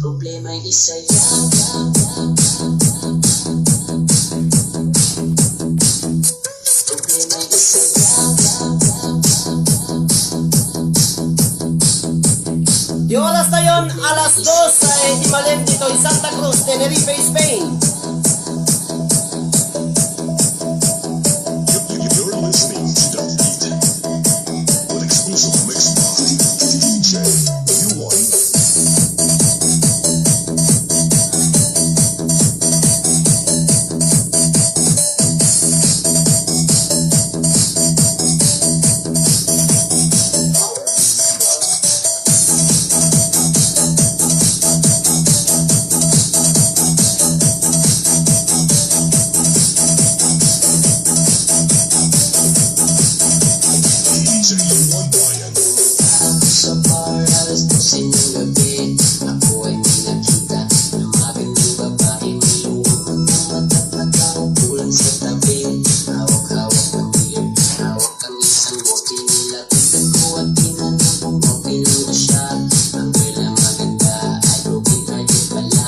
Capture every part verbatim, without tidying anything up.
Problema isayaw. Problema isayaw. Di oras na yon, alas dos, eh, di malem ditoy Santa Cruz, Tenerife, Spain. You're listening to The Beat, an exclusive mix by D J U one. Ang isang bote nila, tignan ko at tinanong kung okay lang ba siya. Ang girl na maganda ay broken hearted pala.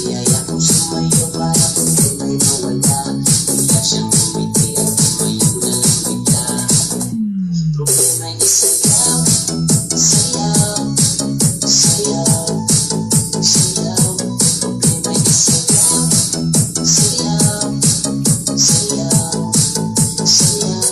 Niyaya kong sumayaw para kung tunay na wala. Bigla siyang ngumiti at tumayo na lang bigla. Problema isayaw, sayaw, sayaw, sayaw. Problema isayaw, sayaw, sayaw, sayaw.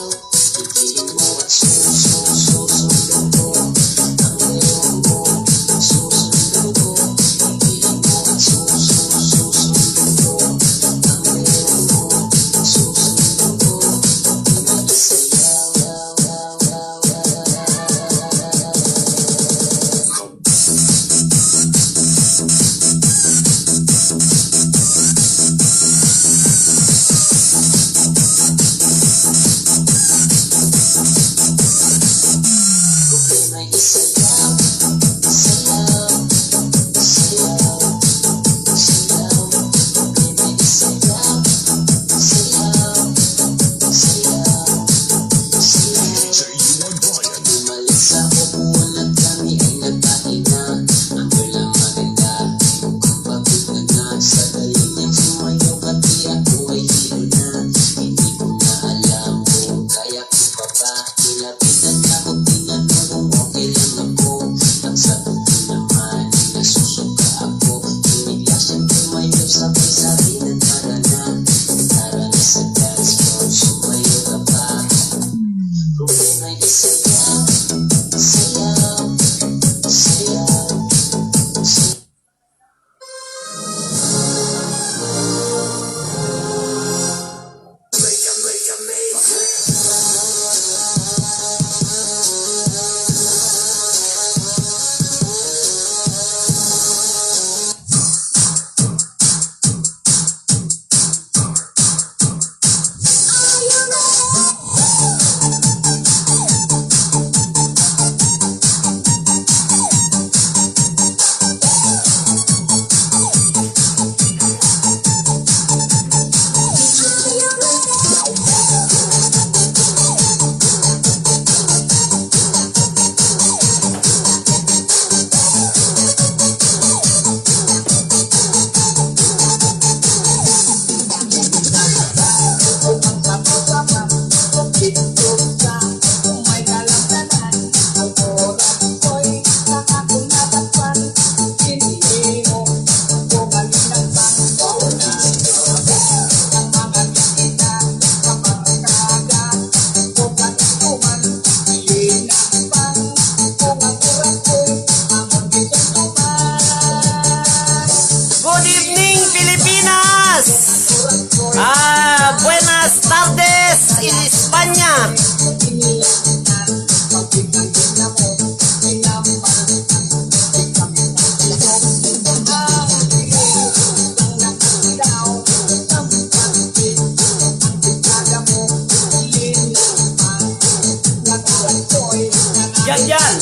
Bumalik sa upuan at kami ay nagkainan. Ang girl na maganda, mukhang pagod na. Sa galing niyang sumayaw, pati ako ay hilo na. Hindi ko na alam kung kaya ko pa ba. Nilapitan ako, tinanong kung okay lang ako. Ang sagot ko naman ay nasusuka ako. Bigla siyang tumayo, sabay sabi na, "Tara na, tara na sa dance floor, sumayaw ka pa." Problema isayaw, sayaw, sayaw, sayaw. Good evening, Pilipinas! Ah, buenas tardes, España! Yan, yan.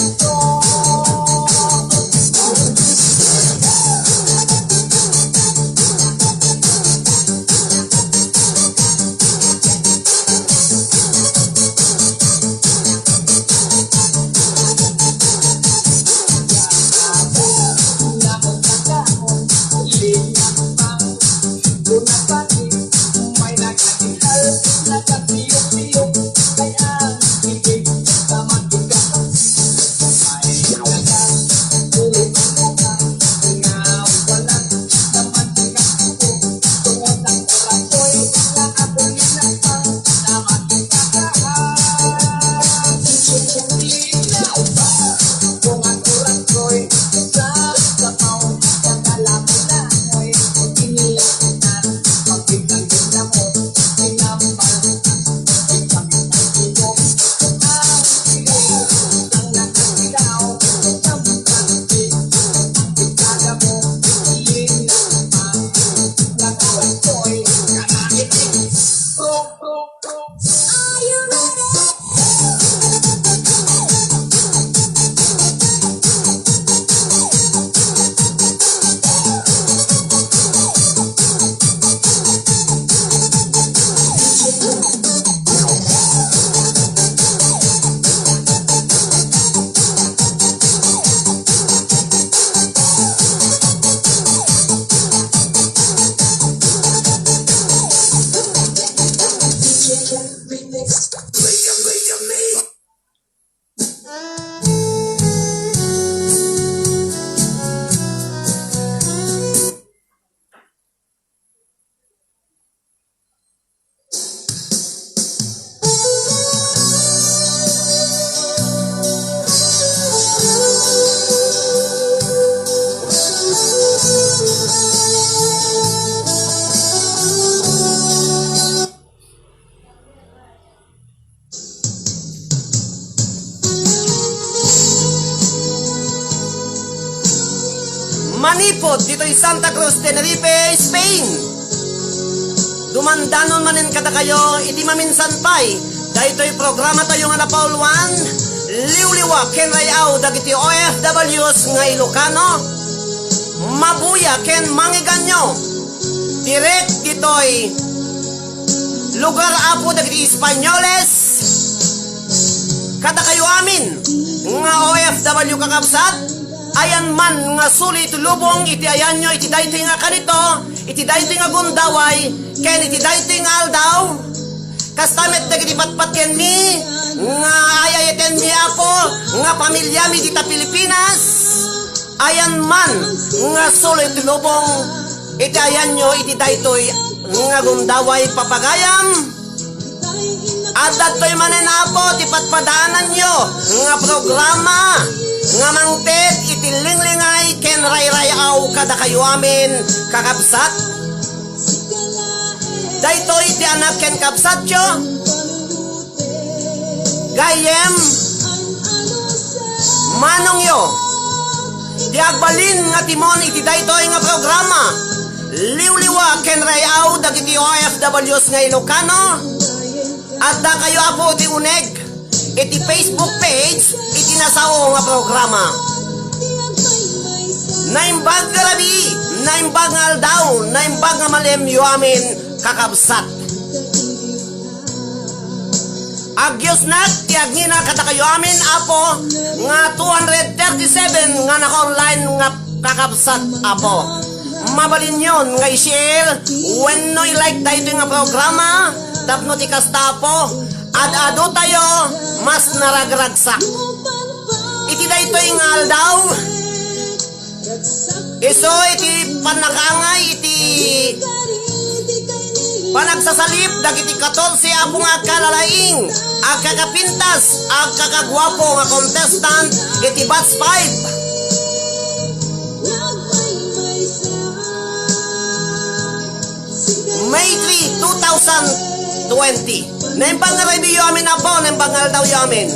Manipud ditoy Santa Cruz, Tenerife, Spain. Dumandanon manen kadakayo iti maminsan pay daytoy programa tayo nga napauluan, Liwliwa ken Ray-aw dagiti O F Ws nga Ilocano. Mabuya ken mangiganyo. Direk ditoy lugar, Apo, dagiti Espanyoles. Kadakayo amin nga O F W, kakabsat, ayan man nga suli iti lubong iti ayanyo iti daytoy nga kanito, iti daytoy nga gundaway, ken iti daytoy nga aldaw. Kasta met dagiti patpatkenmi nga ay-ayatenmi, Apo, nga pamiliami dita Pilipinas, ayan man nga suli iti lubong iti ayanyo iti daytoy nga gundaway, papagayam. Adda toy manen, Apo, ti padpadaananyo nga programa nga mangted iti linglingay ken rayray-aw kadakayo amin, kakabsat. Daytoy ti anak ken kabsatyo, gayyem, manongyo, ti agbalin nga timon iti daytoy nga programa, Liwliwa ken Ray-aw dagiti O F Ws nga Ilocano. Addakayo, Apo, ti uneg iti Facebook page iti nasao nga programa. Naimbag nga rabii, naimbag nga aldaw, naimbag nga malem-yo amin, kakabsat. Agyusnak ti agngina kadakayo amin, Apo, nga two hundred thirty-seven nga naka-online nga kakabsat, Apo. Mabalinyon nga i-share wenno i-like daytoy nga programa tapno ti kasta, Apo, ad-adu tayo mas naragragsak. Iti daytoy nga aldaw, isu iti pannakaangay iti panagsasalip dagiti katorse, Apo, nga agkalalaing, agkakapintas, agkakaguapo nga contestant iti batch five. May three, two thousand twenty. Naimbag nga rabii-yo amin, Apo, naimbag nga aldaw-yo amin.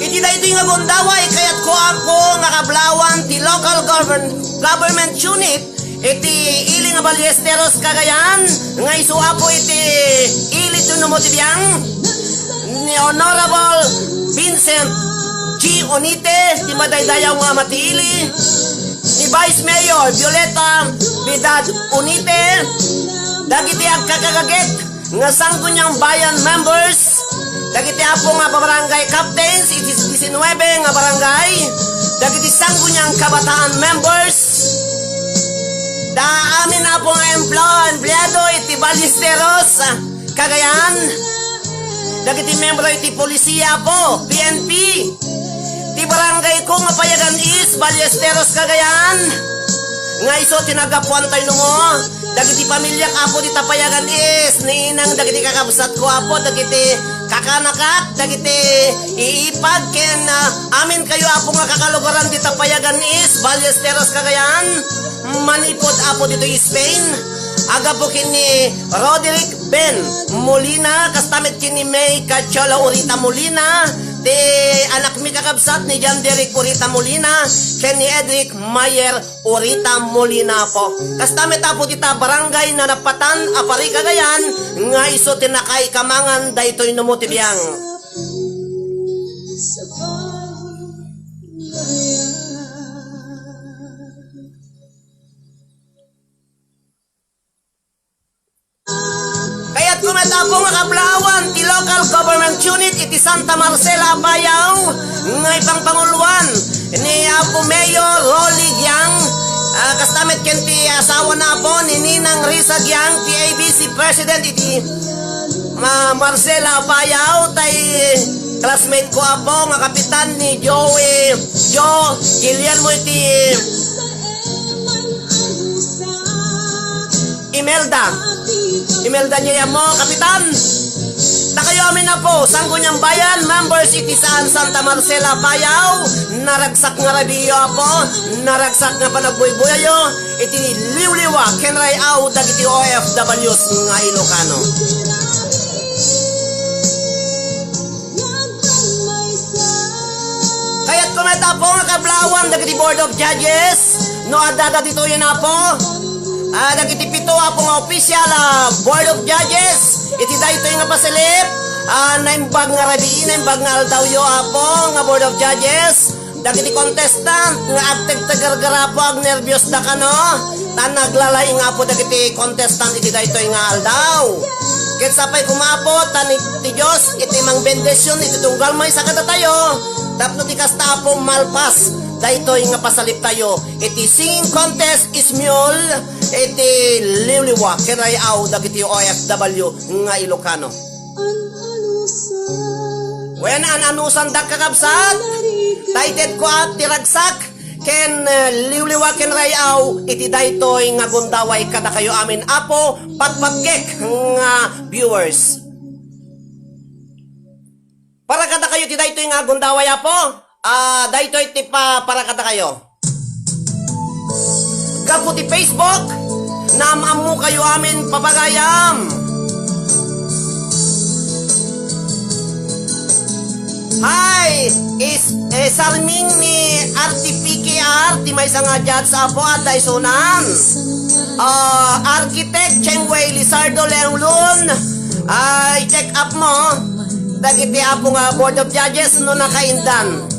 Iti daytoy nga gundaway, kayatko, Apo, nga kablawan ti local govern-, government unit iti ili nga Ballesteros, Cagayan, nga isu, Apo, iti ili ti numo ti biang ni Honorable Vincent G Onite, ti madaydayaw nga ama ti ili, ni Vice Mayor Violeta Piedad Onite, dagiti agkakagaget nga Sangguniang Bayan members, dagiti, Apo, nga barangay captains iti disinnuebe nga barangay, dagiti Sangguniang Kabataan members, da amin, Apo, nga emplo-, empleado iti Ballesteros, Cagayan, dagiti membro iti polisia, Apo, P N P, ti barangay ko nga Payagan East, Ballesteros, Cagayan, nga isu ti naggapuan tayo mo. Dagiti pamiliak, Apo, dita Payagan East, ni inang, dagiti kakabsatko, Apo, dagiti kakanakak, dagiti iipag, ken, ah, amin kayo, Apo, nga kakalugaran dita Payagan East, Ballesteros, Cagayan. Manipud, Apo, ditoy Spain, agapu ken ni Roderick Ben Molina, kasta met ken ni May Cacholo Urita Molina, ti anakmi kakabsat ni John Derek Urita Molina, ken ni Edric Mayer Urita Molina, Apo. Kasta met, Apo, dita barangay Nanapatan a Pari, Cagayan, nga isu ti nakaikamangan daytoy numo ti biang. Kayatko met, Apo, nga kablawan ti local government unit iti Santa Marcela, Apayao, nga ipangpanguloan ni Apo Mayor Rolly Giang, ah, kasta met ken ti asawana, Apo, ni Ninang Risa Giang, ti A B C President iti, ah, Marcela, Apayao, tay classmate ko, Apo, nga kapitan ni Joey, Joe Guillermo iti Imelda. Imelda niya mo, Kapitan. Dakayo, Amin, Apo, Sangguniang Bayan, members iti Saan, Santa Marcela, Payao, naragsak nga rabiiyo, Apo, naragsak nga panagbuybuyayyo iti liwliwa ken ray-aw dagiti O F Ws nga Ilocano. Kayatko met, Apo, nga kablawan dagiti Board of Judges, no addada ditoyen, Apo, ah, dagiti pito, Apo, nga official, ah, Board of Judges, iti daytoy nga pasilip, ah, naimbag nga rabii, naimbag nga aldawyo, Apo, nga Board of Judges, dagiti contestant nga agtegtegerger, Apo, agnerbiosda kano, ta naglalay-ing, Apo, dagiti contestant iti daytoy nga aldaw. Ket sapay koma, Apo, ta ni, ti Dios iti mangbendision iti tunggal maysa kadatayo, tapno ti kasta, Apo, malpas daytoy nga pasaliptayo iti singing contest is mule iti liwliwa ken ray-aw dagiti O F W nga Ilocano. Wen, an-anusandak, kakabsat, ta itedko a ti ragsak ken, eh, liwliwa ken ray-aw iti daytoy nga gundaway kadakayo amin, Apo, patpatgek nga viewers. Para kadakayo ti daytoy nga gundaway, Apo, ah, daytoy ti pa-, para kadakayo. Gapu ti Facebook, naam-ammokayo amin, papagayam. Hi, is, eh, Sarming ni R T P K R, ti maysa nga judge, Apo, adda isunan. Ah, Architect Chengwei Lizardo Leonglon, ah, i-check up mo dagiti, Apo, nga Board of Judges no nakaindan.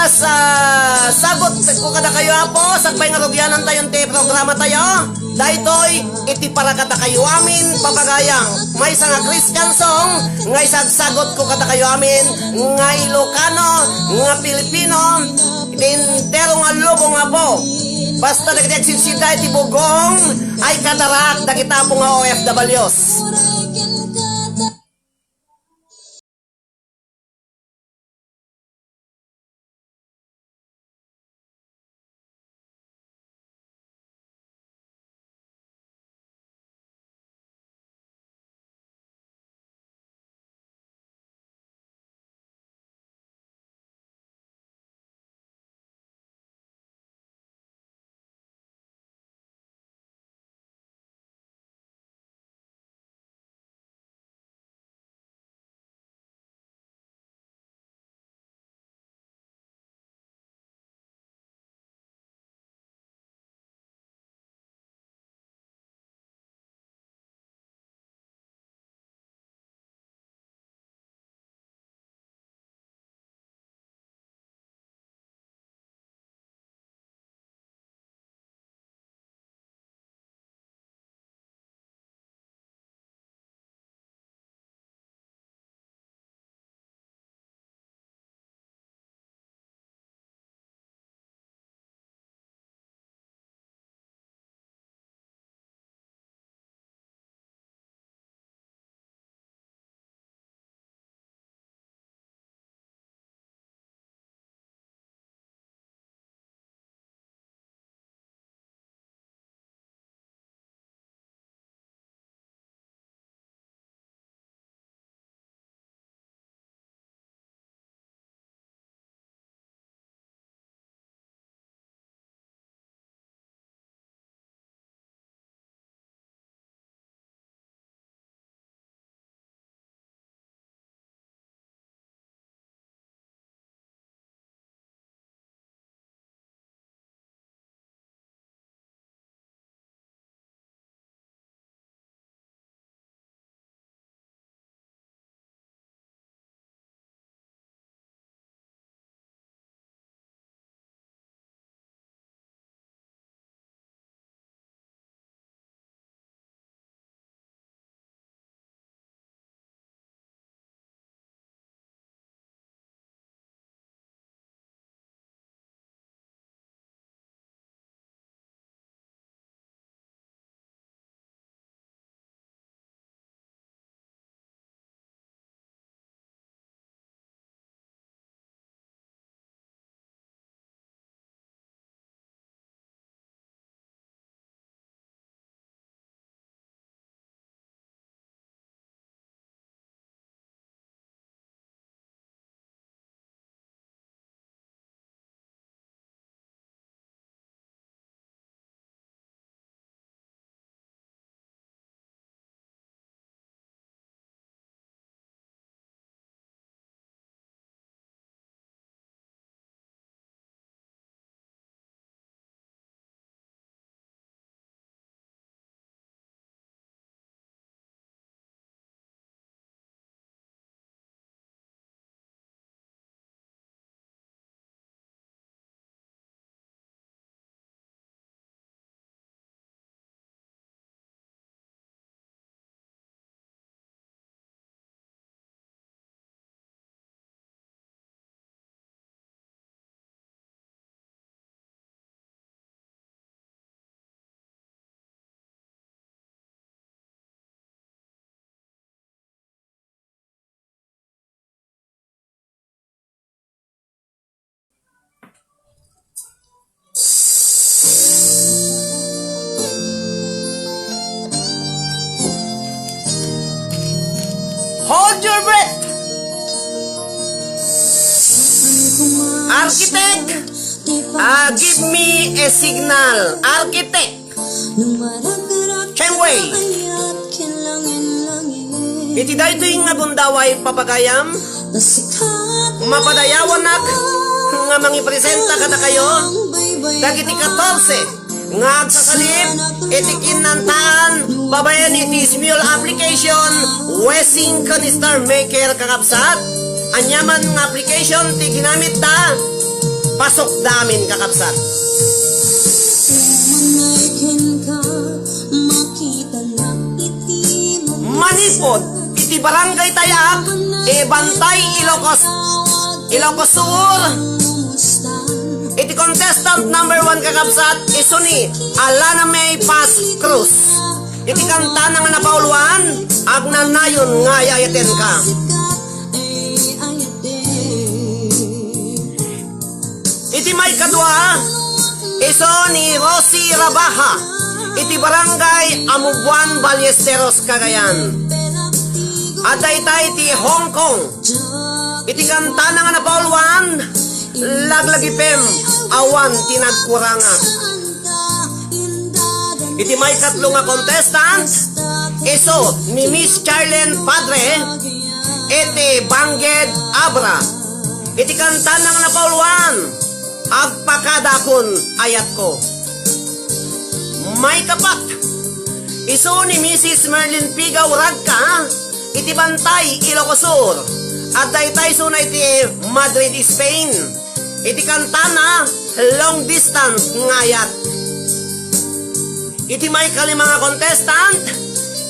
Sa sagot ko kadakayo, Apo, sakbay nga rugyanantayon ti programa tayo, daytoy iti para kadakayo amin, papagayam, maysa nga Christian song nga isagsagot ko kadakayo amin nga Ilocano, nga Pilipino, iti entero nga lubong, Apo. Basta dagiti agsidsida iti bugong ay kadarak dagiti Apo nga O F Ws. Your breath. Architect, ah, give me a signal. Architect. Chengwei. Iti daytoy nga gundaway, papagayam, mapadayawanak nga mangipresenta kadakayo dagiti katorse nga agsasalip iti kinnantaan babaen iti Smule application, Wessing Canister Maker, kakabsat. Aniaman nga application ti ginamitta, pasokda amin, kakabsat. Manipud iti Barangay Tayak, Ibantay, Ilocos, Ilocos Sur. Iti contestant number one, kakabsat, isu ni Alana May Paz Cruz. Iti kantana nga napauluan, Agnanayon nga ay-ayatenka. Iti maikadua, isu ni Rosie Rabaja, iti Barangay Amubuan, Ballesteros, Cagayan. Adda itay ti Hong Kong. Iti kantana nga napauluan, Laglagipem, Awan ti nagkurangak. Iti maikatlo nga contestant, isu ni Miss Charlene Padre, iti Banged, Abra. Iti kantana nga napauluan, Agpakadakon, Ayatko. Maikapat, isu ni Missus Merlin Pigaw Ragca, iti Bantay, Ilocos Sur. Adda itay isuna iti Madrid, Spain. Iti kantana, Long Distance nga Ayat. Iti maikalima nga contestant,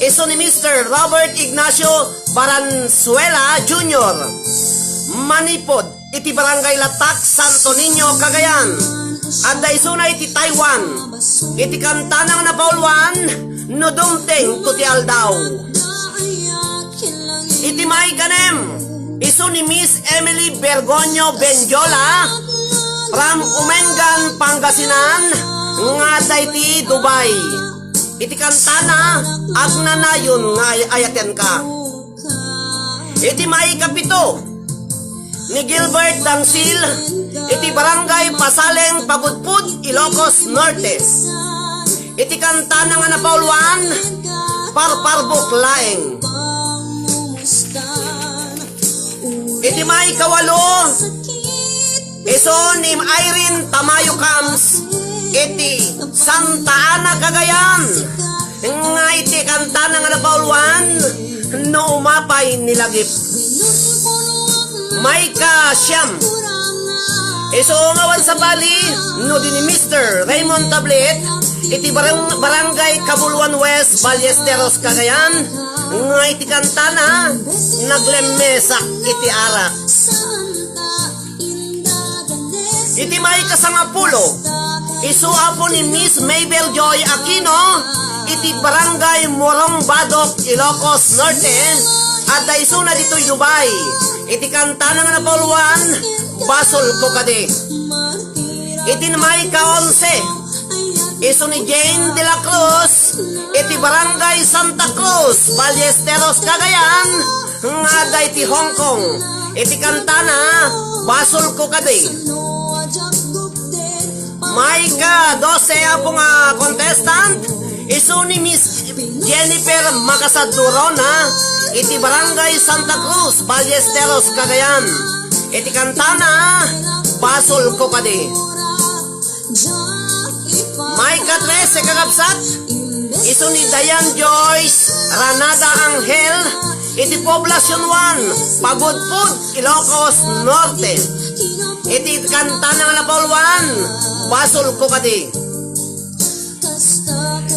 isu ni Mister Robert Ignacio Baranzuela Junior, manipud iti Barangay Latak, Santo Niño, Cagayan. Adda isuna iti Taiwan. Iti kantana nga napauluan, No Dumtengko ti Aldaw. Iti maikanem, isu ni Miss Emily Bergonio Benjola from Umengan, Pangasinan, nga adda iti Dubai. Iti kantana, Agnanayon nga ay-, ayatenka. Iti maikapito, ni Gilbert Dangsil, iti Barangay Pasaleng, Pagudpud, Ilocos Norte. Iti kantana nga napauluan, Parparbuk Laeng. Iti maikawalo, isu ni Irene Tamayo Camps, iti Santa Ana, Cagayan, nga iti kantana nga napauluan, No Umapay ni Lagip. Maikasiam, isu nga awan sabali, no di ni Mister Raymond Tablet, iti barang-, Barangay Cabuluan West, Ballesteros, Cagayan, nga iti kantana, Naglemmesak iti arak. Iti maikasangapulo, isu apo ni Miss Mabel Joy Aquino, iti Barangay Morong Badok, Ilocos Norte, adda isuna ditoy Dubai. Iti kantana nga napauluan, Basolko Kadi. Iti maikaonse, isu ni Jane de la Cruz, iti Barangay Santa Cruz, Ballesteros, Cagayan, nga adda iti Hong Kong. Iti kantana, Basolko Kadi. Maika dose apo nga contestant, isu ni Miss Jennifer Macasadurona, iti Barangay Santa Cruz, Ballesteros, Cagayan. Iti kantana, Basolko Kadi. Maika trese, kakabsat, isu ni Diane Joyce Ranada Angel, iti Poblacion one, Pagudpud, Ilocos Norte. Iti kantana nga napauluan, Basolko Kadi.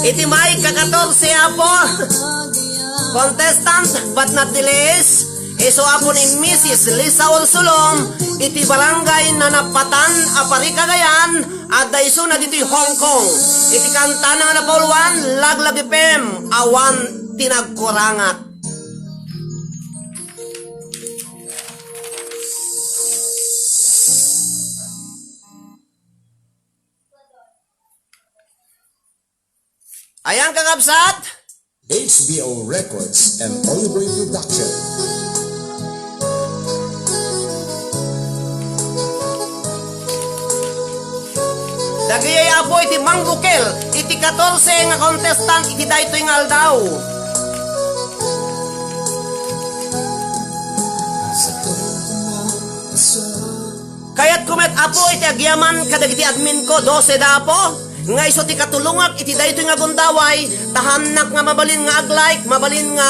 Iti maika katorse, apo, contestant but not the least, isu apo ni Missus Lisa Ursulom, iti Barangay Nanapatan, Aparri, Cagayan, adda isuna ditoy Hong Kong. Iti kantana nga napauluan, Laglagipem, Awan ti nagkurangak. Ayan, kakabsat. H B O Records and Oliver Production. Agayay, Apo, iti mangbukel iti katorse nga contestant iti daytoy nga aldaw. Kayatko met, Apo, iti agyaman kadagiti admin ko, dose da, Apo, nga isu ti katulongak iti daytoy nga gundaway, ta haannak nga mabalin nga ag-like, mabalin nga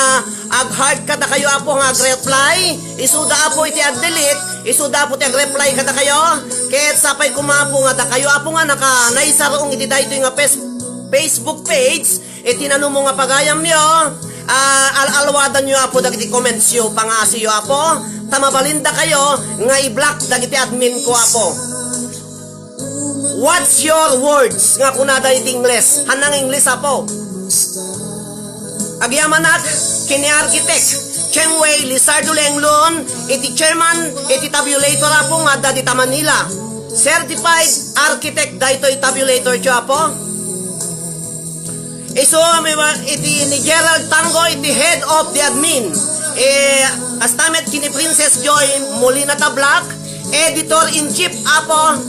ag-heart kadakayo, Apo, nga ag-reply. Isuda, Apo, iti ag-delete, isuda, Apo, ti ag-reply kadakayo. Ket sapay koma, Apo, nga dakayo, Apo, nga naka-, naisarung iti daytoy nga pes-, Facebook page, iti nanumo nga pagayamyo, ah, al-alwadanyo, Apo, dagiti commentsyo, pangngasiyo, Apo, ta mabalindakayo nga i-block dagiti admin ko, Apo. What's your words nga kunada iti Ingles? Hanang Ingles, Apo. Agyamanak ken ni Architect Cheng Wei Lizardo Lenglon, iti chairman iti tabulator, Apo, nga adda dita Manila. Certified architect daytoy tabulator, Apo. Isu, may wa-, iti ni Gerald Tango, iti head of the admin. Eh, kasta met ken ni Princess Joy Molina Tablac, editor-in-chief, Apo,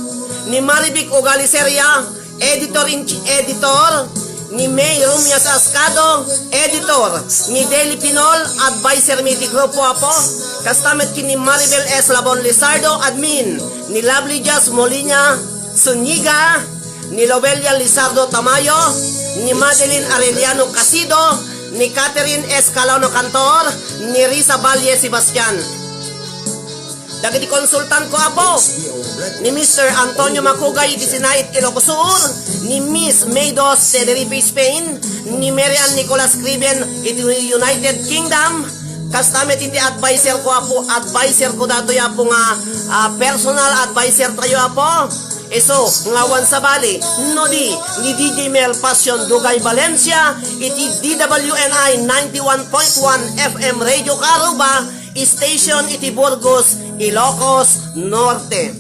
ni Marivic Ugaliseria, editor-in-, editor, ni May Rumia Sascado, editor, ni Deli Pinol, adviser mi iti grupo, Apo. Kasta met ken ni Maribel S. Labon Lizardo, admin, ni Lovely Jazz Molina Zuniga, ni Lobelia Lizardo Tamayo, ni Madeline Arellano Casido, ni Catherine Escalano Cantor, ni Risa Valle Sebastian. Dagiti konsultant ko, Apo, ni Mister Antonio Macugay iti Sinait, Ilocos Sur, ni Miss May Dos, Tenerife, Spain, ni Mary Ann Nicolas Criben iti United Kingdom, kasta met iti adviser ko, Apo, adviser ko datoy, Apo, nga, ah, personal adviser tayo, Apo. Isu nga awan sabali, no di, ni D J Mel Passion Dugay Valencia, iti D W N I ninety-one point one F M Radio Karuba, station iti Burgos, Ilocos Norte.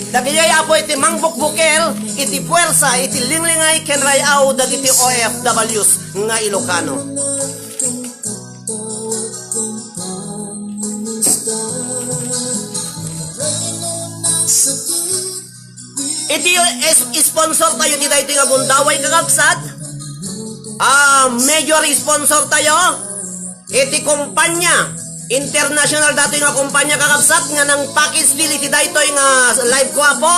Dagijay, Apo, iti mangbukbukel iti puwersa iti linglingay ken ray-aw dagiti O F Ws nga Ilocano. Iti is-, sponsor tayo ti daytoy nga gundaway, kakabsat. Ah, major sponsor tayo. Iti kumpanya, international datoy nga kumpanya, kakabsat, nga nang-package deal iti daytoy nga live ko, Apo.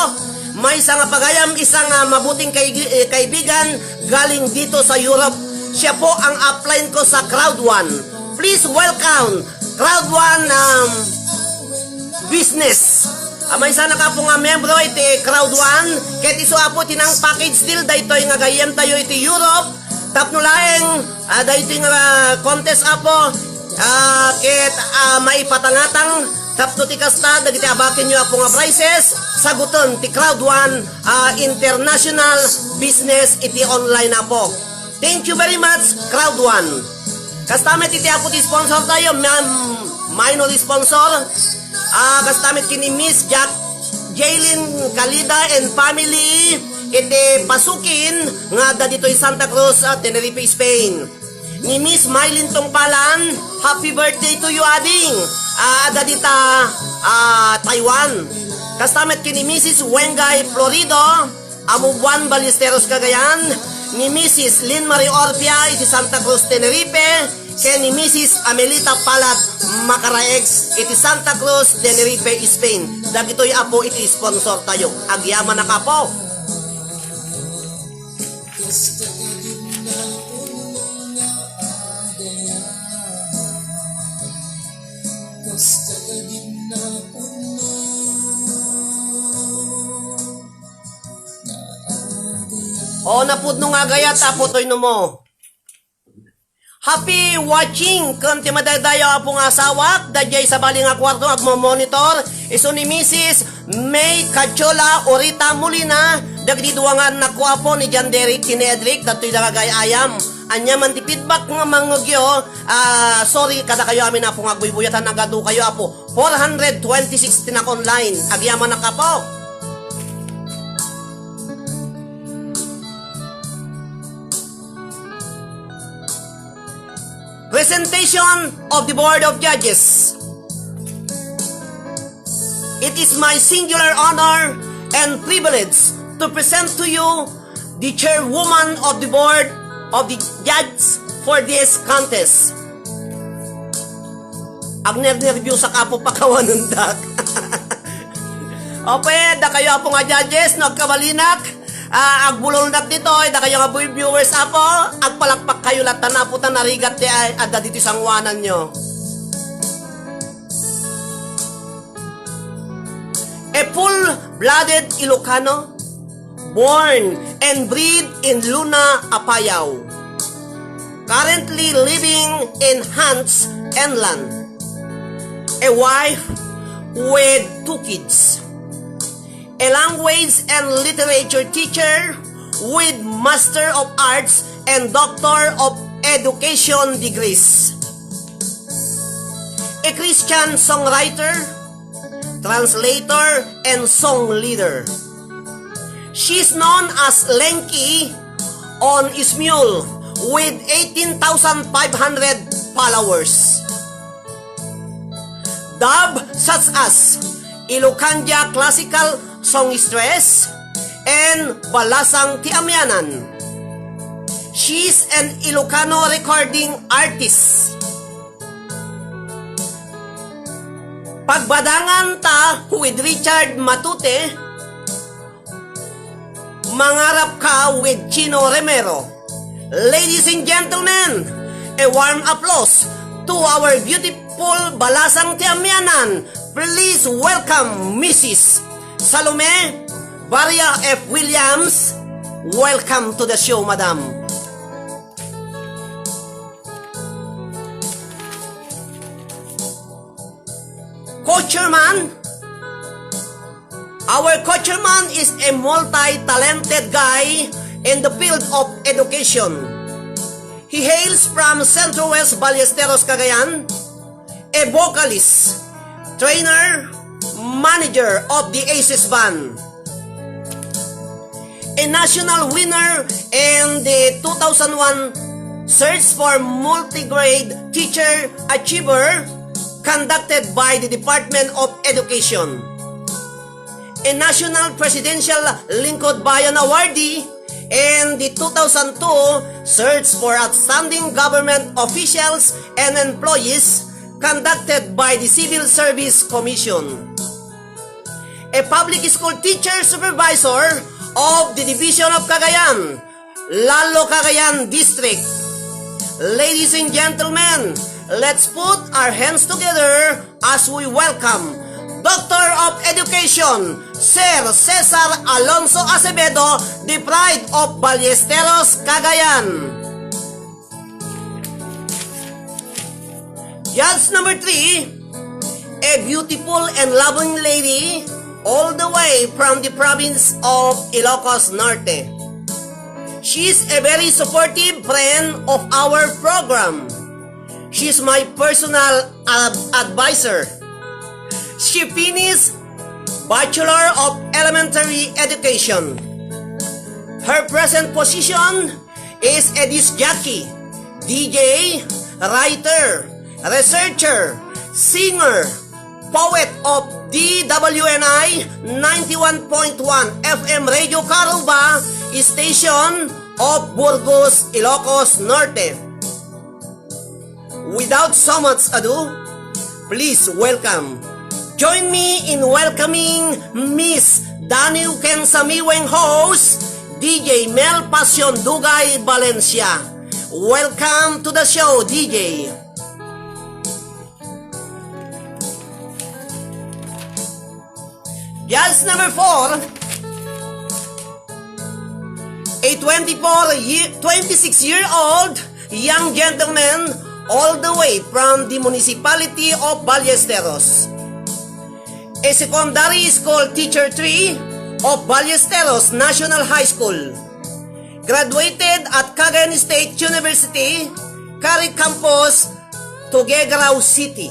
Maysa nga pagayam, isang, ah, mabuting kaigi-, eh, kaibigan galing dito sa Europe. Siya po ang upline ko sa Crowd One. Please welcome Crowd One, um, Business. Ah, maysa na ka, Apo, nga membro iti Crowd One. Ket isu, Apo, ti nang-package deal daytoy nga gayyem tayo iti Europe. Tapno laeng, ah, daytoy nga contest, Apo, ah, ket, ah, maipatangatang tapno ti kasta dagiti abakenyo, Apo, nga prizes, saguton ti Crowd One, ah, International Business iti online, Apo. Thank you very much, Crowd One. Kasta met iti, Apo, ti sponsor tayo, ma'am, minor sponsor. Ah, kasta met ken ni Miss Jack, Jaylin Calida and family iti Pasukin nga adda ditoy Santa Cruz, ah, Tenerife, Spain. Ni Miss Mylene Tungpalan, happy birthday to you, ading. Ah, adda dita, ah, Taiwan. Kasta met ken ni Missus Wengay Florido, Amubuan, Ballesteros, Cagayan, ni Missus Lynn Marie Orpia iti Santa Cruz, Tenerife, ken ni Missus Amelita Palad Macaraeg iti Santa Cruz, Tenerife, Spain. Dagitoy, Apo, iti sponsor tayo. Agyamanak, Apo. O, napudno nga agayat, Apo, toy no mo. Happy watching ken ti madaydayaw, Apo, nga asawak, daydiay sabali nga kuarto agmo-monitor, isu ni Missus May Cachola Orita Molina, dagiti dua nga annakko, Apo, ni John Derek ken ni Edric, dagitoy dagagay ayam. Ania man ti feedback nga mangngegyo, ah, sorry kadakayo amin, Apo, nga agbuybuyatan, nagadukayo, Apo. Four hundred twenty-six ti nag-online. Agyamanak, Apo. Presentation of the Board of Judges. It is my singular honor and privilege to present to you the chairwoman of the board of the judge for this contest. Agnernerbiusak, Apo, pakawanendak. Ope, dakayo, Apo, nga judges, no agkabalinak, ah, agbulolnak ditoy, dakayo nga viewers, Apo, agpalakpak kayo latta, Apo, ta narigat ti ay, adda ditoy sanguananyo. A full-blooded Ilocano, born and bred in Luna, Apayao. Currently living in Hans Enland. A wife with two kids. A language and literature teacher with Master of Arts and Doctor of Education degrees. A Christian songwriter, translator, and song leader. She is known as Lenki on Smule with eighteen thousand five hundred followers. Dub such as Ilocandia classical songstress and Balasang ti Amianan. She is an Ilocano recording artist. Pagbadanganta with Richard Matute, mangarapka with Chino Romero. Ladies and gentlemen, a warm applause to our beautiful Balasang ti Amianan. Please welcome Missus Salome Varia F. Williams. Welcome to the show, madam. Co-chairman. Our co-chairman is a multi-talented guy in the field of education. He hails from Centro West Ballesteros, Cagayan, a vocalist, trainer, manager of the Aces Band. A national winner in the two thousand one Search for Multigrade Teacher Achiever conducted by the Department of Education. A National Presidential Lingkod Bayan Awardee in the two thousand two Search for Outstanding Government Officials and Employees conducted by the Civil Service Commission. A public school teacher supervisor of the Division of Cagayan, Lalo Cagayan District. Ladies and gentlemen, let's put our hands together as we welcome Doctor of Education, Sir Cesar Alonso Acevedo, the pride of Ballesteros, Cagayan. Judge number three, a beautiful and loving lady all the way from the province of Ilocos Norte. She is a very supportive friend of our program. She is my personal ad- advisor. She finished Bachelor of Elementary Education. Her present position is a disc jockey, D J, writer, researcher, singer, poet of D W N I ninety-one point one F M Radio Caruba Station of Burgos, Ilocos Norte. Without so much ado, please welcome. Join me in welcoming Miss Daniel Ken Samiweng, host, D J Mel Passion Dugay Valencia. Welcome to the show, D J. Judge number four, a twenty-four year, twenty-six year old young gentleman all the way from the municipality of Ballesteros. A secondary school teacher three of Ballesteros National High School. Graduated at Cagayan State University, Kari Campus, Tuguegarao City,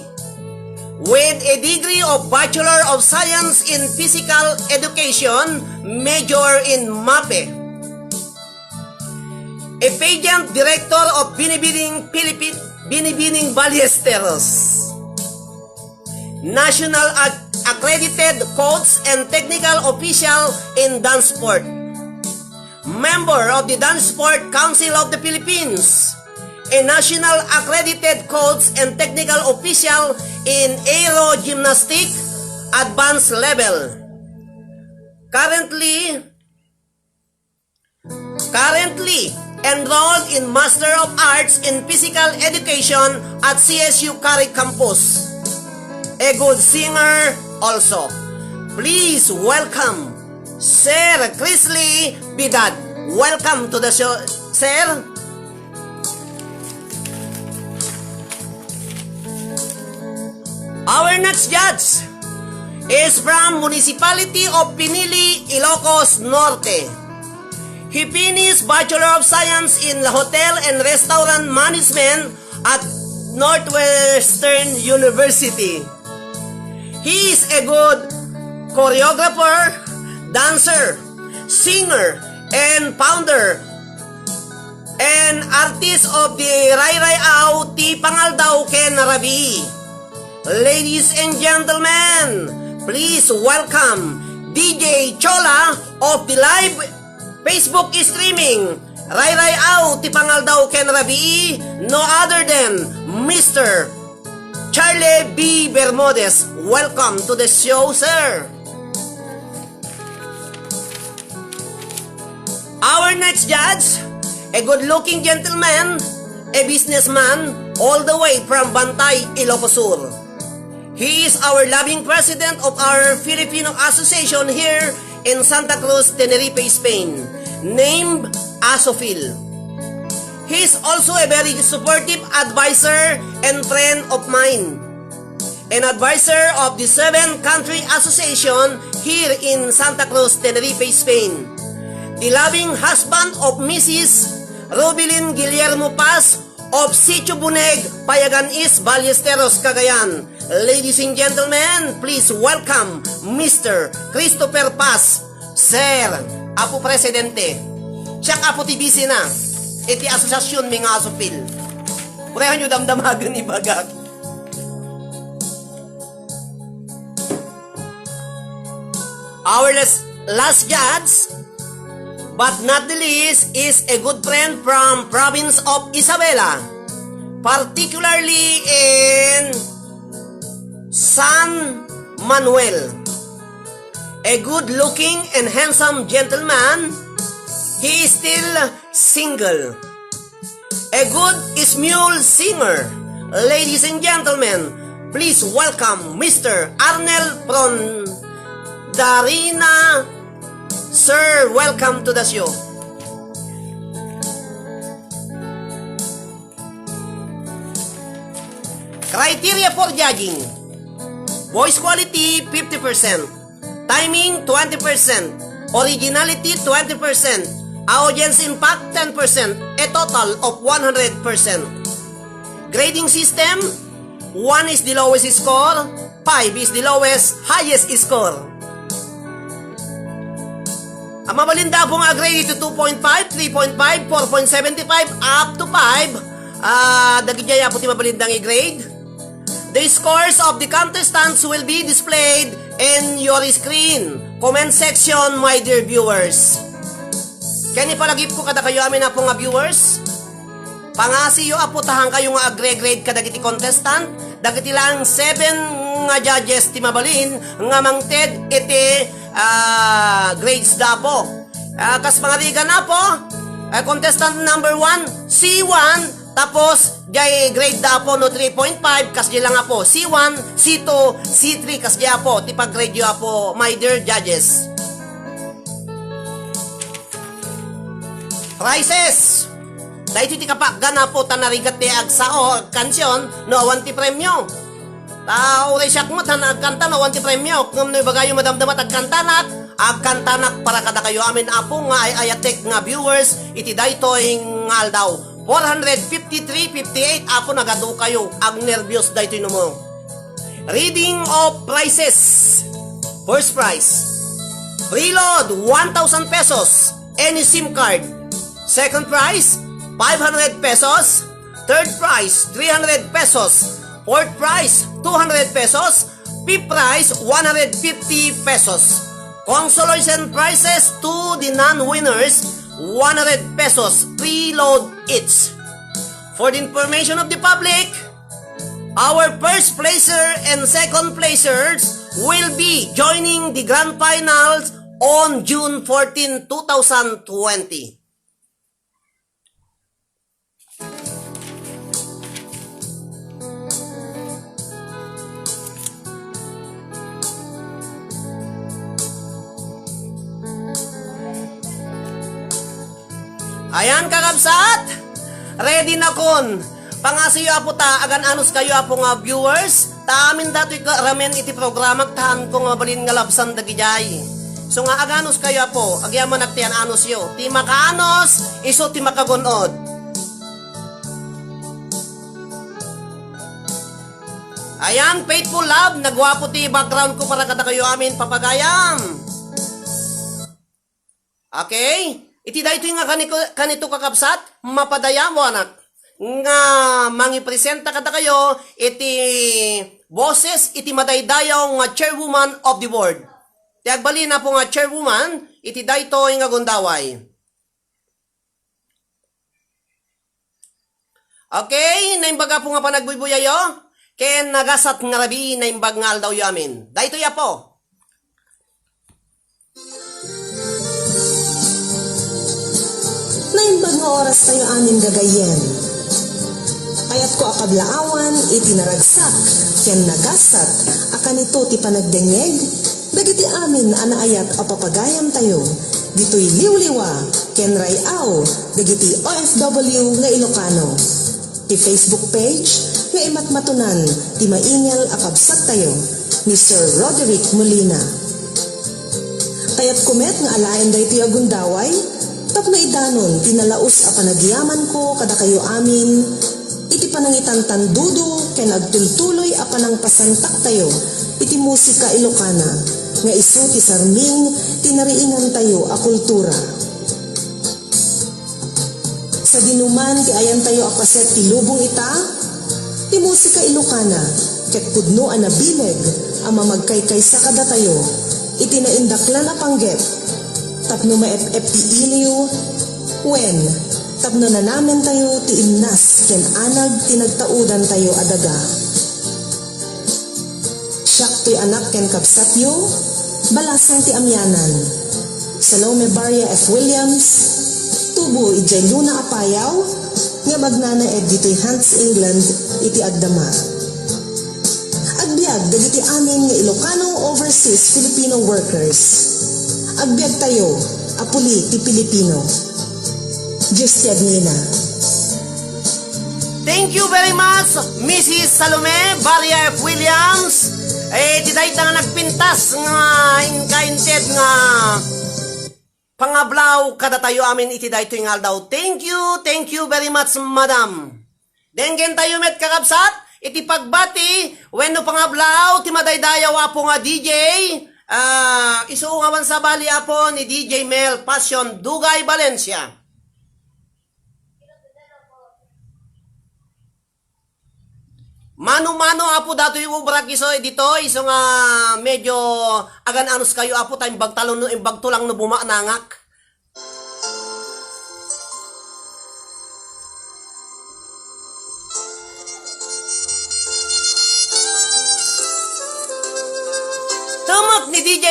with a degree of Bachelor of Science in Physical Education, major in MAPE. A pageant director of Binibining Philippine, Binibining Ballesteros. National ac- accredited coach and technical official in dance sport. member of the Dance Sport Council of the Philippines, a national accredited coach and technical official in aero gymnastic advanced level. Currently, currently enrolled in Master of Arts in Physical Education at C S U Carrick Campus. A good singer also. Please welcome Sir Chrisley Bidad. Welcome to the show, sir. Our next judge is from Municipality of Pinili, Ilocos Norte. He finished Bachelor of Science in Hotel and Restaurant Management at Northwestern University. He is a good choreographer, dancer, singer, and founder and artist of the Ray Ray Aw ti Pangaldaw ken Rabii. Ladies and gentlemen, please welcome D J Chola of the live Facebook streaming. Ray Ray Aw ti Pangaldaw ken Rabii, no other than Mister Charlie B Bermudez. Welcome to the show, sir. Our next judge, a good-looking gentleman, a businessman, all the way from Bantay, Ilocos Sur. He is our loving president of our Filipino Association here in Santa Cruz, Tenerife, Spain, named Asofil. He is also a very supportive advisor and friend of mine, an advisor of the Seven Country Association here in Santa Cruz, Tenerife, Spain. The loving husband of Missus Rubilin Guillermo Paz of Sitio Buneg, Payagan East, Ballesteros, Cagayan. Ladies and gentlemen, please welcome Mister Christopher Paz. Sir, Apo Presidente, siak Apo ti bisina iti asosiasion mi nga Asofil. Uray, hanyo damdamagen ibagak. Our last, last judge, but not the least, is a good friend from province of Isabela, particularly in San Manuel. A good-looking and handsome gentleman, he is still single. A good Ismule singer. Ladies and gentlemen, please welcome Mister Arnel Prondarina. Sir, welcome to the show. Criteria for judging. Voice quality, fifty percent. Timing, twenty percent. Originality, twenty percent. Audience impact, ten percent. A total of one hundred percent. Grading system, one is the lowest score, five is the lowest, highest score. Ang mabalinda po nga grade ito two point five, three point five, four point seven five, up to five. Ah, dagiti aya po ti mabalinda nga grade. The scores of the contestants will be displayed in your screen. Comment section, my dear viewers. Ken ipalagipko kadakayo amin, Apo, nga viewers. Pangasiyo, Apo, ta haankayo nga agre-grade kadagiti contestant, dagiti laeng seven nga judges ti mabalin nga mangted iti, ah, grades da, Apo. Ah, kas pangarigan, Apo, ah, contestant number one, C one, tapos, diay grade da, Apo, no three point five, kasdiay lang, Apo, C one, C two, C three, kasdiay, Apo, ti pag-grade yo, Apo, my dear judges. Prizes. Daytoy ti kapagan, Apo, ta narigat ti agsao, agkansion, no awan ti premio. Ta uray siak met, han agkanta, no awan ti premio. Ngem no ibagayo madamdama ta agkantanak, agkantanak para kadakayo amin, Apo, nga ay-ayatek nga viewers iti daytoy nga aldaw. Four hundred fifty-three fifty-eight, Apo, nagadukayo. Agnerbios daytoy no mo. Reading of prizes. First prize, preload, one thousand pesos, any SIM card. Second prize, five hundred pesos. Third prize, three hundred pesos. Fourth prize, two hundred pesos. Fifth prize, one hundred fifty pesos. Consolation prizes to the non-winners, one hundred pesos preload each. For the information of the public, our first placer and second placers will be joining the grand finals on June fourteen, two thousand twenty. Ayan, kakabsat! Ready na kon. Pangasiyo, Apo, ta agan-anos kayo, Apo, nga viewers. Ta amin datoy ka-, ramen iti programak, ta haanko nga mabalin nga labsan dagijay. So nga aganos kayo, Apo, agyamanak ti an-anosyo. Ti makaanos, isu ti makagun-od. Ayan, Faithful Love, naguapo ti background ko para kadakayo amin, papagayam. Okay? Iti daytoy nga kaniko-, kanito, kakabsat, mapadayawanak nga mangipresenta kadakayo iti boses iti madaydayaw nga chairwoman of the board. Ti agbalin, Apo, nga chairwoman iti daytoy nga gundaway. Okay, naimbag, Apo, nga panagbuybuyayo, ken nagasat nga rabii, naimbag nga aldawyo amin. Daytoy, Apo. Naimbag nga oras tayo amin, gagayyem. Kayatko a kablaawan iti naragsak ken nagasat a kanito ti panagdengngeg dagiti amin a naayat a papagayam tayo ditoy liwliwa ken ray-aw dagiti O F W nga Ilocano. Ti Facebook page nga imatmatonan ti maingel a kabsattayo, ni Sir Roderick Molina. Kayatko met nga alaen daytoy a gundaway tapno idanon ti nalaus a panagyamanko kadakayo amin iti panangitantandudo ken agtultuloy a panangpasantaktayo iti musika Ilocana nga isu ti sarming ti nariinantayo a kultura. Sadinoman ti ayantayo a paset ti lubong ita, ti musika Ilocana ket pudno a nabileg a mamagkaykaysa kadatayo iti naindaklan a panggep tapno maep-ep ti iliw wen tapno nanamentayo ti imnas ken anag ti nagtaudantayo a daga. Siak toy anak ken kabsatyo, balasang ti amianan. Salome Baria F. Williams, tubo idiay Luna, Apayao, ngem agnanaed ditoy Hants, England, iti agdama. Agbiag dagiti amin nga Ilocano overseas Filipino workers. Agbiagtayo a puli ti Pilipino. Dios ti agnina. Thank you very much, Missus Salome Baria F. Williams. Eh, iti dayta nga nagpintas nga inka inted nga pangablaw kadatayo amin iti daytoy nga aldaw. Thank you, thank you very much, madam. Denggen tayo met, kakabsat, iti pagbati wenno pangablaw ti madaydayaw, Apo, nga D J. Ah, isu nga awan sabali, Apo, ni D J Mel Passion Dugay Valencia. Mano-mano, Apo, datoy obrak isu ditoy, isu nga medyo agan-anos kayo, Apo, ta imbagtalon no, imbagtulang no bumanangak. Tumak ni D J.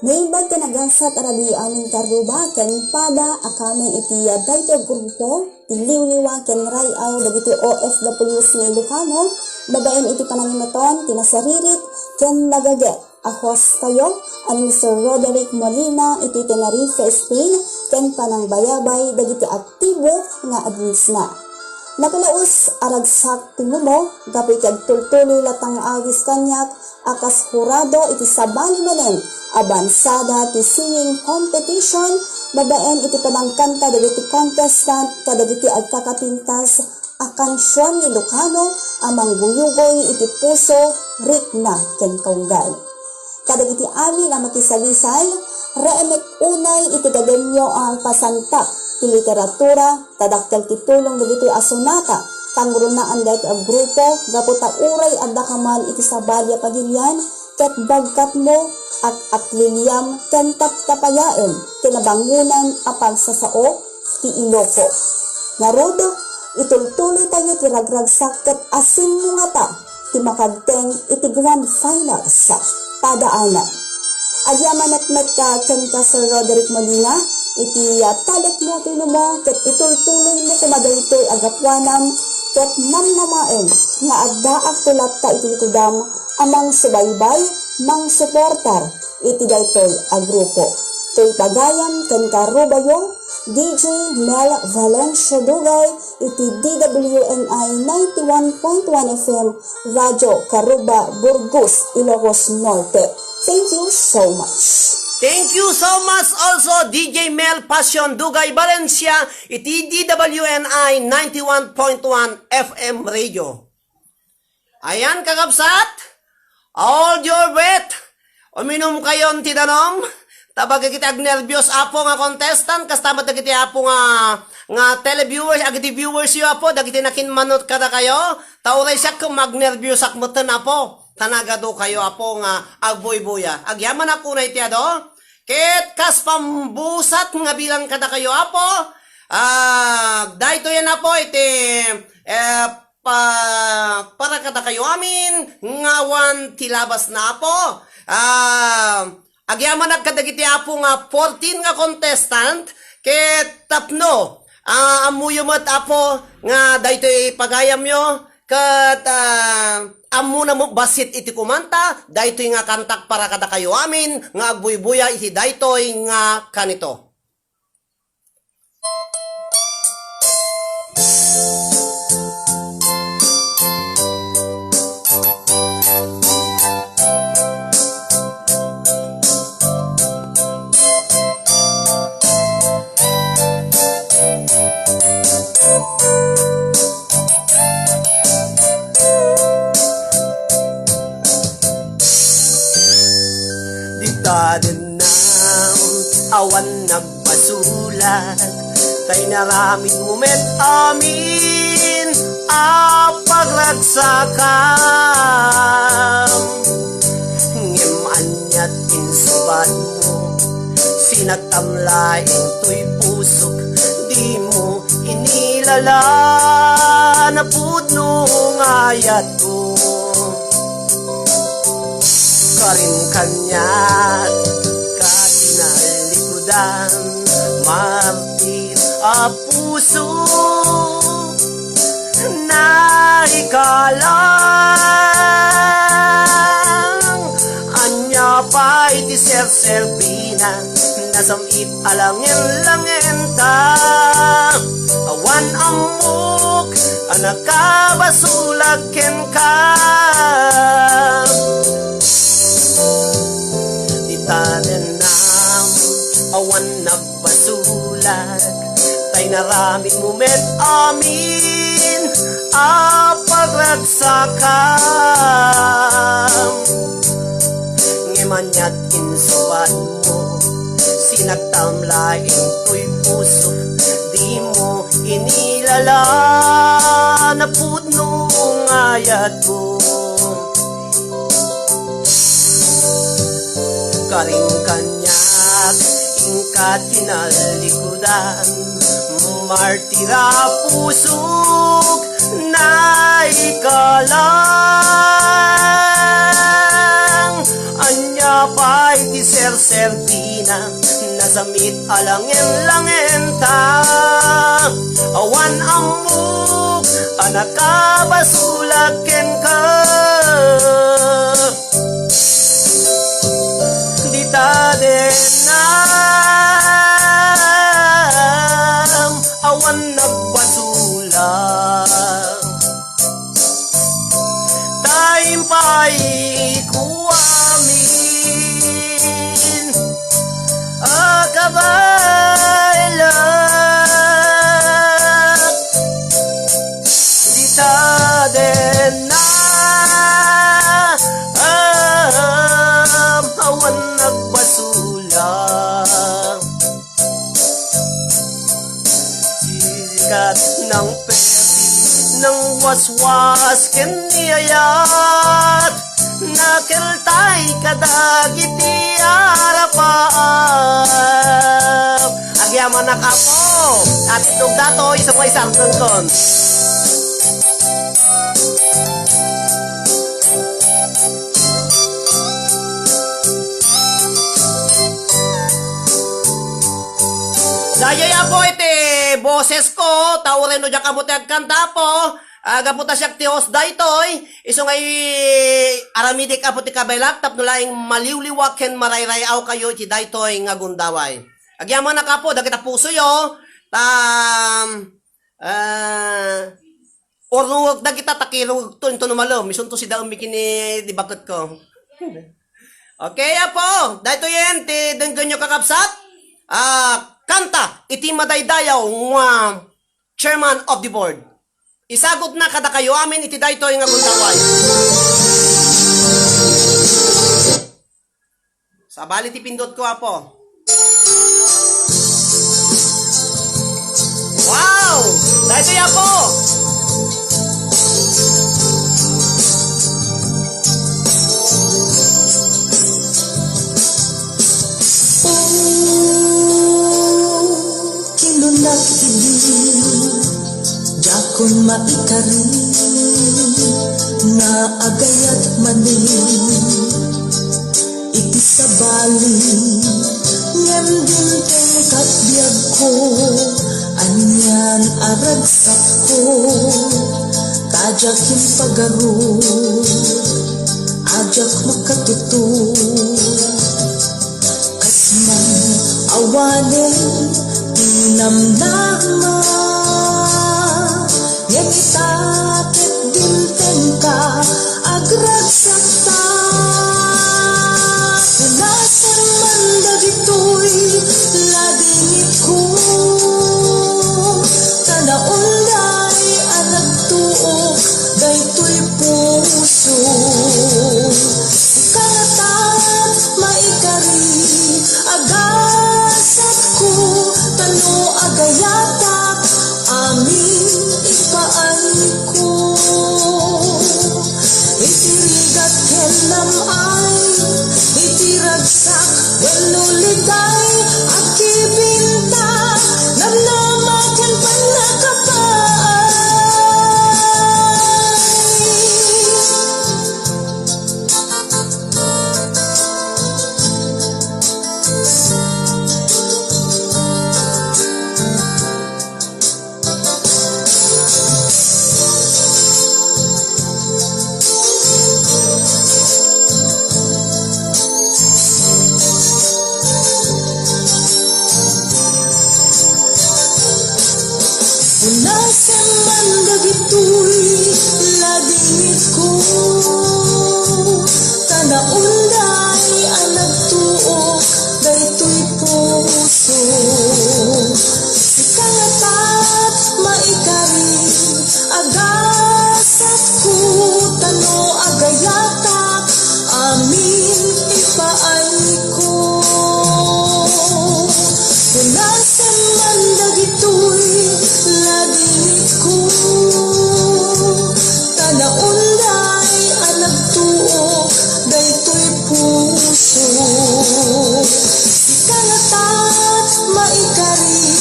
Naimbag ken nagasat a rabii amin karruba ken pada a kamin iti daytoy a grupo, ti liwliwa ken ray-aw dagiti O F Ws nga Ilocano, babaen iti panangimeton ti nasaririt ken nagaget a host tayo, a ni Mister Roderick Molina iti Tenerife, Spain, ken panangbayabay dagiti aktibo nga adminsna. Napalaus a ragsak ti mumo gapu iti agtultuloy latta nga awis kaniak a kas hurado iti sabali manen a bansada ti singing competition babaen iti panangkanta dagiti contestant kadagiti agkakapintas a kansion nga Ilocano a mangguyugoy iti puso, rikna, ken kaunggal. Kadagiti amin a makisalisay, remek unay iti gadenyo a agpasantak ti literatura, ta dakkel ti tulong dagitoy a sonata, kangrunaan daytoy a grupo, gapu ta uray adda ka man iti sabali a pagilian, ket bagkatmo, ak-akliliam ken taptapayaem ti nabangonan a pagsasao ti Iloko. Ngarud, itultuloytayo ti ragragsak ket asinmo ngata ti makagteng iti grand finals. Padaanan. Agyamanak met ka kenka, Sir Roderick Molina, iti, ah, talekmo ti inumo ket itultuloymo koma daytoy a gapuanam ket namnamaen nga addaak ti latta iti likudam a mangsubaybay, mangsuportar iti daytoy a grupo. Toy pagayam kenka, rubayo, D J Mel Valencia Dugay, iti D W N I ninety-one point one F M, Radyo Karuba, Burgos, Ilocos Norte. Thank you so much. Thank you so much also, D J Mel Passion Dugay Valencia, iti D W N I ninety-one point one F M Radio. Ayan, kakabsat, hold your breath. Uminumkayon ti danum. Ta bagay iti agnerbios, Apo, nga contestant, kasta met dagiti, Apo, nga, nga televiewers, agiti viewers yo, Apo, dagiti nakinmanot kadakayo. Ta uray siak, agnerbiosak metten, Apo. Ta nagadukayo, Apo, nga agbuybuya. Agyamanak unay ti adu. Ket kas pambusat nga bilang kadakayo, Apo, ah, daytoyen, Apo, iti, eh, pa-, para kadakayo amin nga awan ti labasna, Apo. Ah, agyamanak kadagiti, Apo, nga fourteen nga contestant, ket tapno, ah, ammoyo met, Apo, nga daytoy pagayamyo, ket, ah, ammona met bassit iti kumanta, daytoy nga kantak para kadakayo amin nga agbuybuya iti daytoy nga kanito. Dita dennam, awan nagbasolak, ta inaramidmo met amin a pagragsakam. Ngem aniat insubadmo, sinagtam laeng toy pusok, dimo inilalaan a pudno nga ayatko. Karin kaniak, katinalikudan, martir a puso, naikalang. Ania pay ti serserbina, nasam-it a langen-langenta. Awan ammok a nakabasolak kenka. Dita dennam, awan nagbasolak, ta inaramidmo met amin a pagragsakam. Ngem aniat insubadmo, sinagtam laeng toy pusok, dimo inilalaan a pudno nga ayatko. Karin kaniak, inka tinalikudan, martir a pusok, naikalang. Ania pay ti serserbina, nasam-it a langen-langenta. Awan ammok a nakabasolak kenka. Dita dennam, awan nagbasolak. Ta impay ko amin a kabaelak. Dita dennam, awan nagbasolak. Sikat nang peti, nang waswas ken ni ayat, Keltay kadagiti arapaap. Agyamanak, Apo. At itog datoy sa may sartengkon. Dayay, Apo, iti boses ko, ta uray no diak ammo ti agkanta, Apo. Ah, gapu ta siak ti host daytoy, isu nga i-, aramidik, Apo, ti kabaelak tapno laeng maliwliwa ken marayray-awkayo iti daytoy nga gundaway. Agyamanak, Apo, dagita pusoyo, ta, ah, urnuek dagita ta kirugto inton umalem, isunto sidaem mi ken ni di baketko. Okay, Apo, daytoyen ti denggenyo, kakabsat. Ah, kanta iti madaydayaw nga chairman of the board. Isagutna kadakayo amin iti daytoy nga gundaway. Sabali ti pindutko, Apo. Wow! Daytoy, Apo! Kinunak idi, diakon maikari, nga agayat manen iti sabali, ngem dimteng ket biagko, anian a ragsakko, ta diak impagarup, a diak makatutup. Kas man awanen ti namnama, ngem ita ket dimtengka, agragsakta. Punasen man dagitoy ladingitko, ta naunday a nagtuok daytoy puso. Sika ngata maikari, agasatko, ta no agayatak, amin ipaayko. Iti rigat ken nam-ay, iti ragsak wenno liday, akibinta, namnama ken pannakapaay. Punasen man dagitoy ladingitko, ta naunday a nagtuok daytoy puso. Sika ngata maikari, agasatko, ta no agayatak, amin ipaayko. Punasen man dagitoy ladingitko, ta naunday a nagtuok daytoy puso. Sika ngata maikari,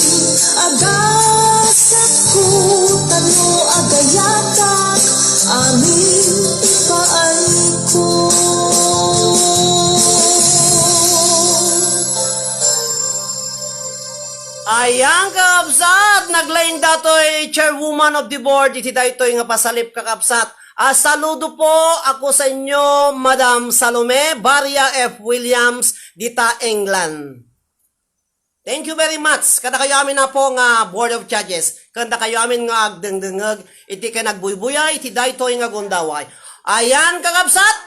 agasatko, ta no agayatak, amin ipaayko. Ayan, kakabsat, naglaing datoy chairwoman of the board iti daytoy nga pasalip, kakabsat. Ah, saludo po ako sa inyo, Madam Salome Baria F. Williams, dita England. Thank you very much kadakayo amin, Apo, nga Board of Judges, ken dakayo amin nga agdengdengngeg iti ken agbuybuya iti daytoy nga gundaway. Ayan, kakabsat,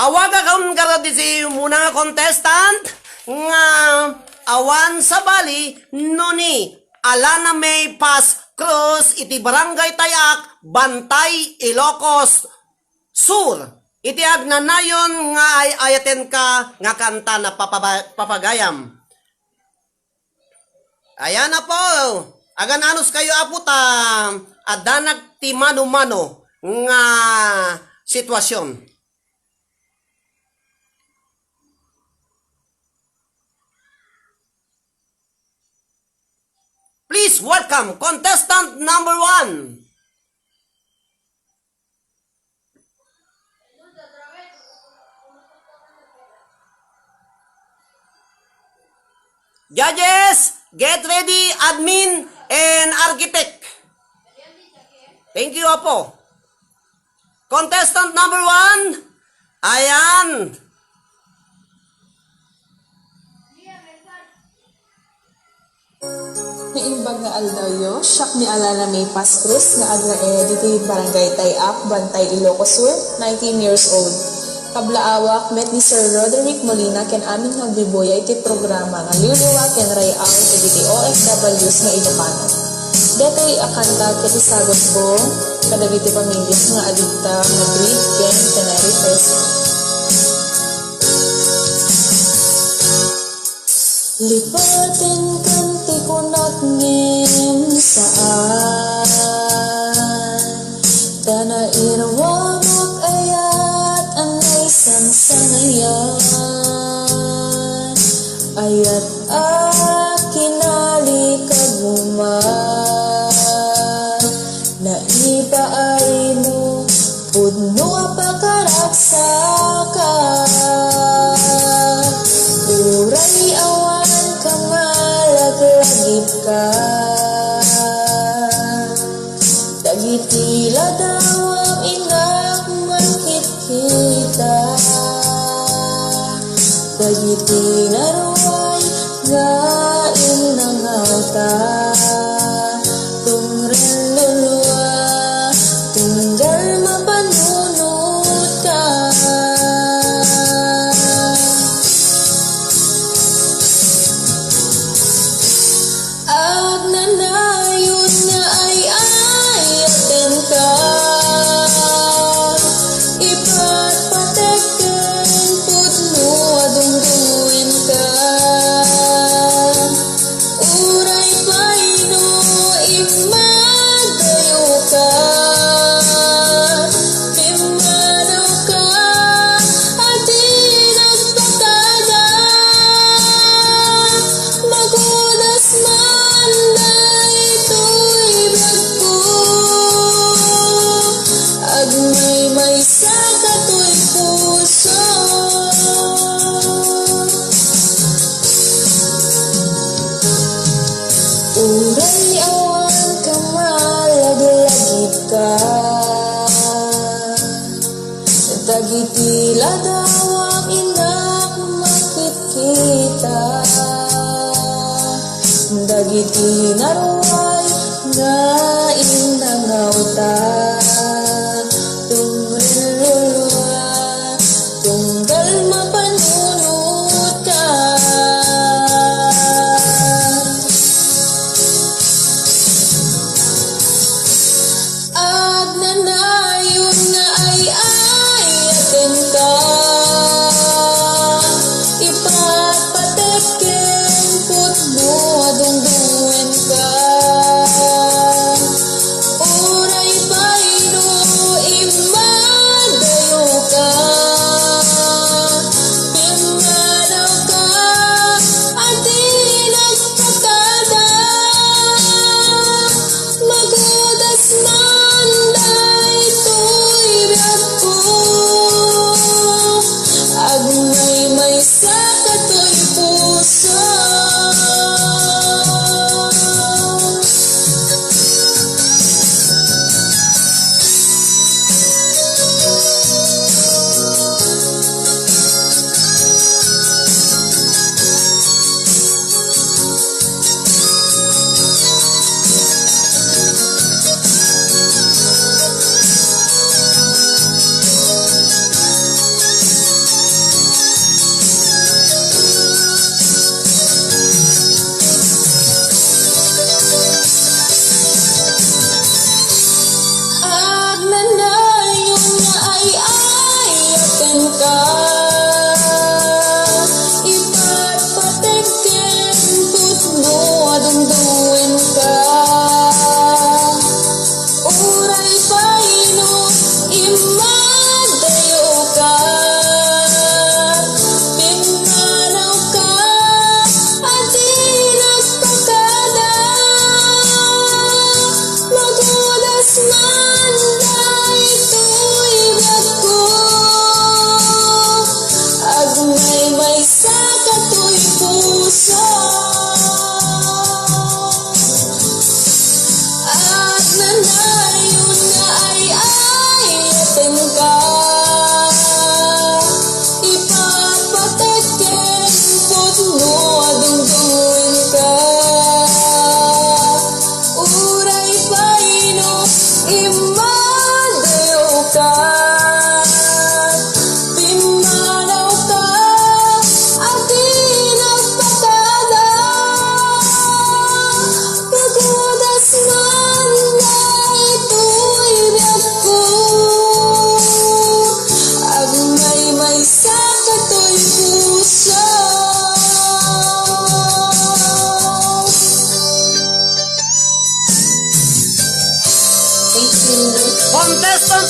awagakon garud iti umuna nga contestant nga awan sabali no ni Alana May Paz Cruz iti Barangay Tayak, Bantay, Ilocos Sur. Iti agnanayon nga ay-ayatenka nga kanta na papaba-, papagayam. Ayan, Apo. Agan-anos kayo, Apo, ta addanak ti mano-mano nga sitwasyon. Please welcome contestant number one. Judges, get ready, admin and architect. Thank you, Apo. Contestant number one, ayan. Naimbag nga aldawyo, siak ni Alana May Paz Cruz nga agrae ditoy Barangay Tay-ap, Bantay, Ilocos Sur, nineteen years old. Kablaawak met ni Sir Roderick Molina ken amin nga agbibuya iti programa nga Liwliwa ken Ray-aw dagiti O F Ws nga Ilocano. Daytoy a kanta ket isagutko kadagiti pamilya nga adda nga Madrid ken Tenerife. Lipatenkan ti kunak ngem saan, ta nairuamak ayat a naisangsangayan, ayat a kinalikaguma. Naipaaymo, pudno a pakaragsakan. Uray awan ka, malaglagipka. Dagiti ladawam, innak makitkita. Dagiti naruay nga innangawta. Tungrellulua, tunggal mapanunotka. Agnanayon nga ay-ayatenka, ipatpatek ken pudno a dungduenka. Uray pay no immadayoka, pimmanawka a di nagpatada. Magudas man daytoy biagko, agmaymaysa katoy puso. Uray awan ka, malaglagipka. Dagiti ladawam, innak makitkita. Dagiti naruay nga innangawta. Tungrellulua, tunggal mapanunotka. Agnanayon nga ay-ayatenka, ipatpatek ken pudno a dungduenka. Uray pay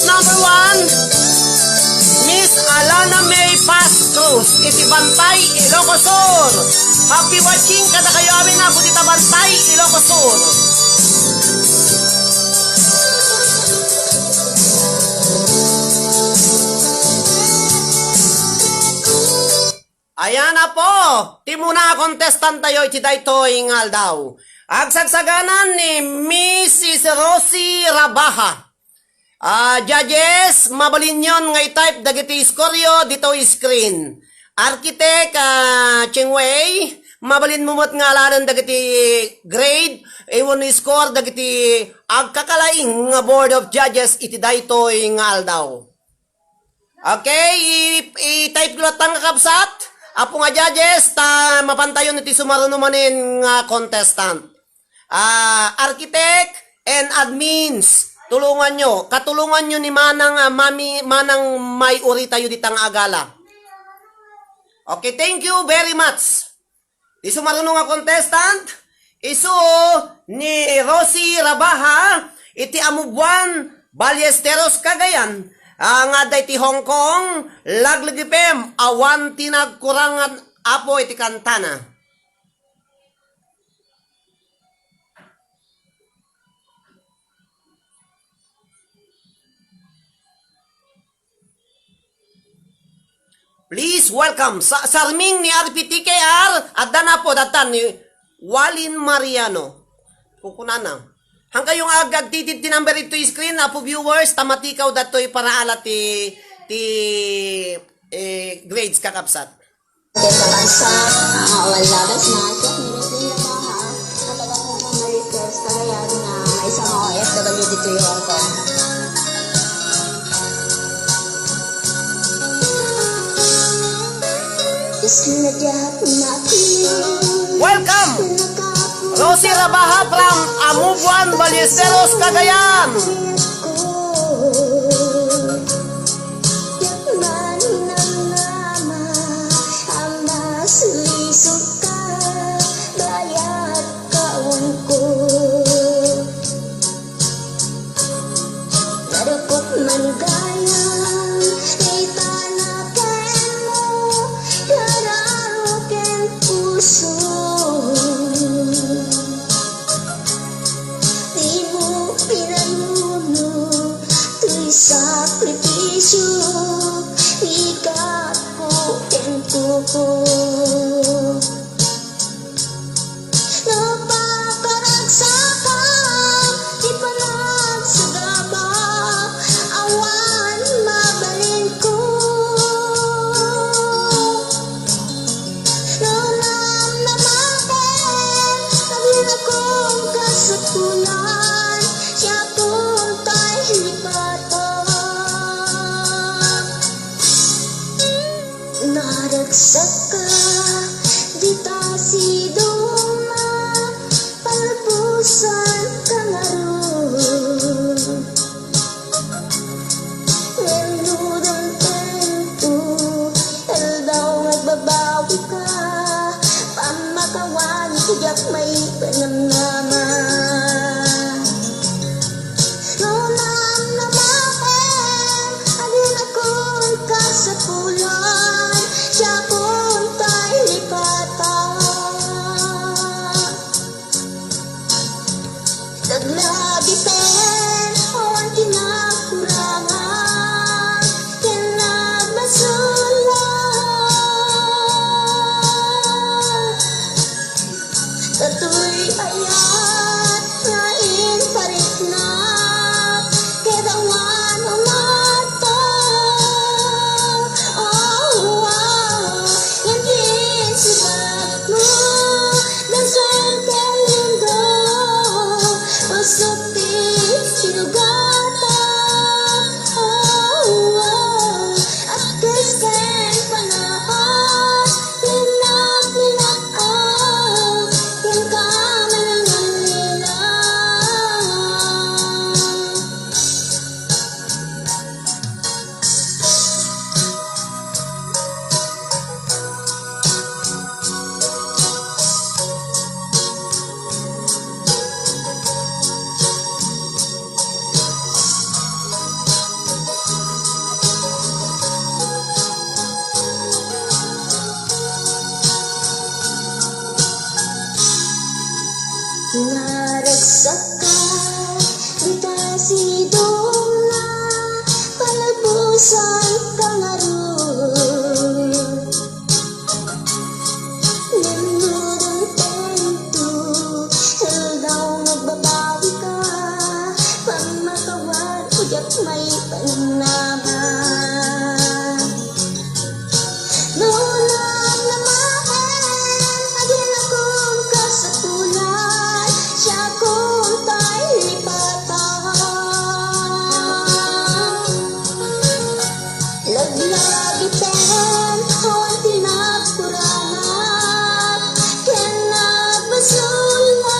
Number one, Miss Alana May Paz Cruz, iti Bantay, Ilocos Sur. Happy watching kadakayo amin, Apo, dita Bantay, Ilocos Sur. Ayan, Apo, ti muna a contestant tayo iti daytoy nga aldaw. Agsagsaganan ni Missus Rosie Rabaha. Ah, judges, mabalinyon nga i-type dagiti scoreyo ditoy screen. Architect, ah, Chingwei, mabalinmo met nga alaen dagiti grade, wenno score dagiti agkakalaing nga board of judges iti daytoy nga aldaw. Okay, i-, i-type ko latta, kakabsat. Apo nga judges, ta mapantayon iti sumaruno manen nga contestant. Ah, architect and admins, tulunganyo. Katulonganyo ni Manang, ah, Mami, Manang may uritayo dita nga agala. Okay, thank you very much. Ti sumaruno nga contestant, isu ni Rosie Rabaha, iti Amubuan, Ballesteros, Cagayan, ah, nga adda iti Hong Kong, laglegipem, awan ti nagkurangan, Apo, iti kantana. Please welcome sa sarming ni R P T K R, adda na po datan ni Walin Mariano. Kukunana. Hangkayo nga ag-, agtitid ti number ito screen, Apo viewers, ta matikaw datoy para ala ti, ti, eh, grades kakabsat. Ket sa bansa, ah, nga awan labas na, siak ni Rosie Rabaha, nga taga Hong Kong, Ballesteros, Cagayan, nga maysa nga O F W ditoy Hong Kong. Welcome! Rosie Rabaha from Amubuan, Ballesteros, Cagayan. Diak maninamnama a masulisog ka, bayat kawanko. Narukot man gayam, itana kenmo, kararo ken puso. Dimo pinanuno toy sakripisio, igapko ken tuko. Napakaragsakan ti panagsagaba, awan mabalinko. No namnamaten, aginakom kasapulan, siakon tay lipatak. Naragsak ka, dita siduma, palpusan ka ngarud. Ngem no dumtengto, aldaw nga agbabawi ka, pammakawani ti diak maipanamnama. No namnamaen, adinakon kasapulan, siakon Saan ka ngarud? Nindudong tento, aldaw nagbabawi ka, pagmakawar, diak maipanamnama. Nunang namaen, agin akong kasapulan, siakon tay lipatan. Laglagipem, awan ti nagkuranak, ken nagbasolak.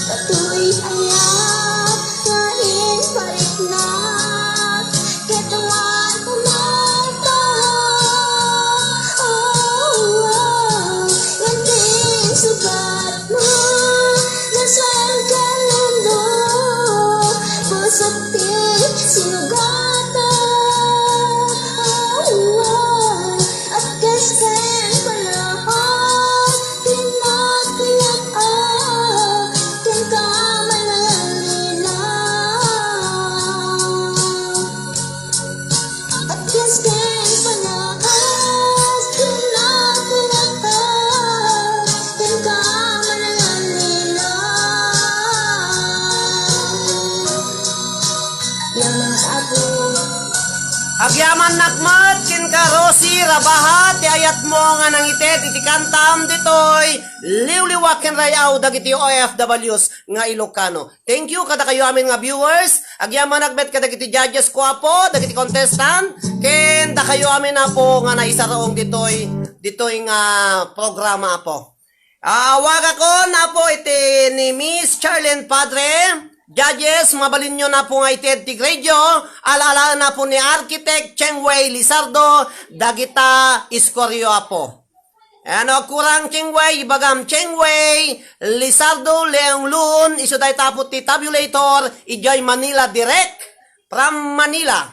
Datoy aya nga impariknak, ket awan kumanta. Oh, oh, ngem ti insubak Nasaan ka, Lola? Busog ti sinugatan. At kas ken panaon, pinagkayat a, ken kamanalila. At yes, ken panaas, ken nakunata, ken kamanangan nila. Yan, mga kaapo. Agyamannak met kenka, Rosie Rabaha, ti ayatmo nga nangited iti kantam ditoy liwliwa ken ray-aw dagiti O F Ws nga Ilocano. Thank you kadakayo amin nga viewers. Agyamanak met kadagiti judges ko, Apo, dagiti contestant, ken dakayo amin, Apo, nga naisarong ditoy, ditoy nga programa, Apo. Ah, awagakon, Apo, iti ni Miss Charlene Padre. Judges, mabalinyo, Apo, nga ited ti gradyo. Ala-alaen, Apo, ni Architect Cheng Wei Lizardo, dagita iskoryo, Apo. Ano, kurang Cheng Wei, ibagam Cheng Wei, Lizardo Leong Lun, isu dayta Apo ti tabulator, idiay Manila Direct, from Manila.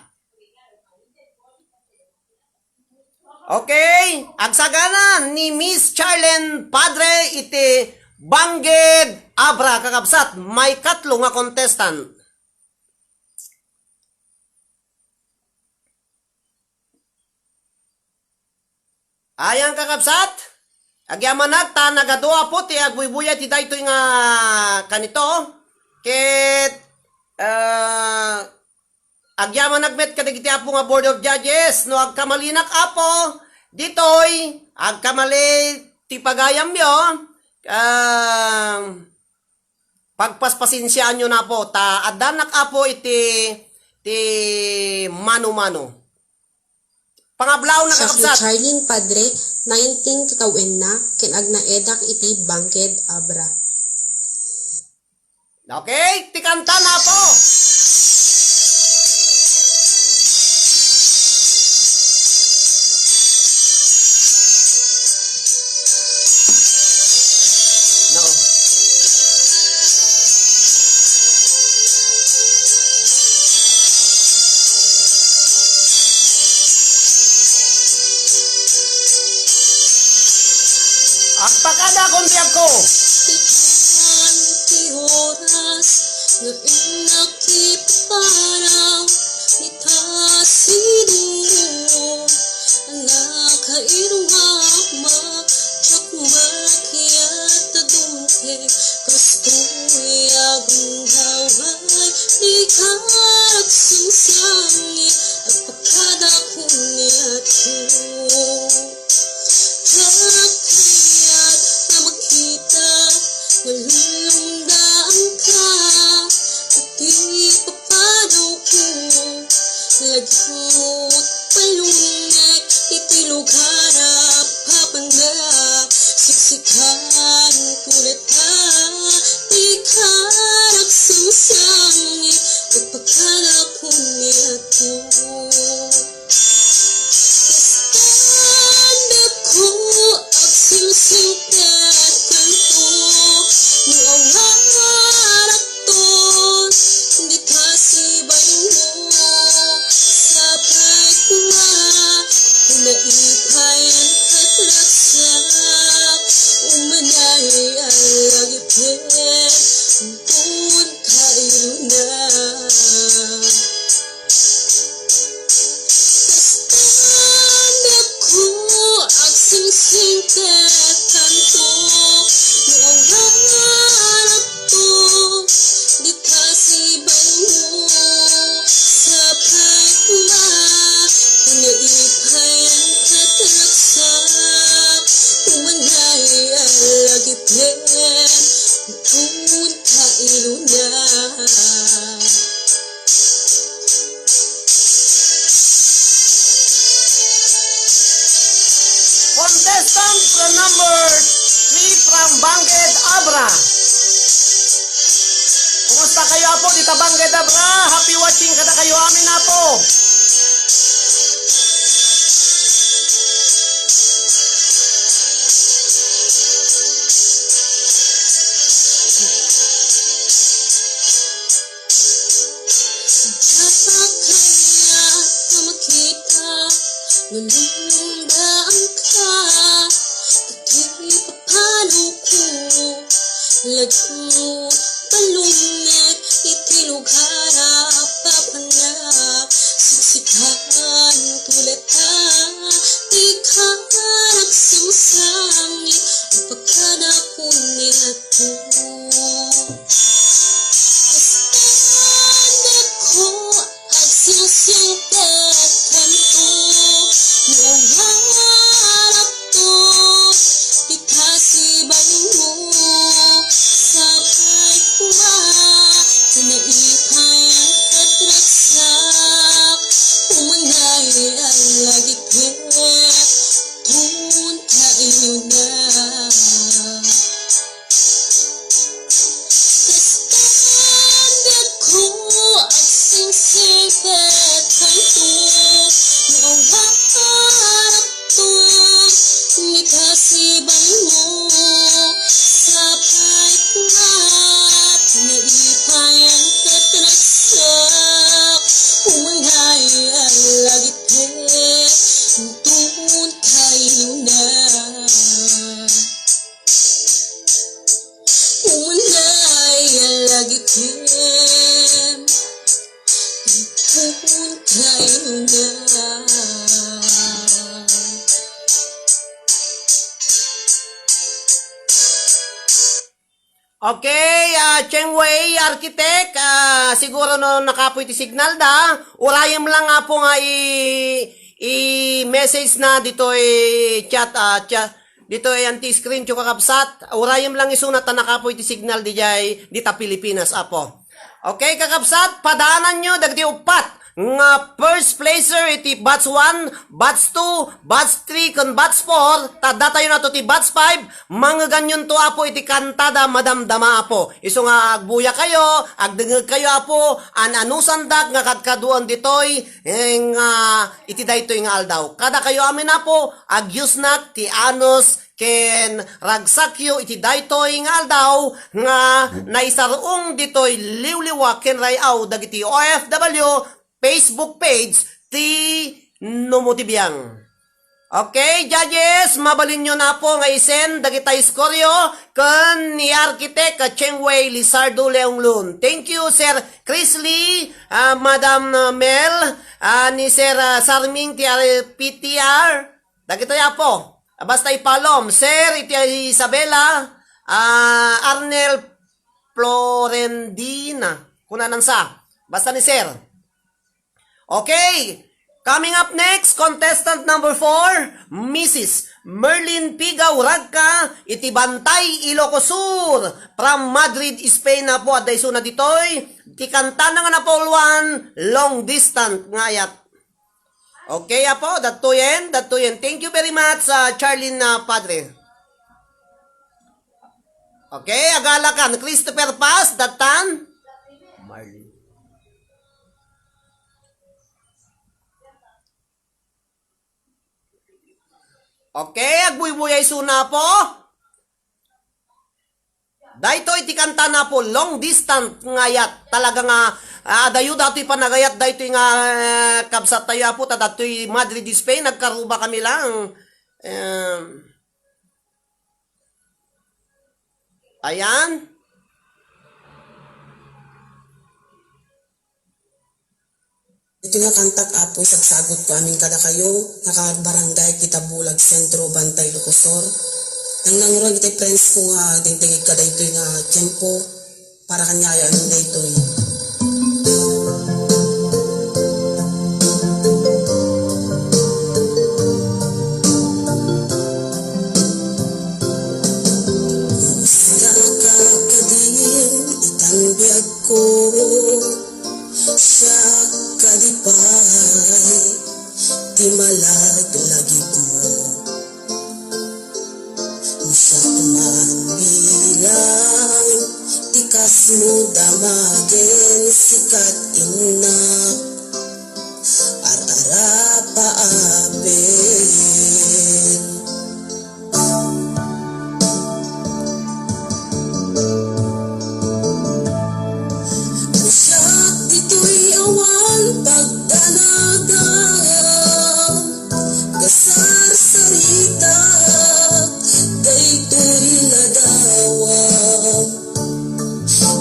Okay, agsagana ni Miss Charlene Padre iti Bangked Abra, kakabsat, maikatlo nga contestant. Ayan, kakabsat, agyamanak ta nagadua, Apo, ti agbuybuya ti daytoy nga kanito. Ket, ah, agyamanak met kadagiti, Apo, nga Board of Judges. No agkamalinak, Apo, ditoy, agkamali ti pagayamyo, ah, pagpaspasensiaanyo, Apo, ta addanak, Apo, iti, ti mano-mano. Pangablaw na, siak ni kakabsat. Charlene Padre, nineteen kakawenna, ken agnaedak iti Bangked Abra. Okay, ti kanta na, Apo. No. Agpakada kon biagko. Ti oras nga innak ipapanaw, ita sinuyo, a nakairungak, makakmakiat a dumteng, kastoy a gundaway, di ka agsamsangit, agpakada kon biagko. Kayaat nga makita, nalulungdaanka, iti papanawko, lagimot palunnek, iti lugar a papanda, siksikan ko dayta, di ka agsamsangit, agpakada kon biagko. Kasta dako agsingsingpet kanto, no awan akton, dita sibaymo, sapay koma, naipay ket ragsak, umanay a lagipet, inton kailo Kasta dako agsingsingsingpetanto, no awan adto dita sibaymo, sapay koma, ta naipay a tatragsak, umanay a lagipem, punta iluna. Contestant from number three from Bangked, Abra. Kumusta kayo, Apo, dita Bangked, Abra? Happy watching kadakayo amin, Apo. Napakaya ka makita, nalumdaang ka, pati papano ko, lagyo, balumnek, iti lugar a papanak, siksikan, tuleta, di ka nagsangsangit, pagkana ko ni Apo. Kasta dako agsingsingsingpetanto, no awan adto dita sibaymo, sapay koma, ta naipay a tatragsak, umanay a lagipem, punta iluna. Kasta dako agsingsingsingpetanto, no awan adto dita sibaymo, sapay koma, ta naipay a tatragsak, umanay a lagipem, punta iluna. Umanay a lagipem, punta iluna. Okay, ah, Cheng Wei, architect, ah, siguro no nakapoy ti signal da, urayem lang, Apo, nga i-, i-message na ditoy chat, ah, chat, ditoy anti-screen, kakabsat. Urayem lang isuna ta nakapoy ti signal dijay, dita Pilipinas, Apo. Okay, kakabsat, padaananyo dagiti uppat nga first placer iti batch one, batch two, batch three, ken batch four, ta datayo nato ti batch five, mangeganyonto, Apo, iti kantada madamdama, Apo. Isu nga agbuyakayo, agdengngegkayo, Apo, an-anusandak nga kadkaduan ditoy, eh, nga iti daytoy nga aldaw. Kadakayo amin, Apo, agyusnak ti anus ken ragsakyo iti daytoy nga aldaw nga naisar-ong ditoy liwliwa ken ray-aw dagiti O F W Facebook page ti Numo ti Biang. Okay, judges, mabalinyo na, Apo, nga i-send dagita iskoryo ken ni Architect Cheng Wei Lizardo Leonglun. Thank you, Sir Chris Lee, ah, Madam, ah, Mel, ah, ni Sir, ah, Sarming ti R P T R. Dagitoy, Apo. Basta ipalom, Sir, iti Isabela, ah, Arnel Florendina. Kunanan sa. Basta ni Sir. Okay. Coming up next, contestant number four, Missus Merlin Pigaw Ragka, iti Bantay, Ilocos Sur, from Madrid, Spain, Apo, adda isuna ditoy, ti kantana nga napauloan, Long Distance nga Ayat. Okay, Apo, dattoyen, dattoyen. Thank you very much, ah, Charlene, ah, Padre. Okay, agalakan. Christopher Paz, datan. Marlene. Okay, agbuybuyay isuna, Apo. Daytoy ti kantana, Apo, Long Distance nga Ayat. Talaga nga, ah, adayo datoy panagayat daytoy nga, ah, kabsattayo, Apo, ta datoy Madrid, Spain, nagkaruba kami lang. Em, ayan. Itoy nga kantak, Apo, isagsagutko amin kadakayo, nga kabarangay Quitabulag Centro, Bantay, Ilocos Sur. Nangnangruen itay friends ko nga dimtenged kadaytoy nga tiempo para kaniayo amin daytoy. Kumusta ka kadin itan biagko? Siak kadi pay ti malaglagipmo. No siak man bilang ti kasmo damagen, sikat innak, ar-arapa apen. No siak ditoy awan pagdanagam, kasarsaritak daytoy ladawa.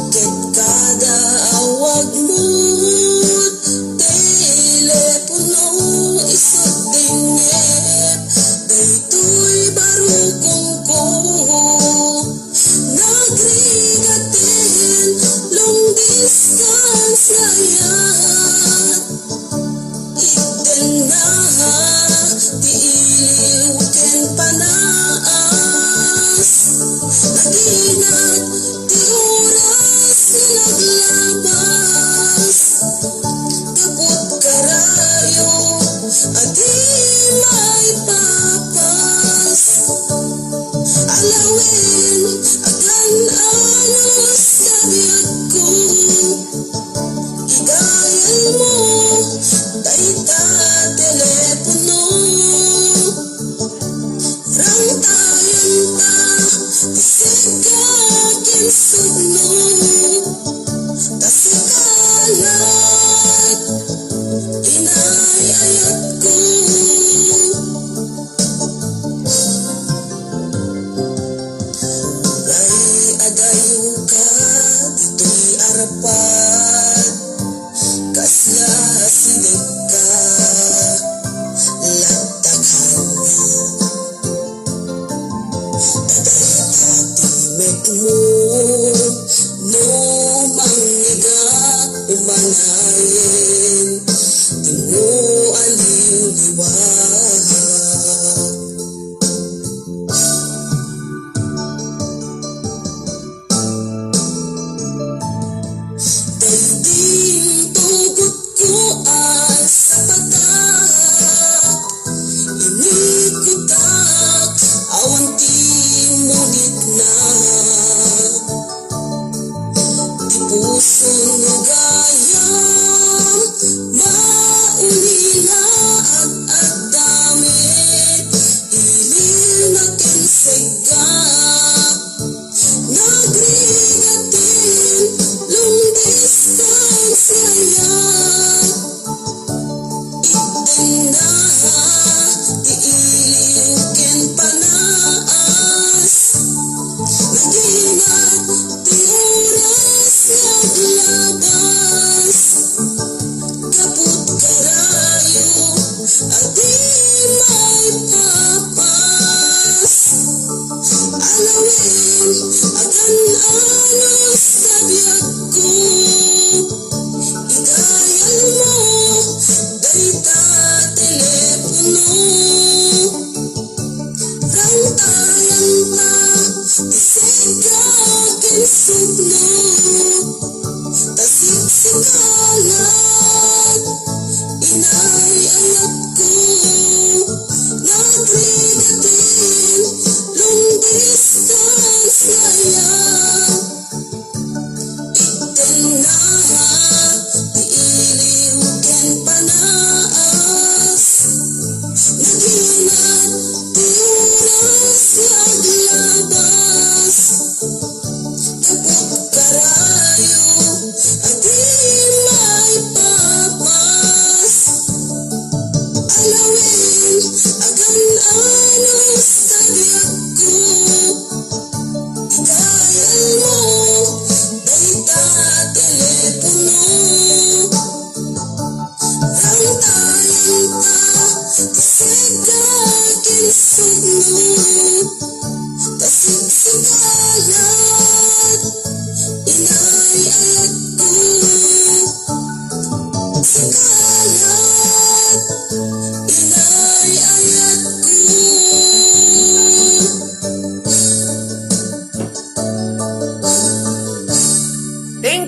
Ket kada awagmo, telepono, isu dengngem, daytoy barukongko. Nagrigaten long distance layat. Ittenna ti iliw ken panaas. Naginat ti oras nga naglabas. Gapu ti karayo a di maipapas. Alawen, agan-anos a biagko. Idayalmo dayta telepono. Rangtayanta ti sika ken sukno. Ta sika laeng, inay ayatko. Uray adayoka ditoy arpad, kasla sidegka, lattak kaniak. Ta dayta ti mekmo no mangngegak, umanayen ti mo a liwliwa. Daydi intugotko a sapatak, inikutak awan ti munitna. Ti puson gayam, mauli la ad-addami, iliwna ken segga. Nagrigaten long distance layat. Ittenna ti iliw ken panaas. Naginat ti oras nga aglabas. Gapu ti karayo a di maipapas. Alawen, agan-anos a biagko. Idayalmo dayta telepono. Rangtayanta ti segga ken sukno. Ta siksika laeng, inay ayatko. Nagrigaten long distance layat. Ittenna ti iliw ken panaas. Naginat ti oras nga aglabas. Gapu ti Thank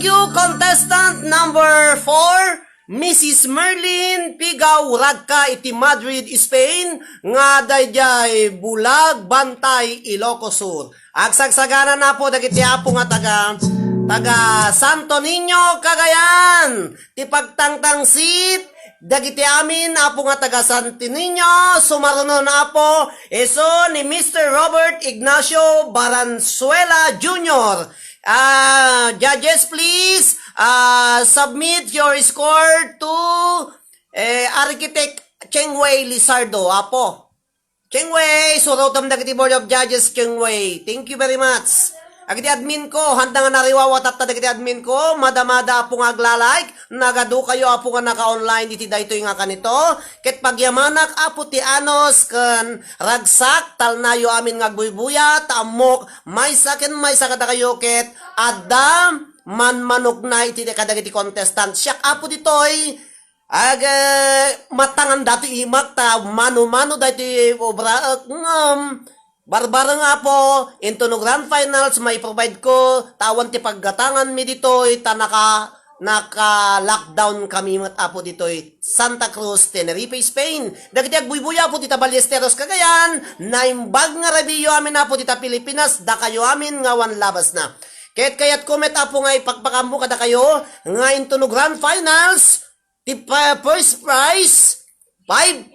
you, contestant number four, Missus Merlin Pigaw Ragka iti Madrid, Spain, nga daydiay Bulag, Bantay, Ilocos Sur. Agsagsagana, Apo, dagiti Apo nga taga, taga Santo Niño, Cagayan. Ti pagtangtangsit dagiti amin, Apo, nga taga Santo Niño, sumarunon, Apo, isu ni Mister Robert Ignacio Baranzuela Junior. Ah, judges, please, ah, submit your score to, eh, Architect Chengwei Lizardo, Apo. Chengwei, surotem dagiti Board of Judges, Chengwei. Thank you very much. Agiti admin ko, handa nga nariwawa tatta dagiti admin ko, madamada, Apo, nga agla-like, nagadukayo, Apo, nga naka-online iti daytoy nga kanito, ket pagyamanak, Apo, ti anus ken ragsak, talnayo amin nga agbuybuya, ta ammok, maysa ken maysa kadakayo ket adda manmanukna iti kadagiti contestant. Siak, Apo, ditoy, Ag, eh, matangan datoy imak ta mano-mano daytoy obraek ngem barbareng, Apo, into no grand finals, mai-provide ko ta awan ti paggatanganmi ditoy ta naka-, naka-lockdown kami met, Apo, ditoy Santa Cruz, Tenerife, Spain. Dagiti agbuybuya, Apo, dita Ballesteros, Cagayan, naimbag nga rabiyo amin, Apo, dita Pilipinas, dakayo amin nga awan labasna. Ket kayatko met, Apo, nga ipakpakaammo kadakayo nga into no grand finals, Ti pa-, first prize, five,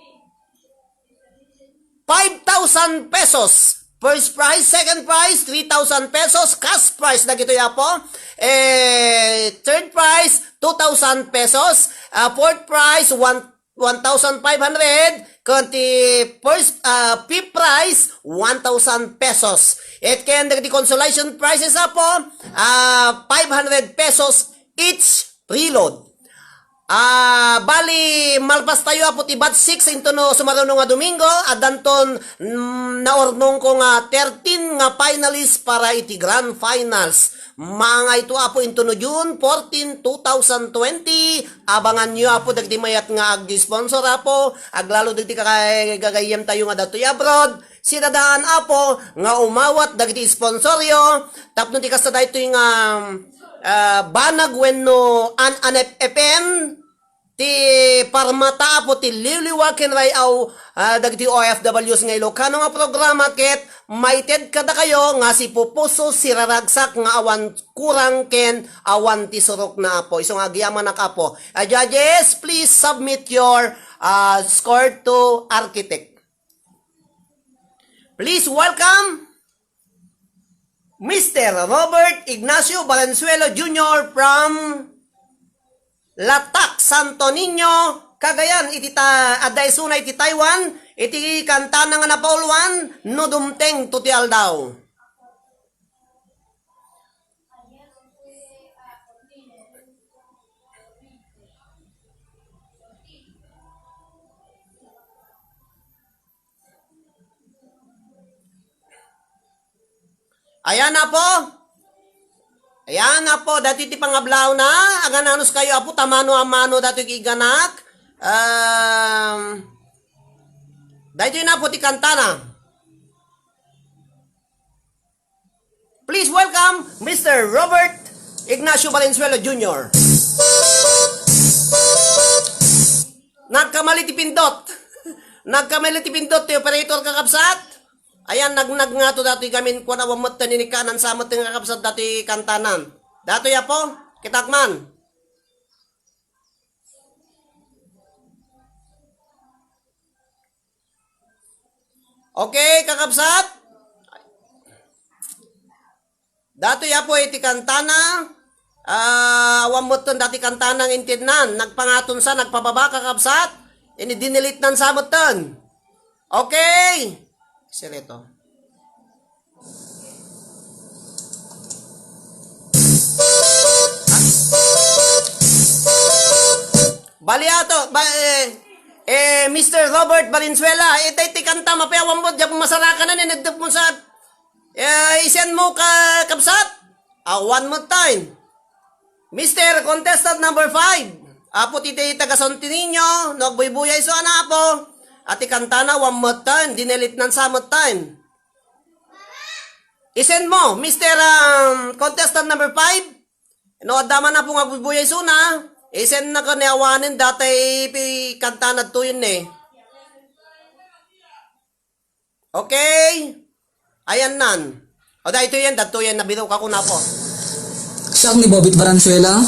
five thousand pesos. First prize, second prize, three thousand pesos. Cash prize dagitoy, Apo. Eh, third prize, two thousand pesos. Ah, fourth prize, one, one thousand five hundred. Ken ti first, ah, fifth prize, one thousand pesos. It ken dagiti consolation prizes, Apo, ah, five hundred pesos each preload. Ah, bali, malpastayo, Apo, ti batch six into no sumaruno nga Domingo, addanton, mm, naurnongko nga thirteen nga finalists para iti grand finals. Maangayto, Apo, into no June fourteen, two thousand twenty. Abanganyo, Apo, dagiti mayat nga ag-sponsor, Apo. Aglalo dagiti kagay-, gagayyemtayo nga adtoy abroad. Sinaadaan, Apo, nga umawat dagiti sponsoryo tapno ti kasta daytoy nga, ah, banag wenno an-, anep-epen ti parmata, Apo, ti liwliwa ken ray-aw, ah, dagiti O F Ws nga Ilocano nga programa ket maited kadakayo nga sipupuso, siraragsak nga awan kurang ken awan ti surokna, Apo. Isu nga agyamanak, Apo. Ah, judges, please submit your, ah, score to Architect. Please welcome Mister Robert Ignacio Valenzuela Junior from Latak, Santo Niño, Cagayan, iti ta-, adda isuna iti Taiwan, iti kantana nga napauluan, No Dumteng to ti Aldaw. Ayan, Apo. Ayan, Apo, daytoy ti pangablawna. Agan-anuskayo, Apo, ta mano a mano daytoy iganak. Um, daytoy na, Apo, ti kantana. Please welcome Mister Robert Ignacio Valenzuela Junior. Nagkamali ti pindot. Nagkamali ti pindot ti operator, kakabsat. Ayan, nagnag ngato datoy gamin kuan, awan met ti inikkanan sa met ti kakabsat datoy kantanan. Datoy, Apo, kitak man. Okay, kakabsat? Datoy, Apo, iti kantana. Ah, awan metten datoy kantana nga intednan. Nagpangaton sa, nagpababa, kakabsat. Ini dinelete nan sa metten. Okay. Sireto. Bali ato, ba, eh, eh, Mister Robert Valenzuela, itay ti kanta, mapayawan mo, diak masarakanan, eh, nagdep mo sa, eh, isen mo ka, kabsat? Awan mo time. Mister Contestant number five, Apo ti, ti taga Santo Niño, no agbuybuya isu a, Apo. Iti kantana, one metten, dinelete-nan sa metten. I-send mo, Mister, um, contestant number five. No, adda man, Apo, nga agbuybuya isuna, i-send na ken ni awanen datoy ti kantana ditoyen ne. Okay? Ayannan. O, daytoyen, daytoyen, nabiruka ko na po. Siak ni Bobit Valenzuela,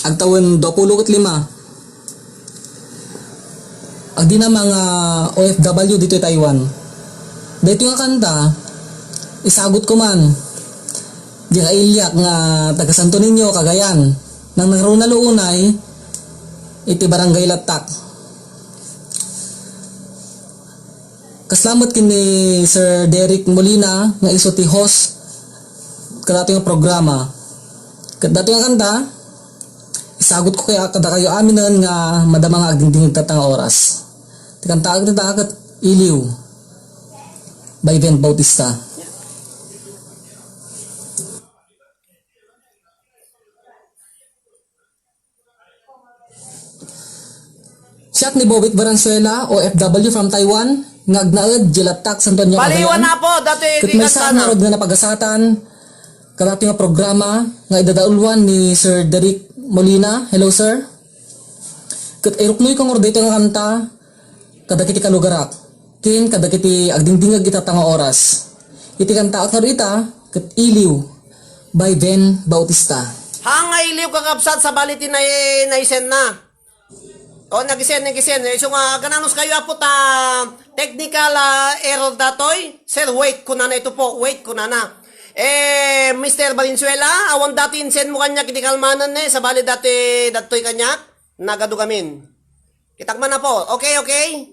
agtawen duapulo ket lima. Agdinamag nga O F W ditoy Taiwan. Daytoy nga kanta, isagut ko man. Di kailiak nga taga Santo Niño, Cagayan. Nang nangruna lo unay, iti Barangay Latak. Kasla met ken ni Sir Derek Molina nga isu ti host kadatoy nga programa. Ket datoy nga kanta, isagut ko kaya kadakayo aminen nga madama nga agdingdingeg tatta nga oras. Ti kanta ket ita ket Iliw by Ben Bautista. Siak ni Bobit Valenzuela, O F W from Taiwan, nga agnaed di Latak, Santo Niño, Cagayan. Baliwan na po, datoy ket maysa kanta na ngarud nga napagasatan kadatoy nga programa nga idadauluan ni Sir Derek Molina. Hello, sir. Ket iruknoy ko ngarud daytoy nga kanta kadagiti kalugarak, ken kadagiti agdingdingeg ita nga oras. Iti kantaak ngarud ita, ket Iliw by Ben Bautista. Haan nga iliw, kakabsat, sabali ti nai-, naisen na. O, nagisen, nagisen. Isu nga, agananos kayo, Apo, ta technical, ah, error datoy. Sir, wait, kunana ito po. Wait, kunana. Eh, Mister Valenzuela, awan datoy insend mo kaniak iti kalmanan ne, sabali datoy, datoy kaniak. Nagadu gamin. Kitak man, Apo. Okay, okay.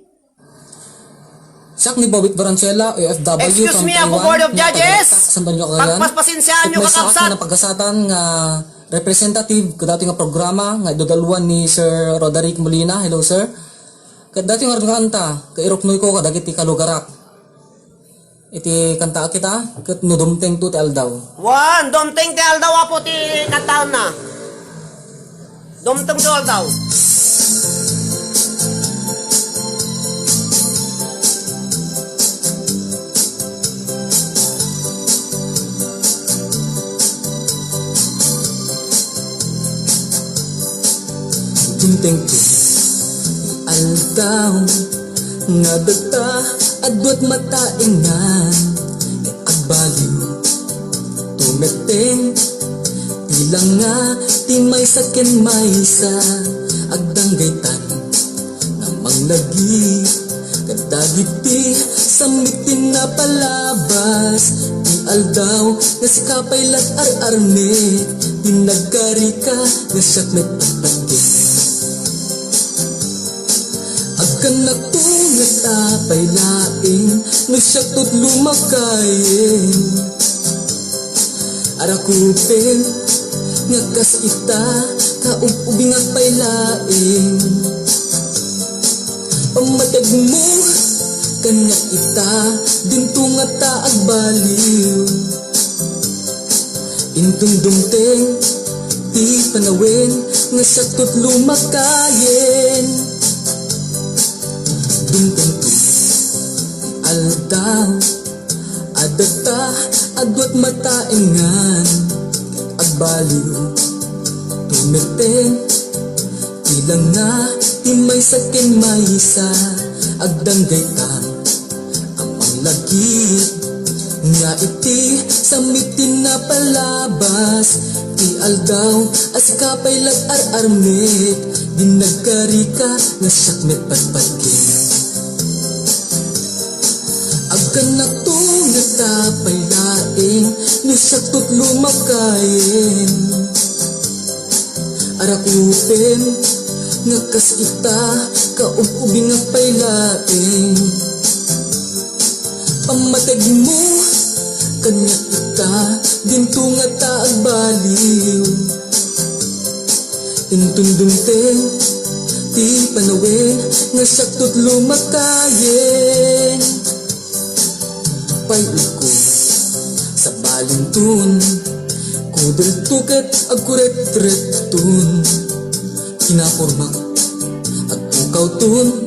Siak ni Bobit Valenzuela, O F W. Excuse me, Apo, Board of Judges. Pagpaspasiensyahan nyo, kakabsat. Napagasatan nga representative kadatoy nga programa nga idadauluan ni Sir Roderick Molina. Hello, sir. Kadatoy nga kanta, kairuknoy ko kadagiti kalugarak. Iti kantaak ita, ket no dumtengto ti aldaw. Wen, dumteng ti aldaw, Apo, ti kantaenna. Dumteng ti aldaw. Dumtengto ti aldaw nga data, adu a mataengan, agbaliw, tumetteng, ti langa ti maysa ken maysa, agdanggaytan, nga manglagip, kadagiti sammitin a palabas, ti aldaw nga sika pay lat ar-armek, ti nagkarika nga siak met patpatgen. Agkannak to nga sapay laeng no siak to't lumakayen. Arakupen nga kas ita, kaub-ubingak pay laeng. Pammateg mo kaniak ita, dinto ngata agbaliw. Inton dumteng ti panawen nga siak to't lumakayen. Dumteng ti aldaw, adda ta adu a mataengan, agbaliw, tumetteng, ti langa ti maysa ken maysa, agdanggaytan, a manglagip, nga iti sammitin a palabas, ti aldaw a sika pay lat ar-armek, din nagkarika nga siak met patpatgen. Agkannak to nga sapay laeng no siak to't lumakayen. Arakupen nga kas ita, kaub-ubingak pay laeng. Pammateg mo kaniak ita, dinto ngata agbaliw. Inton dumteng ti panawen nga siak to't lumakayen. Pay-udko, sabalinton, kudelto ket agkuretretton. Napurmak, agpukawton,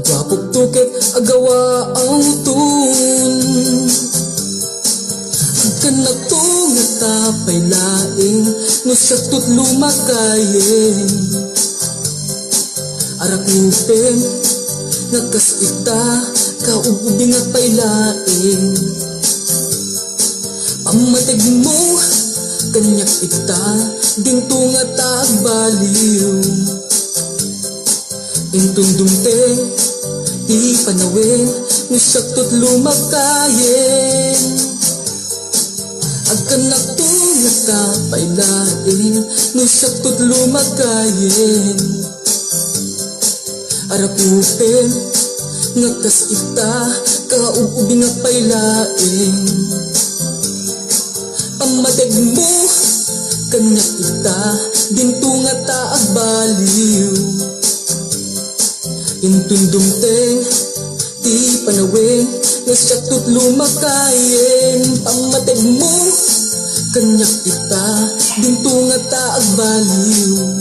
guapok to ket agawawton. Agkannak to nga ta pay laeng, no siak to't lumakayen. Arakupen, nga kas ita, kaug-ubingak pay laeng. Pammateg mo, kaniak ita, dinto nga ta agbaliw. Inton dumteng ti panawen, no siak to't lumakayen. Agkannak to nga ta pay laeng, no siak to't lumakayen. Arakupen, nga kas ita, kaug-ubingak pay laeng. Pammateg mo, kaniak ita, dinto nga ta agbaliw. Inton dumteng ti panawen, nga siak to't lumakayen. Pammateg mo, kaniak ita, dinto nga ta agbaliw.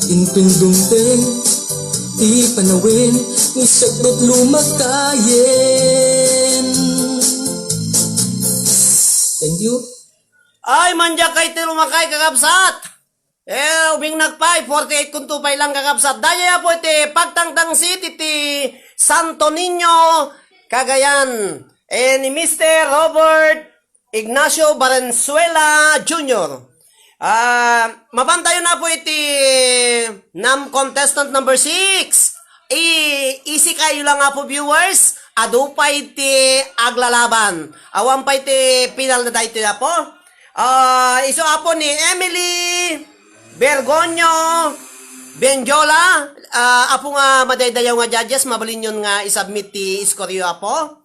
Inton dumteng ti panawen, nga siak to't lumakayen. Thank you. Ay, mandiak kay ti lumakay, kakabsat! Eh, ubingnak pay, forty-eight kunto pay lang, kakabsat. Dayta Apo iti pagtangtangsit iti Santo Niño, Cagayan. Eh, ni Mister Robert Ignacio Valenzuela Junior. Ah, mapantayon, Apo, iti nam contestant number six. I-, isikayo lang, Apo, viewers, adu pay ti aglalaban. Awan pay ti pinalna daytoy, Apo. Ah, isu, Apo, ni Emily Bergonio Benjola. Ah, Apo nga madaydayaw nga judges, mabalinyon nga isubmit ti scoreyo, Apo.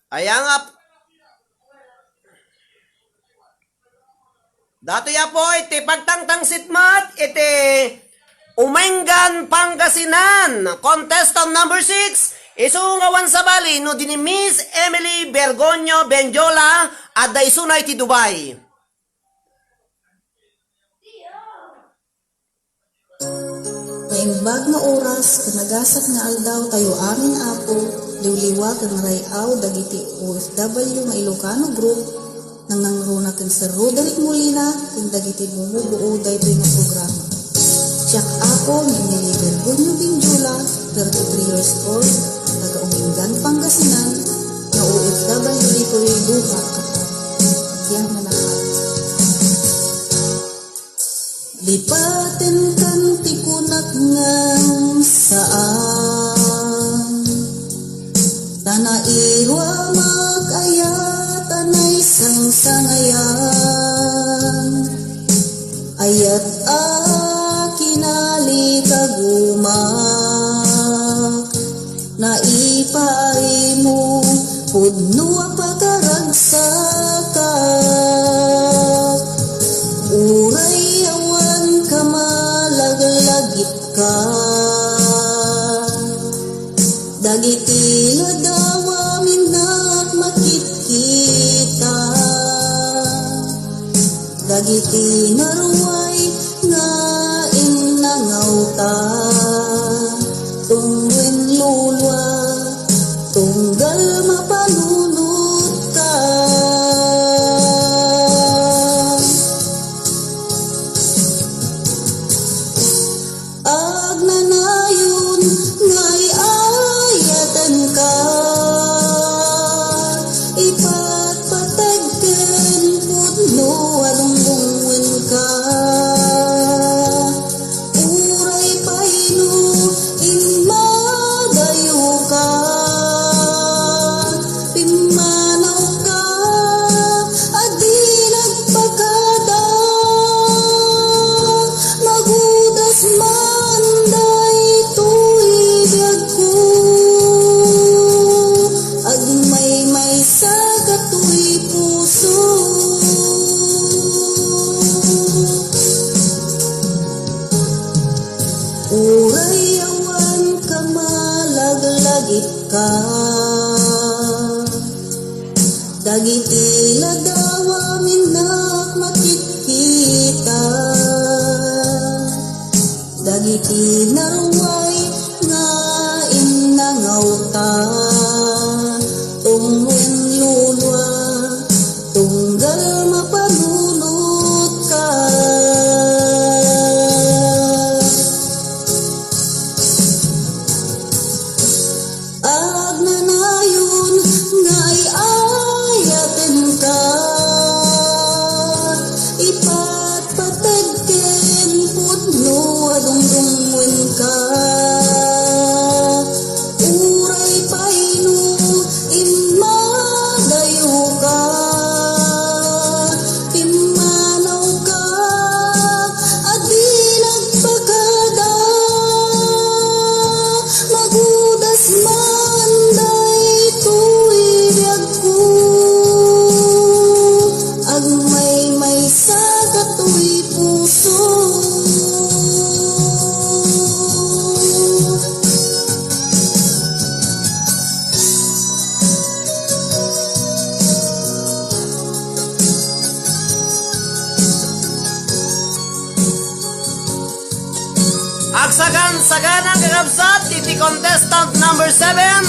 Ayan nga. Datoy, Apo, iti pagtangtangsit met iti Umingan, Pangasinan. Contestant number six, isu nga awan sabali no di ni Miss Emily Bergonio Benjola, adda isuna iti Dubai. Naimbag nga oras ken nagasat nga aldaw tayo amin, Apo, liwliwa ken maray-aw dagiti O F W nga Ilocano Group, nangnangruna ken Sir Roderick Molina ken dagiti bumubuo daytoy nga programa. Siak, Apo, ni Emily Bergonio Binjula, thirty-three years old, taga Umingan, Pangasinan, nga O F W ditoy Doha, Qatar. Diak nga nakat. Lipatenkan ti kunak ngem saan. Ta nairuamak ayat a naisangsangayan. Ayat a kinalikagumak. Naipaimo pudno a pakaragsakak. Uray awan ka malaglagitka. Dagiti ladaw a minnak makitkita. Dagiti naruay nga innangawta, tungwen lulua, tunggal mapanunotka. Agnanayon nga ay-ayatenka, ipatpateg ken pudno a lunglungoenka. Dagiti ladawa minnak makitkita, dagiti naruay nga innangawta, tungwen lulua, tunggal mapanunotka. Agnanayon nga ay-ayatenka, ipatpateg ken pudno a dungdungngoenka. Uray pay no immadayoka, immanawka a di nagpakada. Magudas man daytoy biagko, agmaymaysa katoy puso. Agsagan-sagana, kakabsat, iti contestant number seven,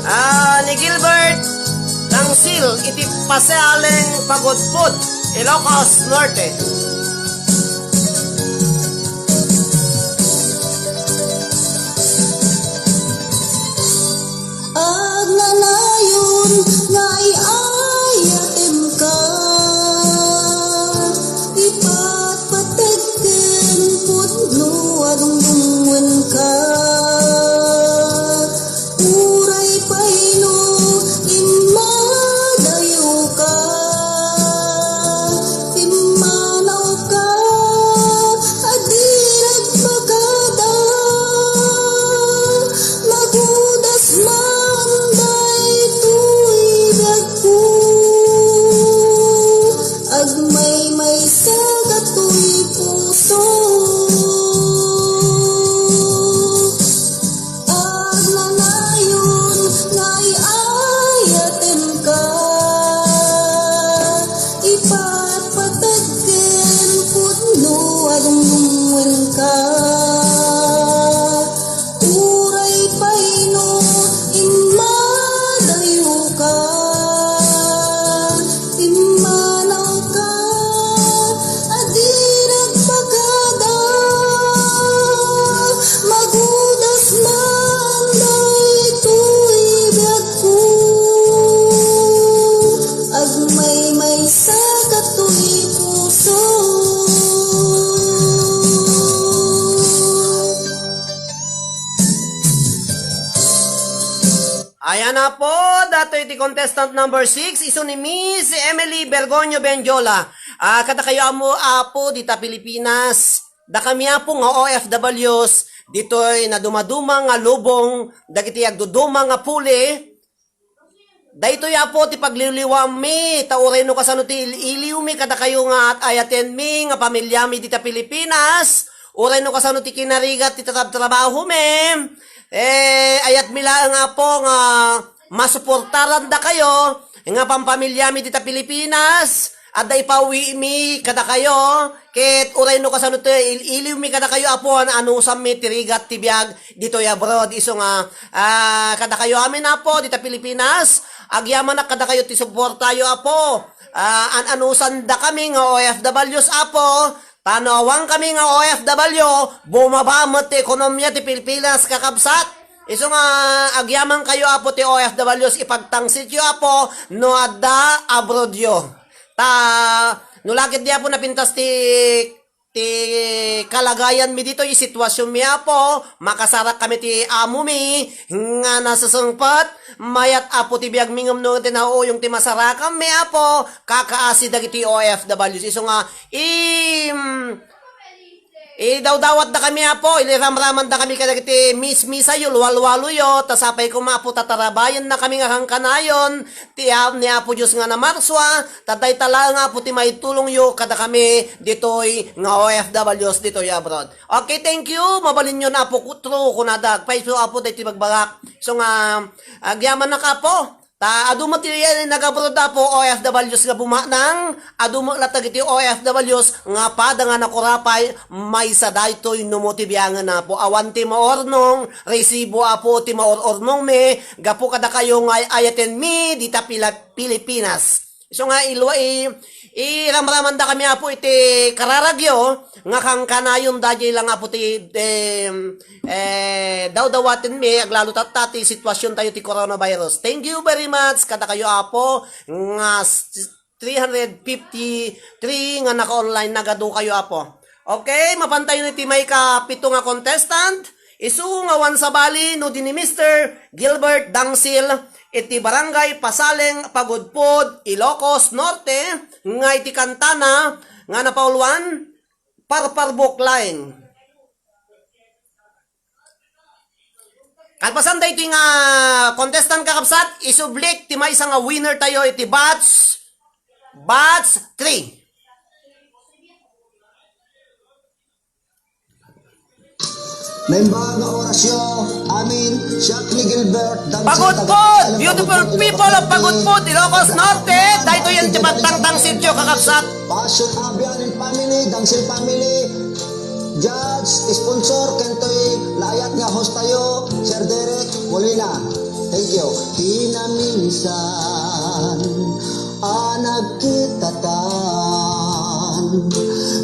ah, ni Gilbert Tangsil, iti Pasealeng Pagudpud, Ilocos Norte. Agnanayon nga ay-ayatenka, ipatpateg ken pudno a dungdungngoenka. Uray pay no immadayoka, immanawka a di nagpakada. Magudas man daytoy biagko, agmaymaysa katoy puso. Agnanayon nga ay-ayatenka, ipatpateg ken pudno a dungdungngoenka. Uray pay no immadayoka, immanawka a di nagpakada. Magudas man daytoy biagko, agmaymaysa katoy puso. Ayan, Apo, datoy ti contestant number six, isu ni Miss Emily Bergonio Benjola. Ah, kadakayo, Apo, dita Pilipinas. Dakami, Apo, nga O F Ws, ditoy nadumaduma nga lubong, dagiti agduduma nga puli. Daytoy, Apo, ti pagliwliwammi, ta uray no kasano ti il-, iliwmi kadakayo nga at-, ayatenmi nga pamilyami dita Pilipinas, uray no kasano ti kinarigat ti trab-, trabahomi, eh, ayatmi laeng, Apo, nga masuportaran dakayo nga pampamilyami dita Pilipinas, adda ipawiimi kadakayo, ket uray no kasano ti il-, iliwmi kadakayo, Apo, an-anusanmi ti rigat ti biag ditoy abroad. Isu nga, ah, kadakayo amin, Apo, dita Pilipinas, agyamanak kadakayo ti suportayo, Apo. Ah, an-anusandakami nga O F Ws, Apo, ta no awankami nga O F W, bumaba met ti ekonomiya ti Pilipinas, kakabsat. Isu nga agyamankayo, Apo, ti O F Ws, ipagtangsityo, Apo, no adda abroadyo. Ta, no la ketdi, Apo, napintas ti, ti kalagayanmi ditoy, sitwasionmi, Apo, makasarakkami ti amomi nga nasesengpet, mayat, Apo, ti biagmi ngem no ti nauyong ti masarakanmi, Apo, kakaasi dagiti O F Ws. Isu nga, im-, Idawdawatdakami, Apo, iliramramandakami kadagiti mismisayo, lualwaloyo, ta sapay koma, Apo, ta tarabayennakami nga kankanayon ti Ap-, ni Apo Dios nga namarsua, ta dayta laeng, Apo, ti maitulongyo kadakami ditoy nga O F Ws ditoy abroad. Okay, thank you. Mabalinyon, Apo, kutro, kunada. Agpayso, Apo, daytoy bagbagak. So nga, agyamanak, Apo. Ta adu met ti nag-abroad, Apo, O F Ws nga bumanang, adu met latta dagiti O F Ws nga pada nga nakurapay, maysa daytoy no mo ti biangen, Apo. Awan ti maurnong resibo, Apo, ti maur-urnongmi gapu kadakayo nga ay-ayatenmi dita Pila-, Pilipinas. Isu nga ilua-, i-, iramramandakami, Apo, iti kararagyo nga kankanayon daydiay lang, Apo, ti, em, eh, dawdawatenmi, aglalo tatta ti situasiontayo ti coronavirus. Thank you very much kadakayo, Apo, nga s-, three hundred fifty-three nga naka-online, nagadukayo, Apo. Okay, mapantayon iti maikapito nga contestant. Isu nga awan sabali no di ni Mister Gilbert Dangsil iti Barangay Pasaleng, Pagudpod, Ilocos Norte, nga iti kantana nga napauluan, Parparbuk Laeng. Kalpasan daytoy nga contestant, kakabsat, isublik ti maysa nga winner tayo iti batch, batch three. Naimbag nga orasyo, amin, siak ni Gilbert Dangsil, Pagudpod, taga beautiful Pagudpod, people of Ilocos Norte. Pagudpod, Ilocos Norte, daytoy ti pagdangdang sitio, kakabsat. Passion Abianin family, Dangsil family, judge, sponsor, kentoy naayat nga host tayo, Sir Derek Molina. Thank you. Ti naminsan a nagkitatan,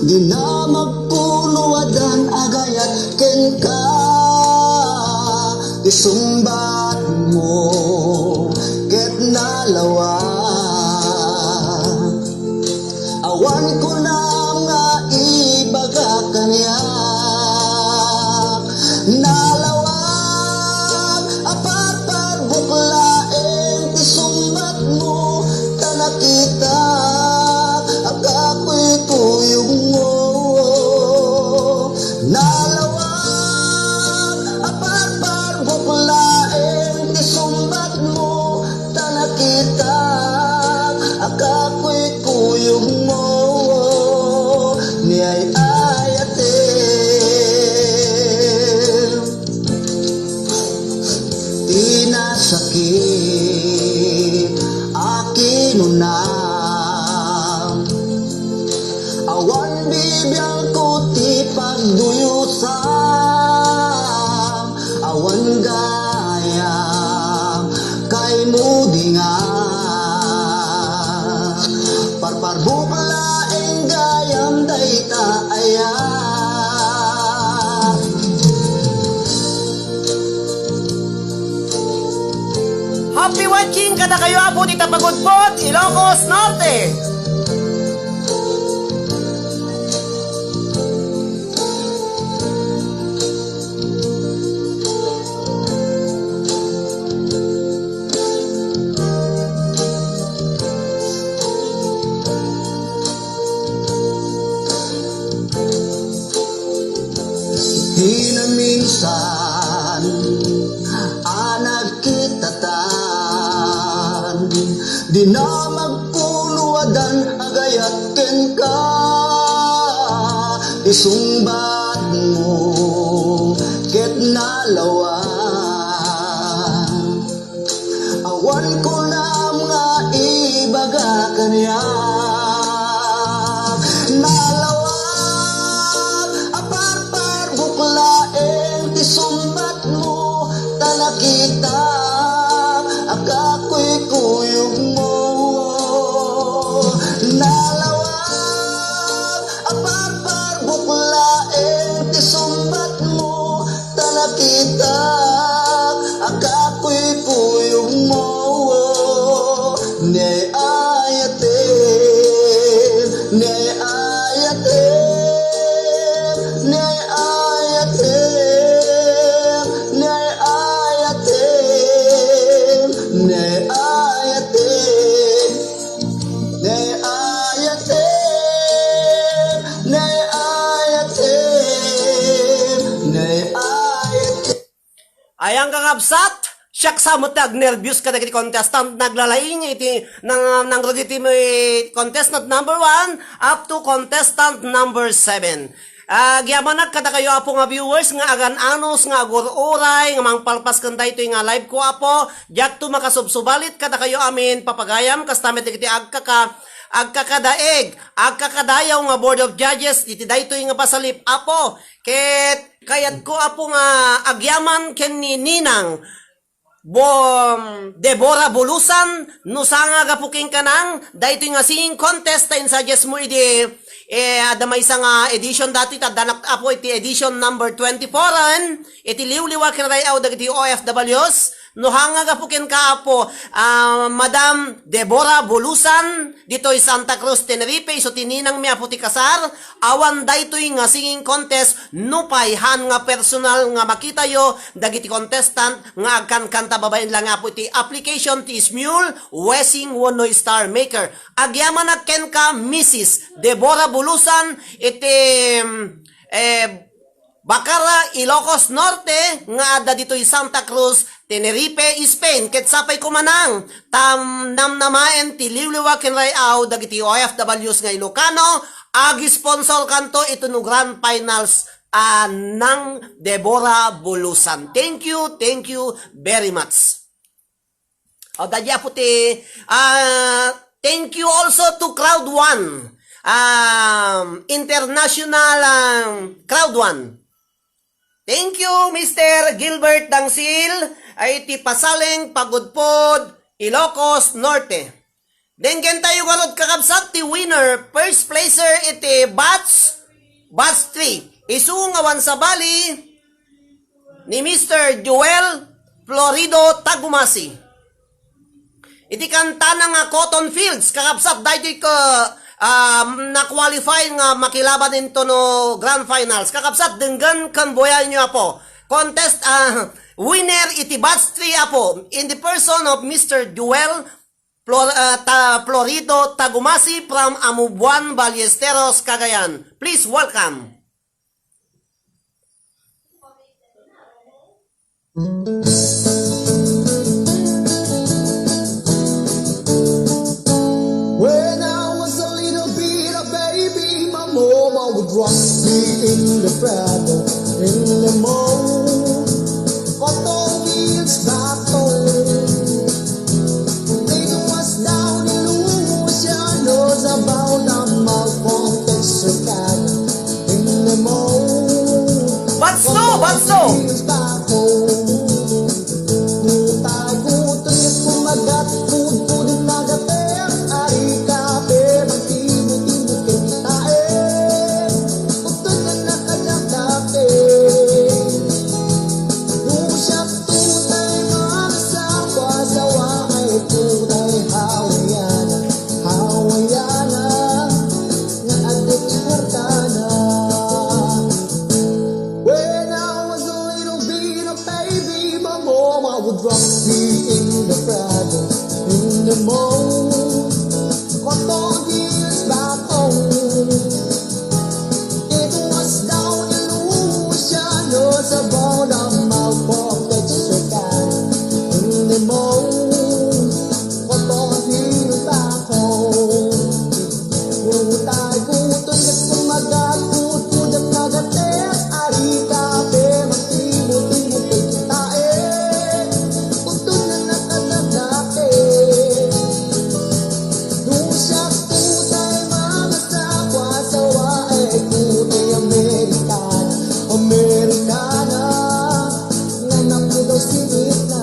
dinamagko no addan agayat kenka, isungbatmo ket nalawag. Awan kunam nga ibaga kaniak, nalawag a parparbuk laeng ti sungbatmo, ta nakitak a kakuykuyogmo. Nalawag a parparbuk laeng ti sungbatmo, ta nakitak a kakuykuyogmo ni ay-ayatem. Ti nasakit a kinunam, awan bibiangko ti pagduyusam. Awan gayam, kaimudingan. Parparbuk laeng gayam dayta aya. Happy watching kadakayo, Apo, dita Pagudpod, Ilocos Norte. Ti naminsan a nagkitatan, dinamagko no addan agayat kenka, isungbatmo ket nalawag. Awan kunam nga ibaga kaniak, nalawag a parparbuk laeng ti sungbatmo, ta nakitak a kakuykuyogmo. Nalawag a parparbuk laeng ti sungbatmo, ta nakitak a kakuykuyogmo. Ni ay-ayatem, ni ay-ayatem, ni ay-ayatem, ni ay-ayatem, ni ay-ayatem. Ni ay-ayatem, ni ay-ayatem, ni ay-ayatem. Ayan, kakabsat, siak sa met ti agnerbios kadagiti contestant, naglalaing iti, nang, nang rugiti may contestant number one up to contestant number seven. Agyamanak kadakayo, Apo, nga viewers nga agan-anos nga agur-uray nga mangpalpas ken daytoy nga live ko, Apo. Diakto makasubsubalit kadakayo amin, papagayam, kasta met dagiti agkaka-, agkakadaeg, agkakadayaw nga board of judges iti daytoy nga pasalip, Apo. Ket kayatko, Apo, nga agyaman ken ni Ninang Bom, Deborah Bulusan, no sanga gapu kenka nang, daytoy nga singing contest ta insuggest mo idi, eh, adda maysa nga edition datoy, ta addanak, Apo, iti edition number twenty-four, en, iti liwliwa ken ray-aw dagiti O F Ws, no sanga gapu kenka, Apo, ah, Madam Deborah Bulusan, ditoy Santa Cruz, Tenerife, isu ti ninangmi, Apo, ti kasar, awan daytoy nga singing contest, nupay saan nga personal nga makitayo dagiti contestant nga agkankanta babaen lang, Apo, iti application ti Smule, Wessing wenno Star Maker. Agyamanak kenka, Missus Deborah Bulusan, iti, eh, Bacara, Ilocos Norte, nga adda ditoy Santa Cruz, Tenerife, Spain. Ket sapay koma nang, ta namnamaen ti liwliwa ken ray-aw dagiti O F Ws nga Ilocano, ag-sponsor kanto iti no grand finals a nang Deborah Bulusan. Thank you, thank you very much. O, daydi, Apo, ti, ah, thank you also to Crowd One, um, International, um, Crowd One. Thank you, Mister Gilbert Dangsil, ay ti Pasaleng, Pagudpod, Ilocos Norte. Denggen tayo garud, kakabsat, ti winner, first placer iti batch, batch three. Isu nga awan sabali ni Mister Joel Florido Tagumasi. Iti kantana nga Cotton Fields, kakabsat, daytoy ka, ah, na-qualify nga makilaban into no grand finals. Kakabsat, denggen ken buyaenyo, Apo. Contest, ah, winner iti batch three, Apo, in the person of Mister Joel Flor-, ah, Ta-, Florido Tagumasi from Amubuan, Ballesteros, Cagayan. Please welcome. When I was a little bit of baby, my mama would rock me in the cradle, in the moon. Cotton fields back home. It was down in Luciano's about a mile from Texarkana, in the moon. Batch two, batch two. Cotton fields back home. Tago, tuyok, kumagat, pudpud, magatem, ari, kape, magtibo-tibo, ken tae. Utod nga nakadakdake. No siak tutay makasapa, sawaay tutay Hawaiana, Hawaiana, nga adda ti kwartana. When I was a little bit of baby, my mama would rock me in the cradle, in the moon. Cotton fields back home. It was down in Luciano's about a mile from Texarkana, in the moon. Cotton fields back home. Utay, utod, kumagat, pudpud, magatem, ari, kape, magtibo-tibo, ken tae. Utod nga nakadakdake. No siak tutay makasapa, sawaay tutay Amerikana, Amerikana, nga napudaw singitna.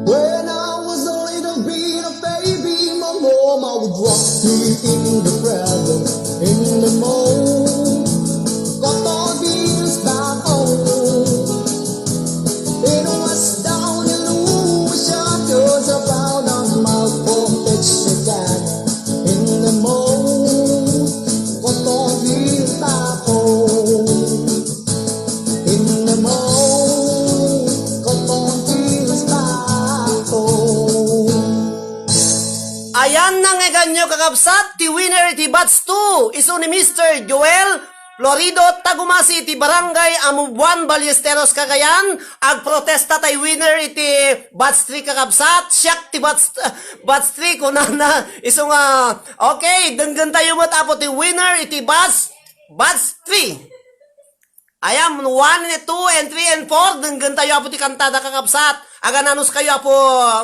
When I was a little bit of baby, my mama would rock me in the cradle, in the moon. Cotton fields back home. It was down in Lucia, just about a mile from Texarkana, in the moon. Cotton fields back home. In the moon. Kakabsat, ti winner iti batch two, isu ni Mister Joel Florido Tagumasi iti Barangay Amubuan, Ballesteros, Cagayan. Agprotesta tay winner iti batch three, kakabsat. Siak ti batch, batch three, kunana. Isu nga, okay, denggentayo met, Apo, ti winner iti batch, batch three. Ayan, one, two, and three, and four, denggentayo, Apo, ti kantada, kakabsat. Agan-anuskayo, Apo,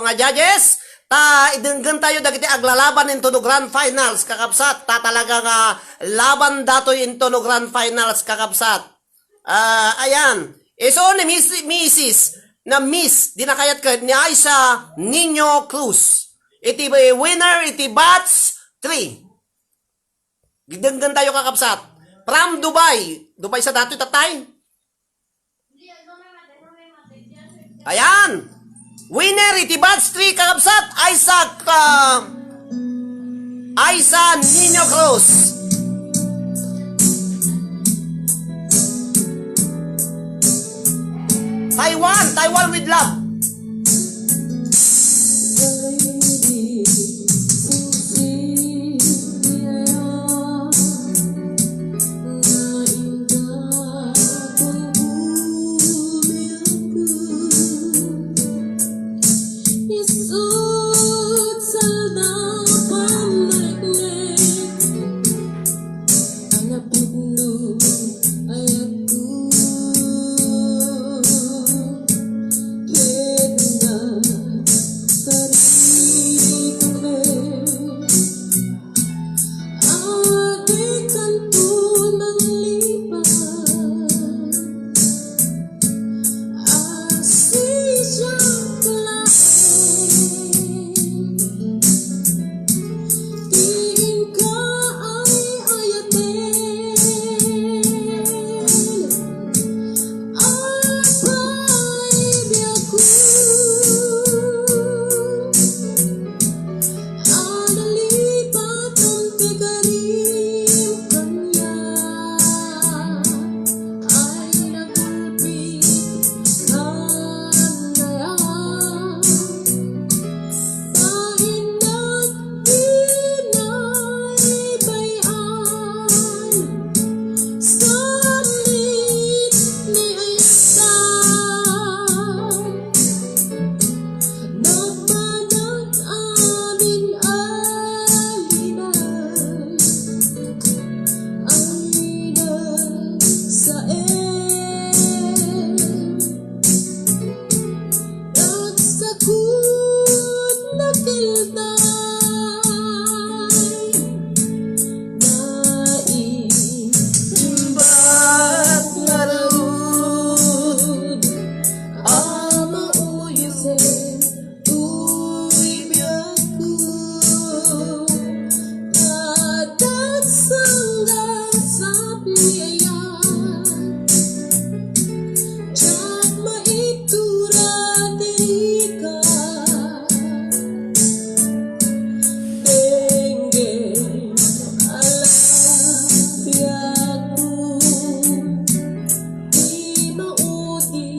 nga judges, ta idenggentayo dagiti aglalaban into no grand finals, kakabsat. Ta talaga nga laban datoy into no grand finals, kakabsat. Ah, ayan. Isu ni Miss, Missus na Miss, di na kayat ket ni Aisa Nino Cruz. Iti winner, iti batch three. Denggentayo, kakabsat. From Dubai. Dubai sa datoy, tatay? Ayan. Winner iti batch three, kakabsat. Isaac, ah, Aisa Nino Cruz. Taiwan, Taiwan with love.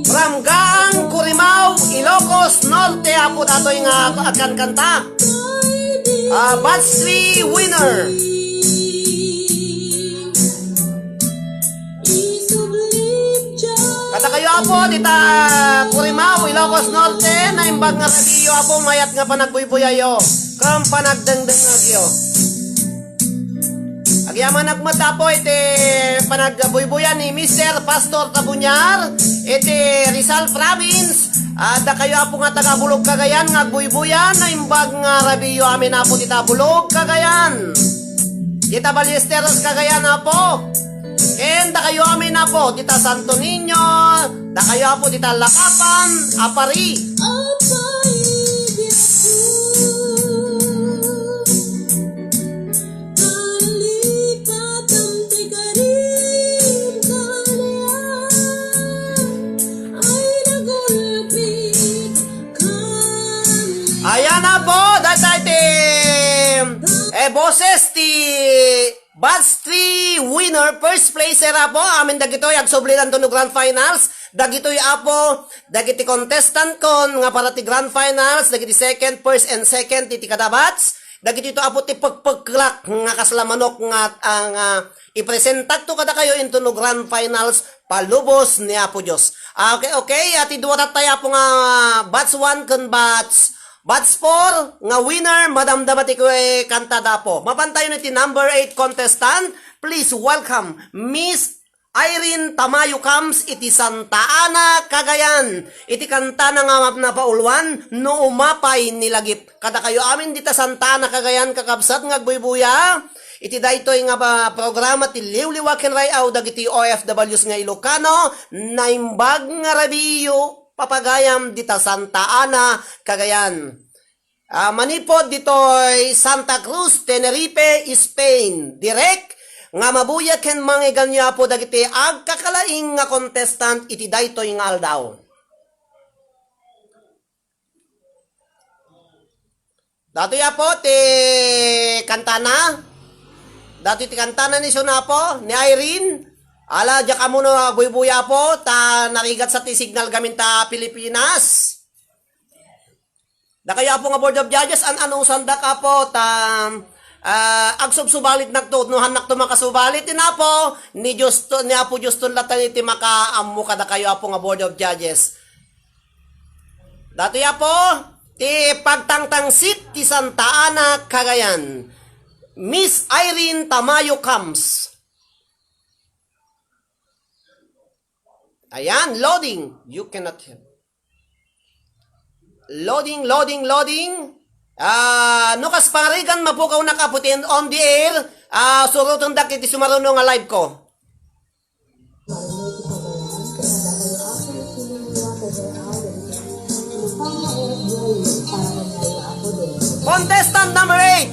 From Gaang, Corimao, Ilocos Norte, Apo, datoy nga agkankanta. Ah, batch three winner. Kadakayo, Apo, dita Corimao, Ilocos Norte, naimbag nga rabiyo, Apo, mayat nga panagbuybuyayo, ken panagdengdengngegyo. Agyamanak met, Apo, iti panagbuybuyan ni Mister Pastor Tabunyar iti Rizal Province. Ah, dakayo, Apo, nga taga Bulog, Cagayan, nga agbuybuyan, naimbag nga rabiyo amin, Apo, dita Bulog, Cagayan. Dita Ballesteros, Cagayan, Apo. Ken dakayo amin, Apo, dita Santo Niño, dakayo, Apo, dita Lacapan, Apari. Ayan, Apo, dayta ti, eh, boses ti batch three winner, first placer, Apo, amin dagitoy agsubli ditoy no grand finals. Dagitoy, Apo, dagiti contestant kon nga para ti grand finals, dagiti second, first, and second iti kada batch. Dagitoy to, Apo, ti pekpekkelak nga kasla manok nga, ah, nga ipresentakto kadakayo intono grand finals, palubos ni Apo Dios. Ah, okay, okay. Iti dua tayo, Apo, nga batch one ken batch, batch four nga winner, madamdama ti kue-, kanta da, Apo. Mapantayon iti number eight contestant. Please welcome Miss Irene Tamayo Camps iti Santa Ana, Cagayan. Iti kantana nga napauluan, No Umapay ni Lagip. Kadakayo amin dita Santa Ana, Cagayan, kakabsat nga agbuybuya. Iti daytoy nga ba, programa ti Liwliwa ken Ray-aw dagiti O F Ws nga Ilocano, Naimbag nga Rabiiyo, papagayam dita Santa Ana, Cagayan. Ah, manipud ditoy Santa Cruz, Tenerife, Spain. Direk nga mabuya ken mangiganyo, Apo, dagiti agkakalaing nga contestant iti daytoy nga aldaw. Datoy, Apo, ti kantana. Datoy ti kantana ni Sun, Apo, ni Irene. Ala, diak ammono agbuybuya, Apo, ta narigat sa ti signal gamin ta Pilipinas. Dakayo, Apo, nga Board of Judges, an-anusandak, Apo, ta, ah, agsubsubalit nakto, no hannakto makasubalit, ti Apo, ni Dios to, ni Apo Dios ton latan iti makaammo kadakayo, Apo, nga Board of Judges. Datoy, Apo, ti pagtangtangsit ti Santa Ana, Cagayan. Miss Irene Tamayo Camps. Ayan, loading. You cannot hear. Loading, loading, loading. Ah, no kas pangarigan, mapukawnak, Apo, ti on the air. Ah, surotendak iti sumaruno nga live ko. Contestant number eight.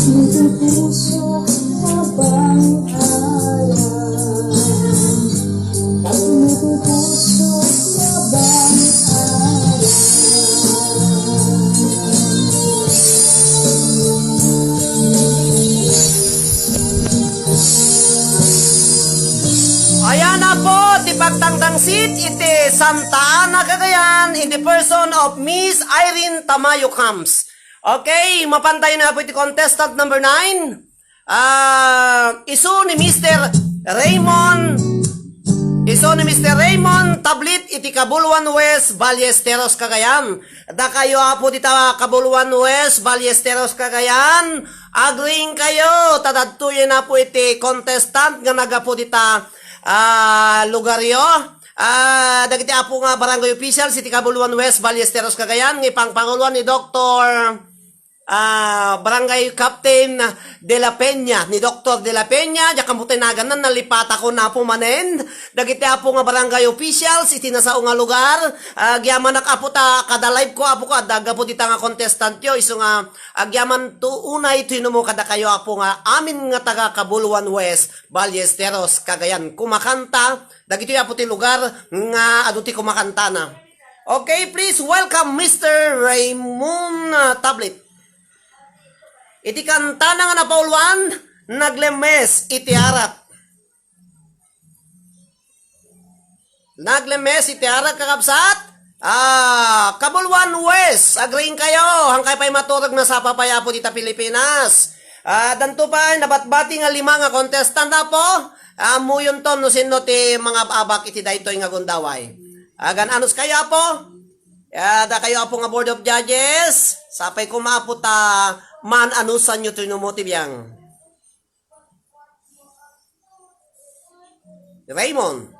Ayan na po ti pagtangtangsit iti Santa Ana, Cagayan, in the person of Miss Irene Tamayo Camps. Okay, mapantayon na po iti contestant number nine. Ah, isu ni Mister Raymond, isu ni Mister Raymond Tablit iti Cabuluan West, Ballesteros, Cagayan. Dakayo, Apo, dita Cabuluan West, Ballesteros, Cagayan, agriingkayo ta dadtoyen, Apo, iti contestant nga naggapu dita, ah, lugaryo. Ah, dagiti, Apo, nga barangay officials iti Cabuluan West, Ballesteros, Cagayan, nga ipangpanguloan ni Doktor ah, Barangay Captain de la Peña, ni Doktor de la Peña, diak ammo ti naganna, nalipatako, Apo, manen. Dagiti, Apo, nga barangay officials iti nasao nga lugar, ah, agyamanak, Apo, ta kada live ko, Apo, ko, adda gapu dita nga contestant yo, isu nga agyaman to unay ti numo kadakayo, Apo, nga amin nga taga Cabuluan West, Ballesteros, Cagayan. Kumakanta, dagitoy, Apo, ti lugar nga adu ti kumakantana. Okay, please welcome Mister Raymond, ah, Tablet. Iti kantana nga napauluan, Naglemes iti Arak. Naglemes iti Arak, kakabsat. Ah, Cabuluan West, agriingkayo, hankay pay maturog, nasapa pay, Apo, dita Pilipinas. Ah, danto pay, nabatbati nga lima nga contestant, Apo. Ah, ammoyonton no sinno ti mangab-abak iti daytoy nga gundaway. Agan-anuskayo, Apo. Ya, dakayo, Apo, nga board of judges, sapay koma, Apo, ta maan-anusanyo ti numo ti biang. Raymond.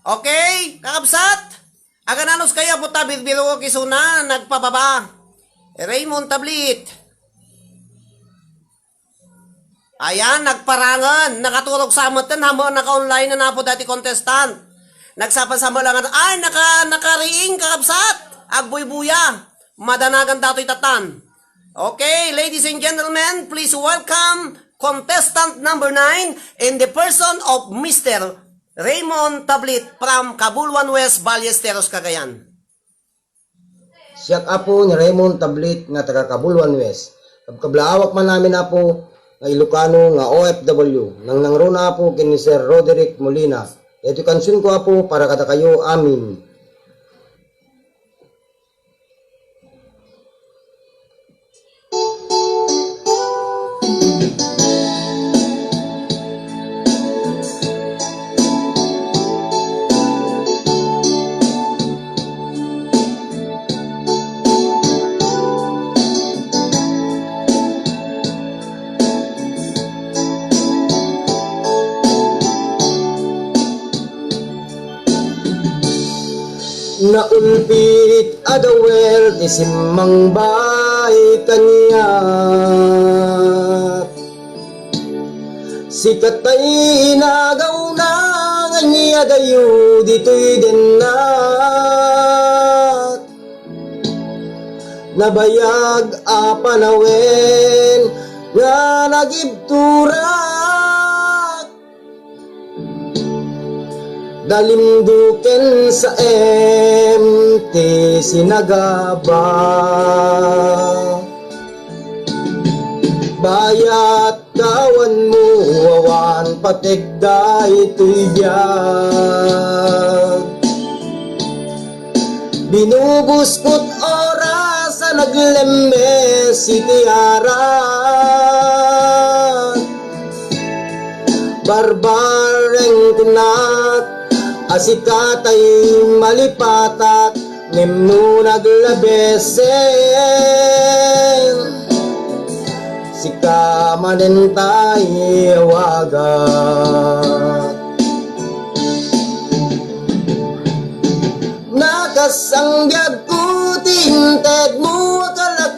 Okay, kakabsat. Agan-anuskayo, Apo, ta birbirok isuna, nagpababa. Raymond Tablit. Ayan, nagparangen. Nakaturog sa metten, hammo naka-online na, Apo, dati contestant. Nagsapan sa melangan, ay, naka-, nakariing, kakabsat. Agbuybuya. Madanagan datoy tatan. Okay, ladies and gentlemen, please welcome contestant number nine in the person of Mister Raymond Tablit from Cabuluan West, Ballesteros, Cagayan. Siak, Apo, ni Raymond Tablit nga taga Cabuluan West. Kabkablaawak man amin, Apo, nga Ilocano nga O F W. Nangnangruna, Apo, ken ni Sir Roderick Molina. Daytoy kansionko, Apo, para kadakayo amin. Naulpit a dawer ti simmangbay kaniak. Sika tay inagawna nga inyadayo ditoy dennak. Nabayag a panawen nga nagibturak. Dalimdo ken saem ti sinagaba. Bayat kawanmo awan pateg daytoy biag. Binubuskot oras a naglemmes iti arak. Barbareng kunak a sika tay malipatak, ngem no naglabesen, sika manen tay awagak. Nakasangbiagko ti intedmo a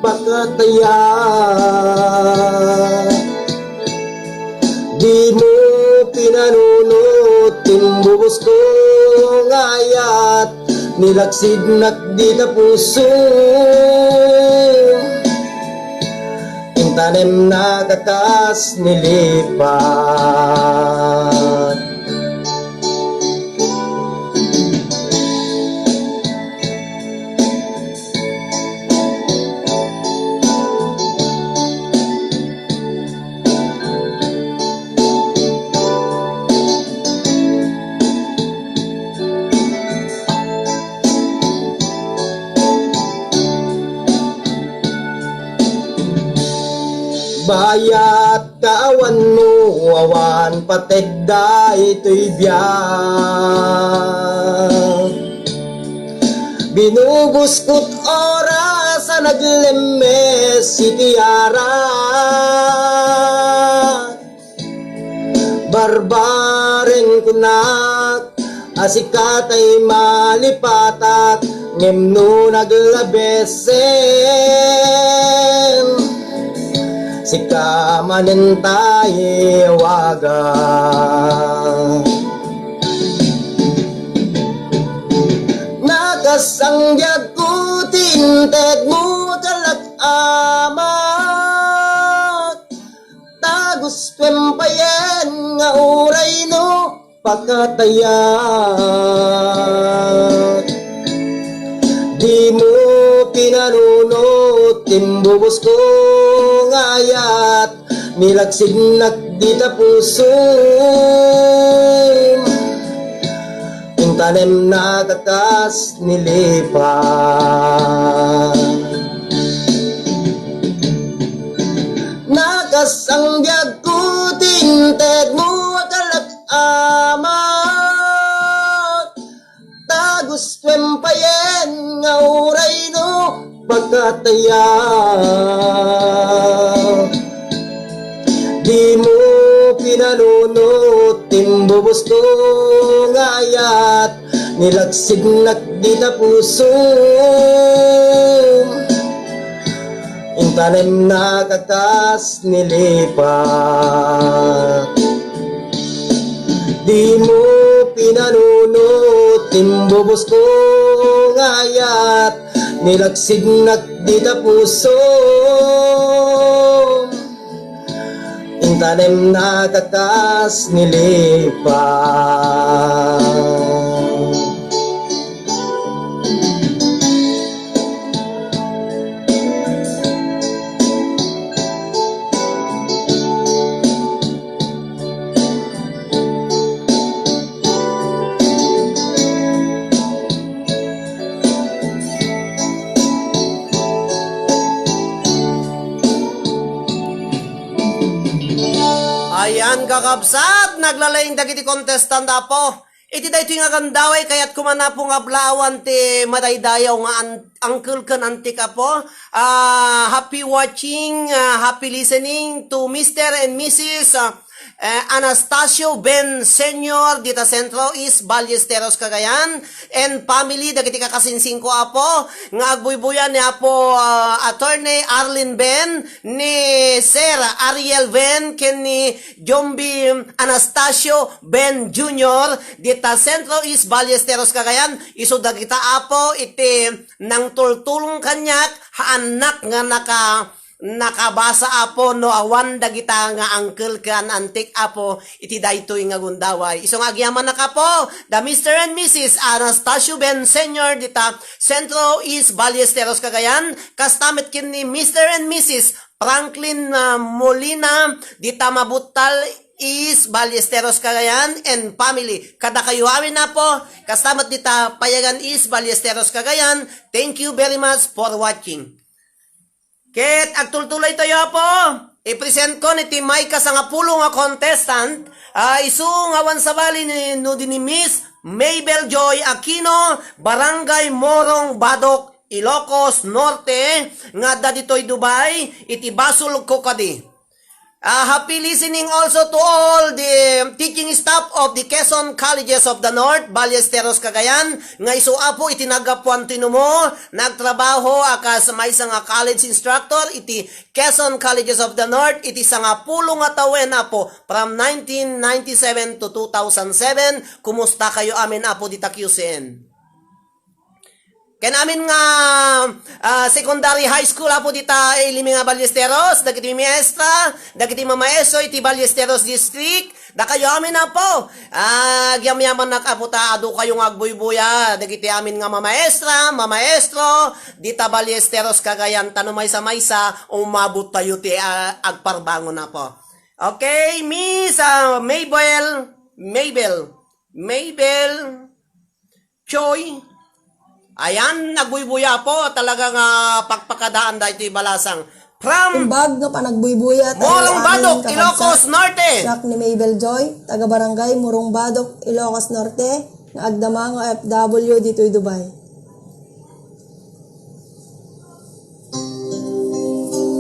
pakataya. Dimo pinanunot ti bubosko nga ayat, nilaksidnak dita puso. Intanemnak a kas ni lipat. Bayat ta awan mo, awan pated daytoy biag. Binubuskot oras a naglemmes iti arak. Barbareng kunak a sika tay malipatak, ngem no naglabesen, sika manen tay awaga. Nakasanggiagko ti inted mo, kalak amak. Tagustuem payen nga uray no pakatayak. Dimo pinanunot ti bubosko nga ayat, nilaksidnak dita puso. Intanemnak a kas ni lipat. Nakasanggiagko ti inted mo, kalak amak. Tagustuem payen nga uray no pakatayak. Dimo pinanunot ti bubosko nga ayat, nilaksidnak dita puso. Intanemnak a kas ni lipat. Dimo pinanunot ti bubosko nga ayat, nilaksidnak dita puso. Intanemnak a kas ni lipat. Ayan, kakabsat, naglalaing dagiti contestant, Apo. Iti daytoy nga gundaway, kayatko man, Apo, nga ablaawan ti madaydayaw nga an-, uncle ken auntie, Apo. Ah, happy watching, ah, happy listening to Mister and Missus, ah, eh, Anastasio Ben Senior dita Centro East Ballesteros, Cagayan, and family, dagiti kakasingsingko, Apo, nga agbuybuyan ni Apo, ah, Attorney Arlene Ben, ni Sir Ariel Ben, ken ni Jombi Anastasio Ben Junior dita Centro East Ballesteros, Cagayan. Isu dagita, Apo, iti nangtultulong kaniak, haannak nga naka-, nakabasa, Apo, no awan dagita nga uncle ken auntie, Apo, iti daytoy nga gundaway. Isu nga agyamanak, Apo, da Mister and Missus Anastasio Ben Senior dita Centro East Ballesteros, Cagayan, kasta met ken ni Mister and Missus Franklin, ah, Molina, dita Mabuttal East Ballesteros, Cagayan, and family. Kadakayo amin, Apo, kasta met dita Payagan East Ballesteros, Cagayan. Thank you very much for watching. Ket agtultuloytayo, Apo. I-present ko iti maikasangapulo nga contestant, ah, isu nga awan sabali ni, no di ni Miss Mabel Joy Aquino, Barangay Morong, Badoc, Ilocos Norte, nga adda ditoy Dubai, iti basolko kadi. Ah, happy listening also to all the teaching staff of the Quezon Colleges of the North, Ballesteros, Cagayan, nga isu, Apo, iti naggapuan ti numo, nagtrabaho a kas maysa nga college instructor iti Quezon Colleges of the North iti sangapulo nga tawen, Apo, from nineteen ninety-seven to two thousand seven. Kumusta kayo amin, Apo, dita Q C N? Ken amin nga, ah, secondary high school, Apo, dita, eh, Ilimi nga Ballesteros, dagiti maestra, dagiti mamaestro iti Ballesteros District, dakayo amin, Apo. Ah, agyamyamannak, Apo, ta adu kayo nga agbuybuya, dagiti amin nga mamaestra, mamaestro, dita Ballesteros, Cagayan, ta no maysa-maysa, umabot tayo ti, ah, agparbangon, Apo. Okay, Miss, ah, Mabel, Mabel, Mabel, Choy. Ayan, nagbuybuya po. Talaga nga pakpakadaan daytoy balasang. From Imbag nga panagbuybuya tayo Morong amin, Badok, kakabsat. Ilocos Norte. Siak ni Mabel Joy, taga Barangay Morong Badok, Ilocos Norte, nga agdama nga O F W ditoy Dubai.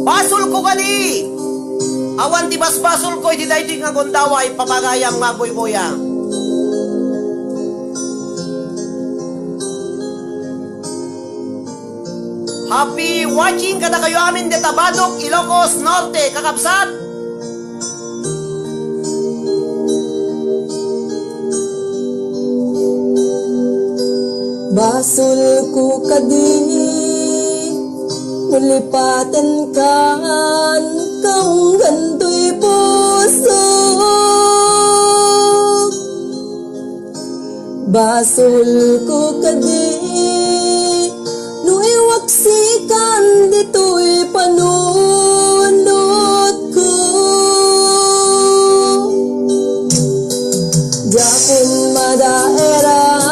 Basolko kadi! Awan ti basbasolko iti daytoy nga gundaway, papagayam nga agbuybuya. Happy watching kadakayo amin dita Badok, Ilocos Norte, kakabsat. Basolko kadi, no lipatenkan, kaunggan toy pusok. Basolko kadi, no iwaksikan ditoy panunotko. Diakon madaeran,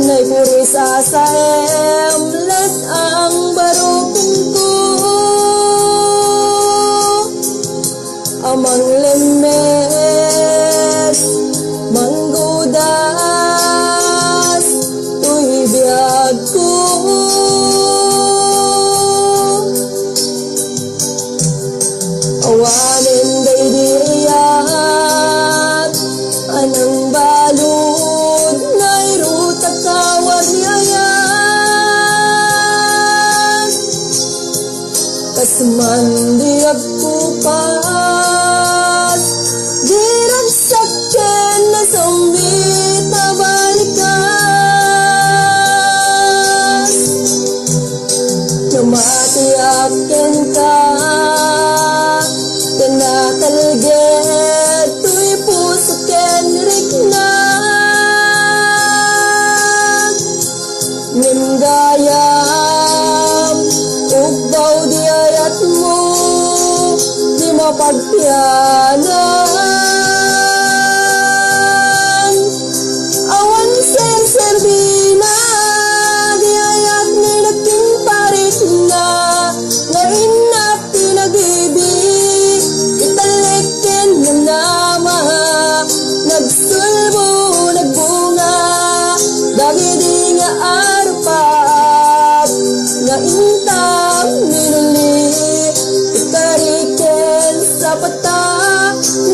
naipuris a saem, let ang barukongko. A manglemmes, manggudas, toy biagko. Awanen daydi ayat, a nangbalud, nairutak a warni ayat. Kas man di agkupas, di ragsak ken nasambit a balikas. Namatiak kenka, ken natalged toy puso ken riknak. Ngem gayam, ugbaw di ayatmo, di mapagtianan. Awan serserbina, di ayat ni nagkinparikna, nga innak ti nagibig, italek ken namnama, nagsulbo, nagbunga, dagidi nga arpap, nga intang minuli, ikari ken sapata,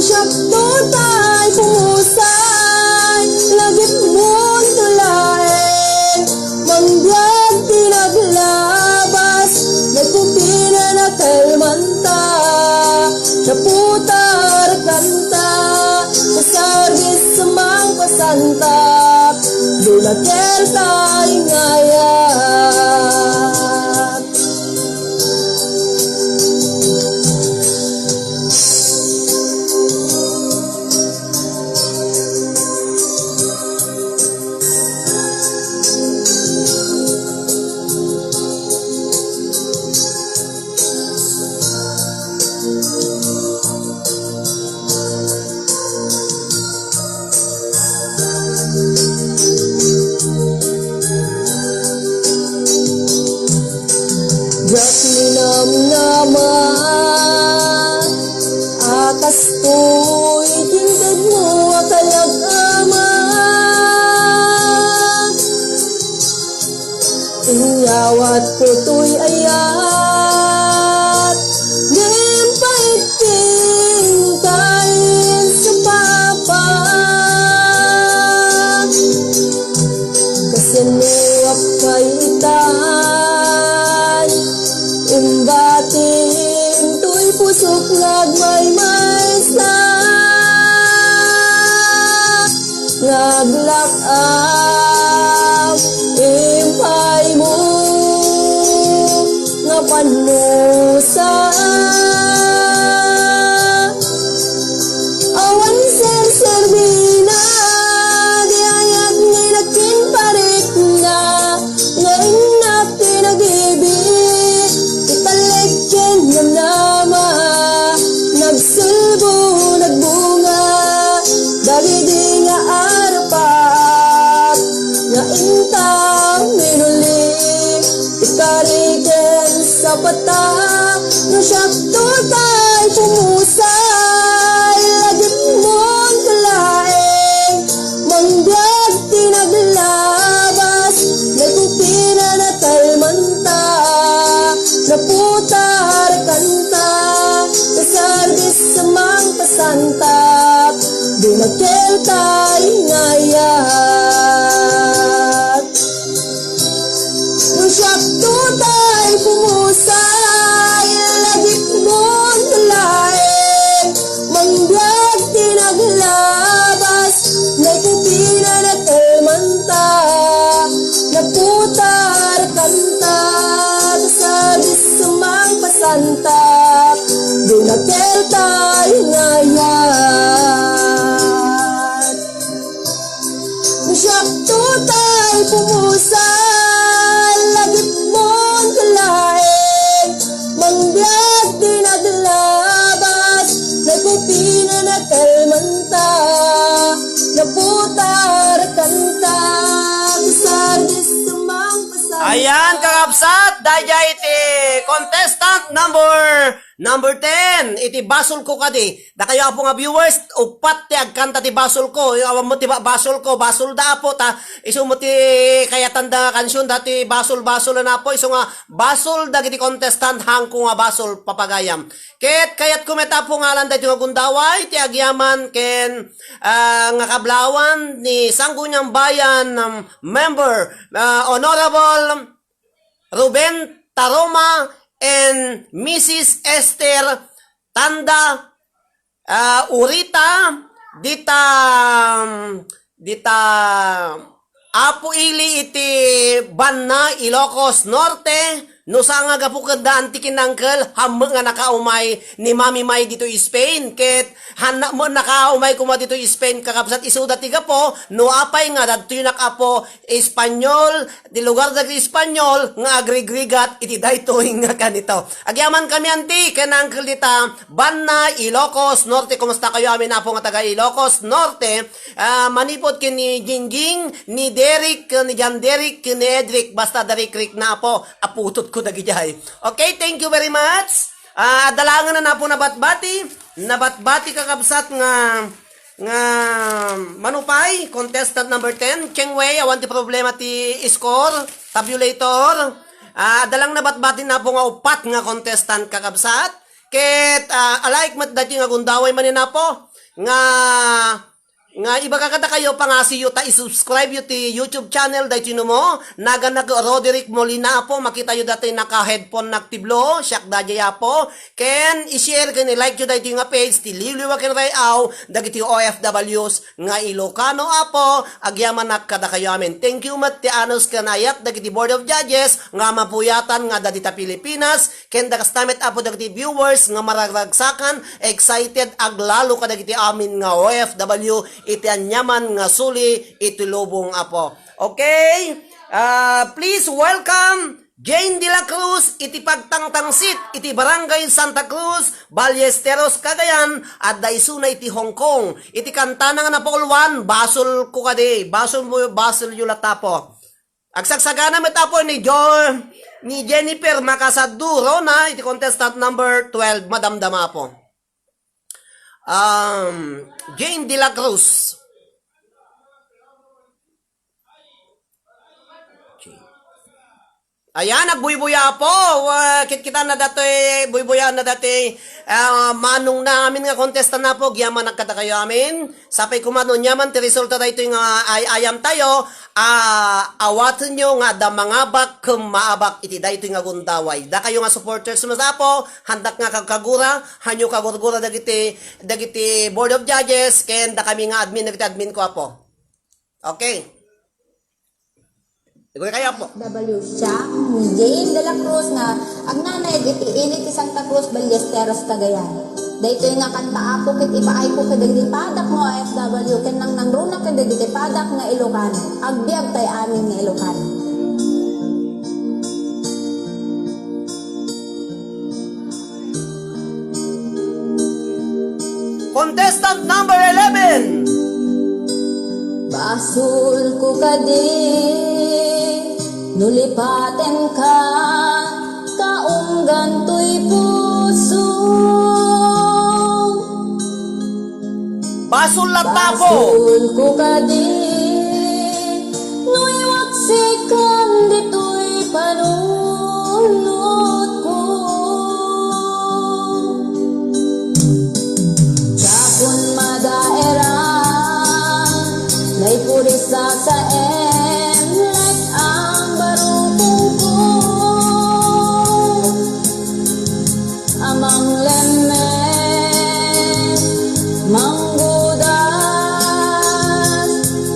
siak to tay pumusay, lagip mo to laeng, mangbiag ti naglabas, nagpupina na kalmanta, naputar kanta, pasarbis mangpasanta, dula kel taingayat. Diak minamnama a kastoy ti intedmo a kalag-amak. Inyawatko toy ayat, ngem pait Lakam, impay mo nga pannusa. Awan serserbina, di ayat ni nakin parikna, nga innak ti nagibi, ti talek ken namnama, nagsulbo, nagbunga, dagidi nga arpap, nga inta minuli, ikari ken sapata, no siak tutay pumusay, lagip mon kalaeng, mangbiag ti naglabas, nagupina natalmanta, naputar kanta, kasardis sa mangpasantap, di makeltay ngayat. No siak tutay pumusay, lagip mon kalaeng, mangbiag ti naglabas, nagupina natalmanta, naputar kanta, kasardis sa mangpasantap, di makeltay ngayat. Siak tutay pumusay, lagip mon kalaeng, mangbiag ti naglabas, nagupina natalmanta, naputar kanta, kasardis sa mangpasantap. Ayan, kakabsat, daydiay ti contestant number Number ten, iti basolko kadi. Dakayo, apo, nga viewers, uppat ti agkanta ti basolko. Awan met ti ba-, basolko, basolda, apo, ta isu met ti kayatanda nga kansion, dati basol-basol, apo, isu nga basol dagiti contestant, hangko nga basol, papagayam. Ket kayatko met, apo, nga alan daytoy nga gundaway, ti agyaman ken, ah, nga kablawan ni Sangguniang Bayan, um, member, ah, Honorable Ruben Taroma and Missus Esther Tanda, ah, Urita, dita, dita Apo Ili iti Banna, Ilocos Norte, no saan nga gapu kenda anti ken uncle, hammo nga nakaumay ni Mami May ditoy Spain, ket hanna mo nakaumay koma ditoy Spain, kakabsat, isuda ti gapu, no apay nga dadtoynak, apo, Espanyol, ti lugar dagiti Espanyol nga agrigrigat iti daytoy nga kanito. Agyaman kami anti ken uncle dita Banna, Ilocos Norte. Kumusta kayo amin, apo, nga taga Ilocos Norte? Ah, manipud ken ni Jingjing, ni Derek, ni John Derek, ken ni Edric, basta Derek Rick na, apo, aputotko dagidiay. Okay, thank you very much. Ah, adda laengen, apo, nabatbati, nabatbati, kakabsat, nga nga manupay, contestant number ten, Cheng Wei, awan ti problema ti score, tabulator. Ah, adda lang nabatbati, apo, nga uppat nga contestant, kakabsat. Ket, ah, alike met daytoy nga gundaway manen, apo, nga, nga ibaga kadakayo, pangasiyo ta isubscribe yo ti YouTube channel daytoy no mo, naganak Roderick Molina, apo, makitayo daytoy naka-headphone nak ti blue, siak daydiay, apo. Ken i-share ken i-like yo daytoy nga page ti Liwliwa ken Ray-aw dagiti O F Ws nga Ilocano, apo, agyamanak kadakayo amin. Thank you met ti anus ken ayat dagiti Board of Judges nga mapuyatan nga adda dita Pilipinas, ken dakasta met, apo, dagiti viewers nga mararagsakan, excited, aglalo kadagiti amin nga O F W iti aniaman nga suli iti lubong, apo. Okay? Ah, please welcome Jane de la Cruz iti pagtangtangsit iti Barangay Santa Cruz, Ballesteros, Cagayan, adda isuna iti Hong Kong. Iti kantana nga napulwan, basolko kadi, basol mo, basol yo latta, apo. Agsagsagana met, apo, ni Jo-, ni Jennifer Macasaduro na iti contestant number twelve, madamdama, apo. Um, Jane de la Cruz. Ayan, nagbuybuya, apo. Ah, kitkitan na datoy, buybuya na datoy, ah, manong na amin nga contestant na, apo. Agyaman kadakayo amin. Sapay koma no aniaman ti resulta daytoy nga ay-ayam tayo, ah, awatenyo nga adda mangabak ken maabak iti daytoy nga gundaway. Dakayo nga supporters met, apo, handak nga kagkagura, hanyo kagurgura dagiti, dagiti Board of Judges, ken dakami nga admin, dagiti admin ko, apo. Okay. Iguri kayo po. W siya, ni Jane de la Cruz nga agnanaed iti ili ti Santa Cruz, Ballesteros, Cagayan. Daytoy nga kanta, Apo, ket ipaayko kadagiti padak nga O F W ken nangnangruna kadagiti padak nga Ilocano. Agbiag tay amin nga Ilocano. Contestant number eleven. Basolko kadi no lipatenka, kaunggan toy puso. Basol latta, Apo. Basolko kadi no iwaksikam ditoy panunotko. Dakon madaeran, naipuri sasaem, let ang barukongko. Amang lemmet, manggudas,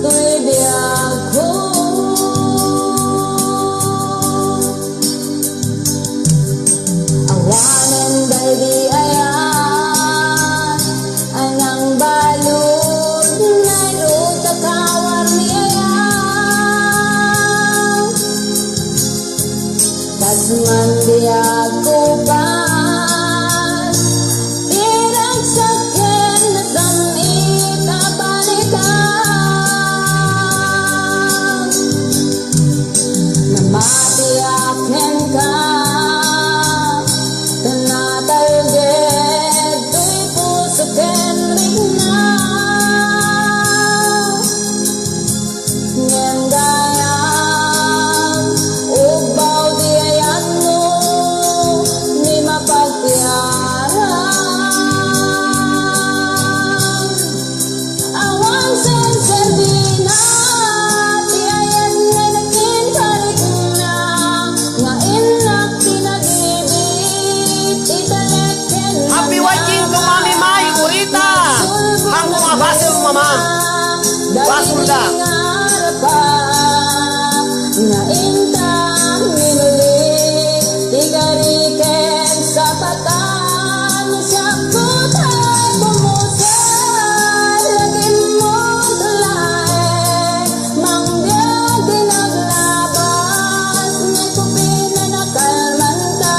toy biagko. Awanen daydi ayan, aniang balud, narud a kawarni ayan. Kas man biagko pas, iragsak ken nasamit a balikan. Namatiak kenka, ta natalged toy puso ken rikna. Ngem gayam, ugbaw di ayanmo, ni mapagtiaram. Awan senserbina ti ayan nga nakinkarikna, nga innak ti nagibit, italek ken Happy watching to Mami Mai Urita. Hangko nga basol, Mama. Basolda. Nga inta minuli, ti kari ken sapatan, siak kutay bumusar, lagim mo tulae, mangbiag di naglabas, ni kupina nakalmanta.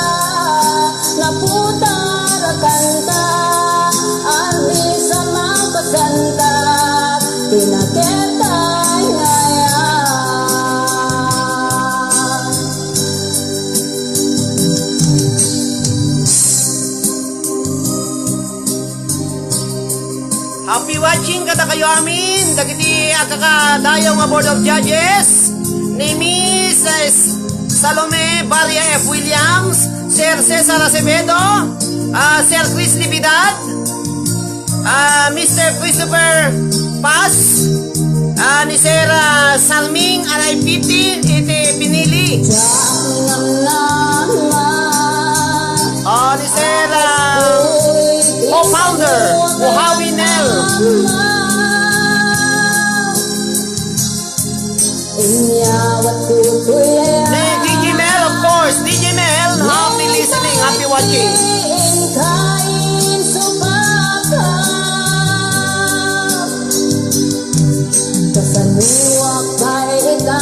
Naputar a kanta, agbisa mapasanta, ti naketay nga ayan. Happy watching kadakayo amin, dagiti agkakadayaw nga Board of Judges, ni Miss, eh, Salome Barria F. Williams, Sir Cesar Acevedo, ah, Sir Chris Navidad, ah, Mister Christopher Paz, ah, ni Sir, ah, Salming R I P T iti pinili. Ah, ni Sir, ah, co-founder, Buhawi Nel. Ni D J Mel, of course. D J Mel, happy listening, happy watching. Kasanuak kay ita.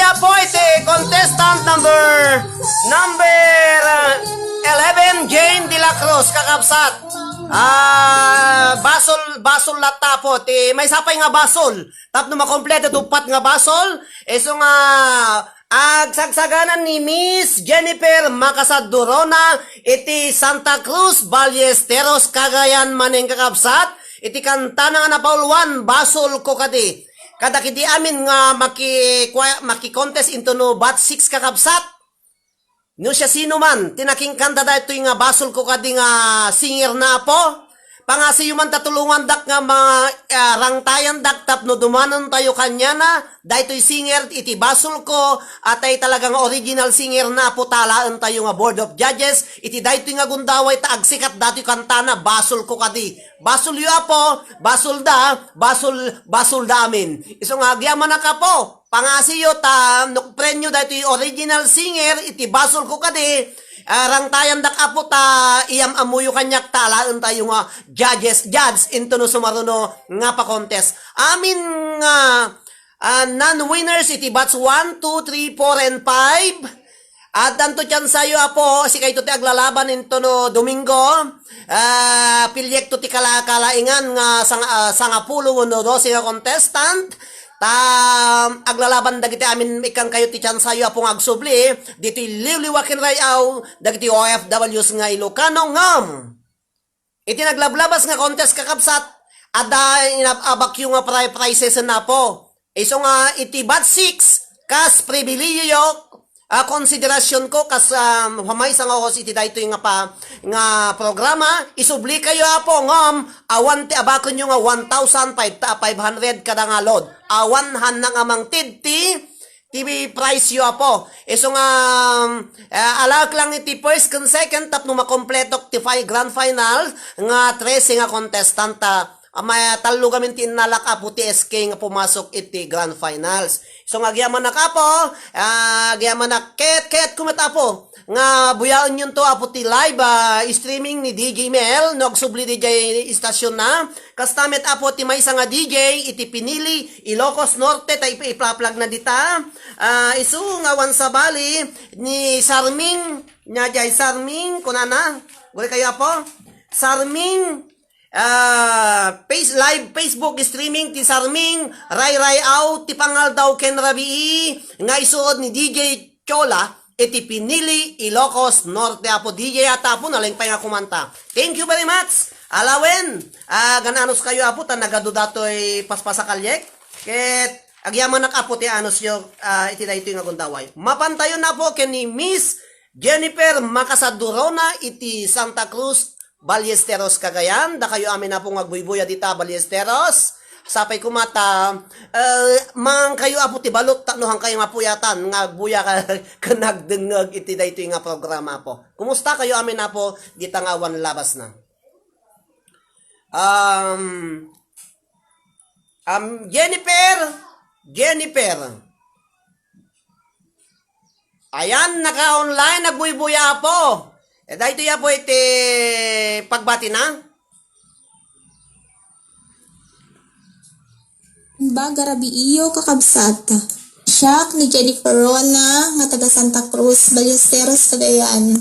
Apo iti contestant number, number, uh, eleven, Jane de la Cruz, kakabsat. Ah, basol, basol latta, apo. Ti maysa pay nga basol. Tapno makompleto ti uppat nga basol, isu nga agsagsaganan ni Miss Jennifer Macasadurona iti Santa Cruz, Ballesteros, Cagayan manen, kakabsat, iti kantana nga napauluan, Basol Ko Kadi. Kadagiti amin nga maki-, kwa-, maki-contest into no batch six, kakabsat. No siasinoman ti nakinkanta daytoy nga Basol Ko Kadi nga singer na, apo, pangasiyo man ta tulongandak nga ma-, ah, rangtayandak tapno dumanontayo kaniana, daytoy singer iti Basol Ko, atay talaga nga original singer na, apo, talaentayo nga board of judges, iti daytoy nga gundaway ta agsikat datoy kantana, Basol Ko Kadi. Basolyo, apo, basolda, basol, basolda amin. Isu nga agyamanak, apo. Pangasiyo ta, no, premio daytoy original singer, iti Basol Ko Kadi, ah, rangtayandak, apo, ta iyam-ammoyo kaniak ta alaentayo nga judges, judge into no sumaruno nga pa-contest. Amin nga, ah, non-winners iti batch one, two, three, four, and five. Addanto tiansayo, apo, sikayto ti aglalaban into no Domingo. Ah, pilliekto ti kala-, kalaingan nga sang-, ah, sangapulo wenno dose nga contestant. Ta aglalaban dagiti amin, ikkankayo ti tiansayo, apo, nga agsubli ditoy liwliwa ken ray-aw dagiti O F Ws nga Ilocano ngem iti naglablabas nga contest, kakabsat, adda inab-abakyo nga pri-, prizes, apo. Isu nga iti batch six, kas pribilehiyo, ah, konsiderasionko kas, ah, pamaysa nga host iti daytoy nga pa-, nga programa, isublikayo, apo, ngem awan ti abakenyo nga one thousand five ta-, five hundred kada nga load. Awan, hannak nga mangted ti ti prizeyo, apo. Isu nga, um, eh, alaek lang iti first ken second tapno makompletok ti fi-, grand final nga trese nga contestant, ah, may tallo gamin ti innalak, apo, ti S K nga pumasok iti grand finals. Isu nga agyamanak, apo, ah, agyamanak ket, ket kumet, apo, nga buyaenyonto, apo, ti live, ah, streaming ni D J Mel, no, agsubli D J istasyon na. Kasta met, apo, ti maysa nga D J iti pinili Ilocos Norte, ta ip-, iplaplagna dita. Ah, isu nga awan sabali ni Sarming, nia jay Sarming, kunana. Guri kayo, apo? Sarming, ah, face-, live Facebook streaming ti Sarming, Ray Ray Out, ti pangaldaw ken rabii, nga isuod ni D J Chola, iti pinili Ilocos Norte, apo, D J ata, apo, naleng pay nga kumanta. Thank you very much. Alawen, ah, gan-anos kayo, apo, ta nagadu datoy paspasakaliek. Ket agyamanak, apo, ti anosyo, ah, iti daytoy nga gundaway. Mapantayon, apo, ken ni Miss Jennifer Macasadurona iti Santa Cruz, Ballesteros, Cagayan. Dakayo amin, apo, nga agbuybuya dita, Ballesteros. Sapay koma ta, eh, mangan kayo, apo, ti balot, tapno hankayo nga puyatan nga agbuya ka-, ken agdengngeg iti daytoy nga programa, apo. Kumusta kayo amin, apo, dita nga awan labasna? Um, um, Jennifer, Jennifer. Ayan, naka-online, nagbuybuya, apo. Eh, daytoy, apo, iti pagbatina. Imbag a rabii, kakabsat. Siak ni Jennifer Rona nga taga Santa Cruz, Ballesteros, Cagayan.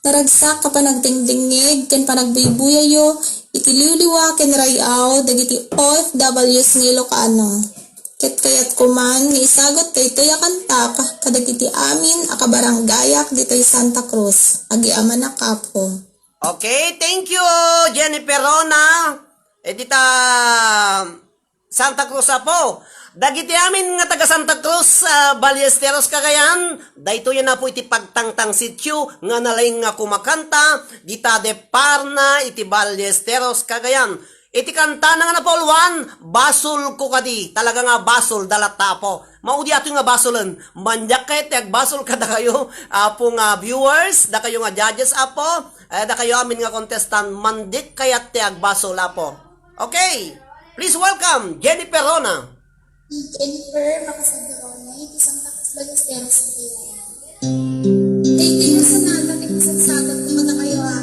Naragsak ka panagdengdengngeg ken panagbuybuyayo iti liwliwa ken ray-aw dagiti O F Ws nga Ilocano. Ket kayatko man nga isagut daytoy a kantak kadagiti amin a kabaranggayak ditoy Santa Cruz. Agyamanak, apo. Okay, thank you, Jennifer Rona. Eh, dita Santa Cruz, apo. Dagiti amin nga taga Santa Cruz, ah, Ballesteros, Cagayan, daytoy, apo, iti pagtangtang sitio nga nalaing nga kumakanta, dita de parna iti Ballesteros, Cagayan. Iti kantana nga napauluan, Basol Ko Kadi. Talaga nga basol, dalatta, apo. Maudi ato nga basolen. Mandiak kayat ti agbasol kadakayo, apo, nga viewers, dakayo nga judges, apo, eh, dakayo amin nga contestant, mandiak kayat ti agbasol, apo. Okay. Please welcome Jennifer Rona. Jennifer Macasadurona, iti Santa Cruz, Ballesteros, Cagayan. Thank you sa nata, ti kasagsagan ko kadakayo, ah.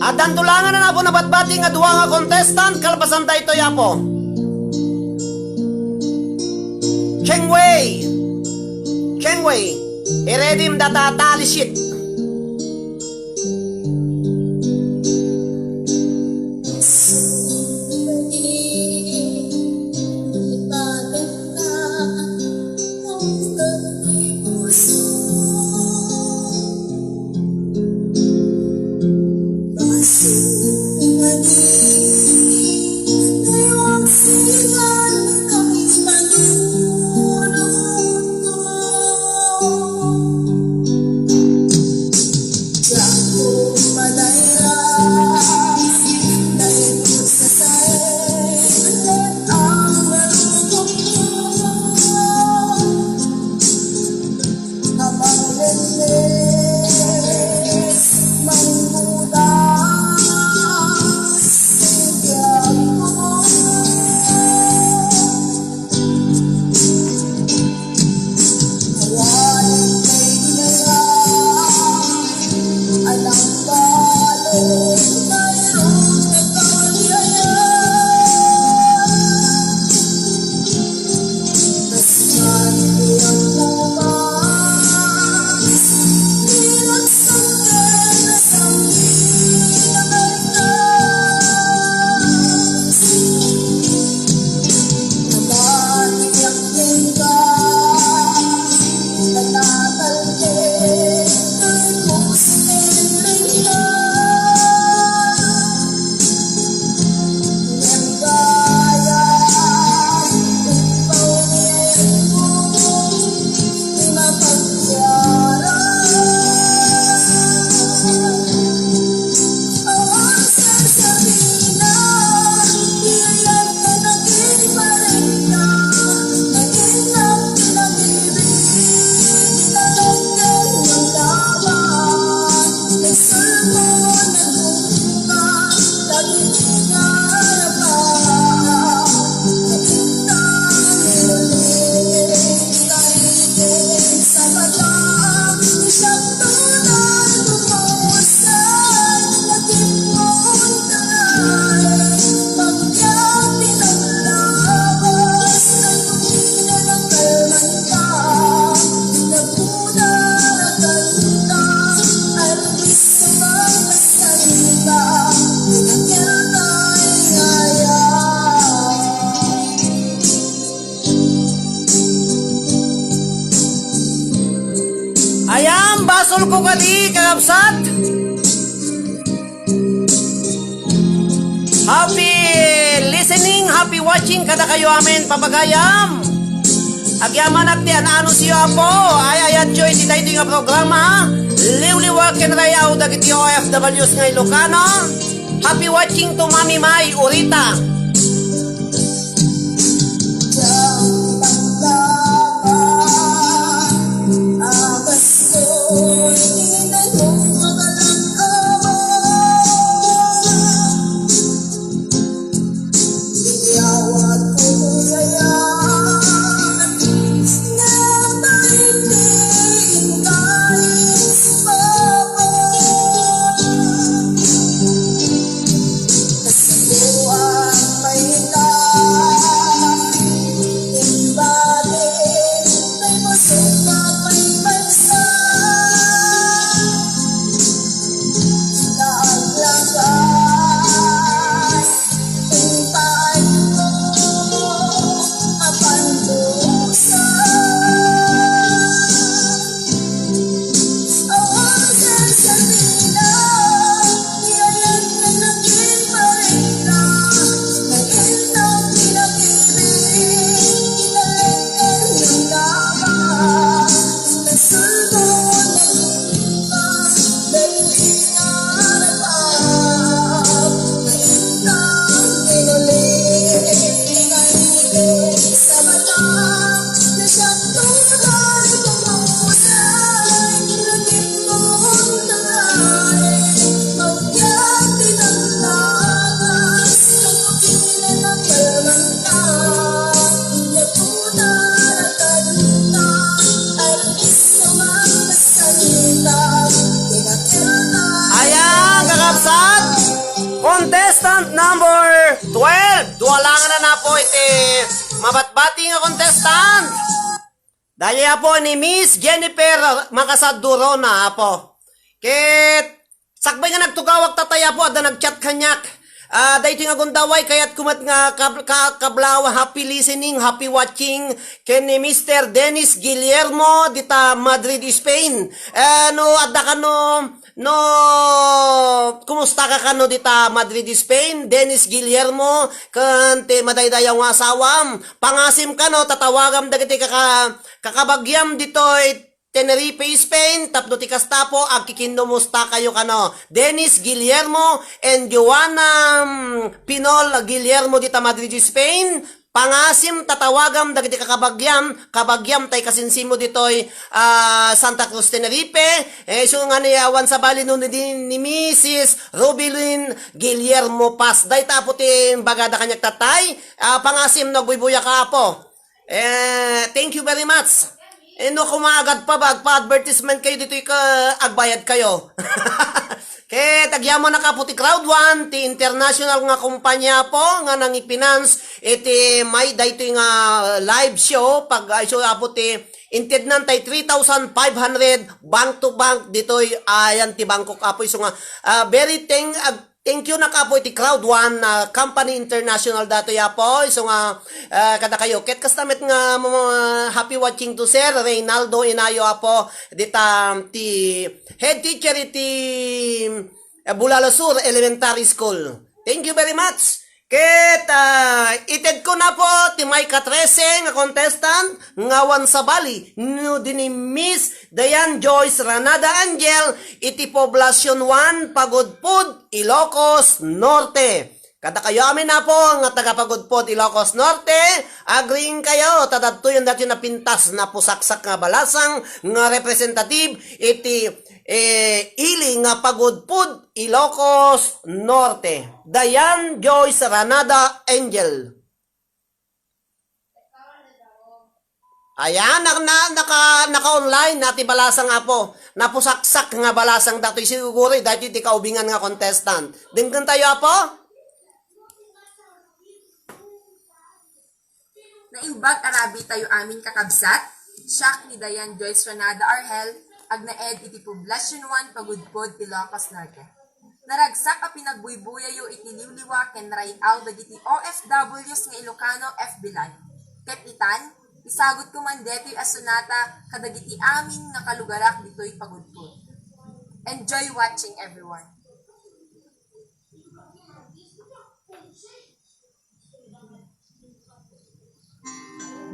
Addan Tulangan na, Apo, nabatbati nga dua nga contestant, kalpasan daytoy, Apo. Cheng Wei. Cheng Wei. I-ready-m data tali sheet. Ayan, basol ko kadi, kakabsat. Happy listening, happy watching kadakayo amin, pabagayam. Agyamanak ti an-anusyo, Apo. Ay, ayatyo iti daytoy nga programa. Liwliwa ken rayaw dagiti O F Ws nga Ilocano. Happy watching to Mami Mai Urita. Number twelve, dualangan na po iti mabatbati nga contestant. Daytoy po ni Miss Jennifer Makasadurona po. Ket sakbay nga nagtugawak tatay po, adda nagchat kaniak. Ah, daytoy nga gundaway, kayatko met nga kab-, ka-, kablaw, happy listening, happy watching, ken ni Mister Dennis Guillermo dita Madrid, Spain. Eh, no, adda kano, no, kumusta ka kano dita Madrid, Spain? Dennis Guillermo, ken ti madaydayaw nga asawam. Pangasim kano, tatawagam dagiti kaka-, kakabagiam ditoy Tenerife, Spain, tapno ti kasta po, agkikinnumusta kayo kano. Dennis Guillermo and Joanna, mm, Pinol Guillermo dita Madrid, Spain. Pangasim, tatawagam dagiti kakabagiam, kabagiam tay kasinsimo ditoy, ah, Santa Cruz, Tenerife. Eh, isu nga ni awan sabali no ni, ni Missus Rubilin Guillermo Paz. Dayta po ti bagada kaniak tatay. Ah, pangasim no agbuybuya ka, apo. Eh, thank you very much. Eh, no, kumagad pa ba, agpa-advertisement kayo ditoy ka, agbayad kayo. Ket agyamanak, apo, ti Crowd One, ti international nga kumpanya po nga nangifinance iti may daytoy nga live show, pag, ah, isu, apo, ti intednan tay three thousand five hundred bank to bank ditoy, ayan ti bangkok, apo, isu nga, ah, very thank, ag-, thank you nak, apo, iti Crowd One, ah, Company International datoy, apo, isu nga, ah, kada kayo. Ket kasta met nga, mm, happy watching to Sir Reynaldo Inayo, apo, dita ti head teacher iti, eh, Bulalo Sur Elementary School. Thank you very much. Ket, ah, itedko na po ti may katrese nga contestant nga awan sabali no di ni Miss Diane Joyce Ranada Angel iti Poblacion One, Pagudpud, Ilocos Norte. Kada kayo amin, apo, nga taga-Pagudpud, Ilocos Norte, agriing kayo, ta dadtoyen dati napintas, napusaksak nga balasang nga representative iti, eh, ili nga Pagudpud, Ilocos Norte. Diane Joyce Ranada Angel. Ayan, na, na, naka, naka-online na ti balasang, apo. Napusaksak nga balasang datoy, siguro, daytoy ti kaubingan nga contestant. Denggen tayo, apo? Naimbag a rabii tayo amin, kakabsat. Siak ni Diane Joyce Ranada Argel, agnaed iti Poblacion One, Pagudpud, Ilocos Norte. Naragsak a pinagbuybuyayo iti liwliwa ken ray-aw dagiti O F Ws nga Ilocano F B Live. Ket itan, isagutko man detoy a sonata kadagiti amin nga kalugarak ditoy Pagudpud. Enjoy watching, everyone.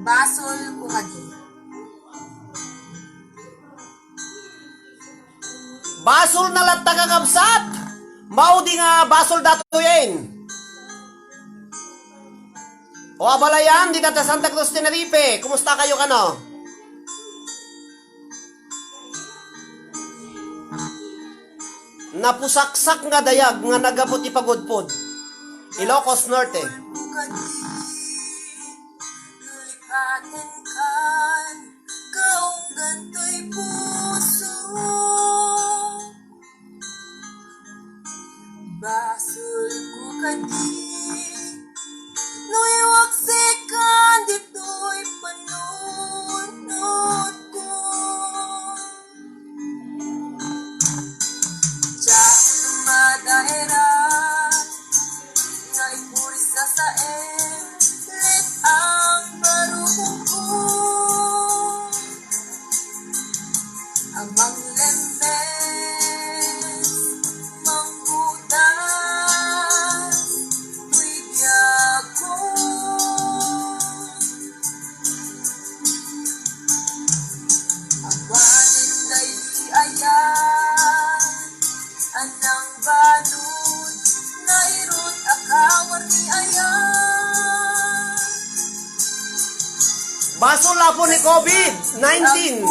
Basol ko kadi. Basol na latta, kakabsat. Maudi nga basol datoyen. O, abalayan, dita ta Santa Cruz, Tenerife. Kumusta kayo kano? Napusaksak nga dayag nga naggapu ti Pagudpud, Ilocos Norte. Nalipatan kan kaunggan to'y puso. Basol ko kadi, no iwaksikan ditoy panunot ko. Diak madaera nga ipursa saen let ang barukong ko. Amang lembes, manggudas, toy biag ko. Awanen daydi aya, anang balud, nairut a kawarni aya. Basol apo ni covid nineteen.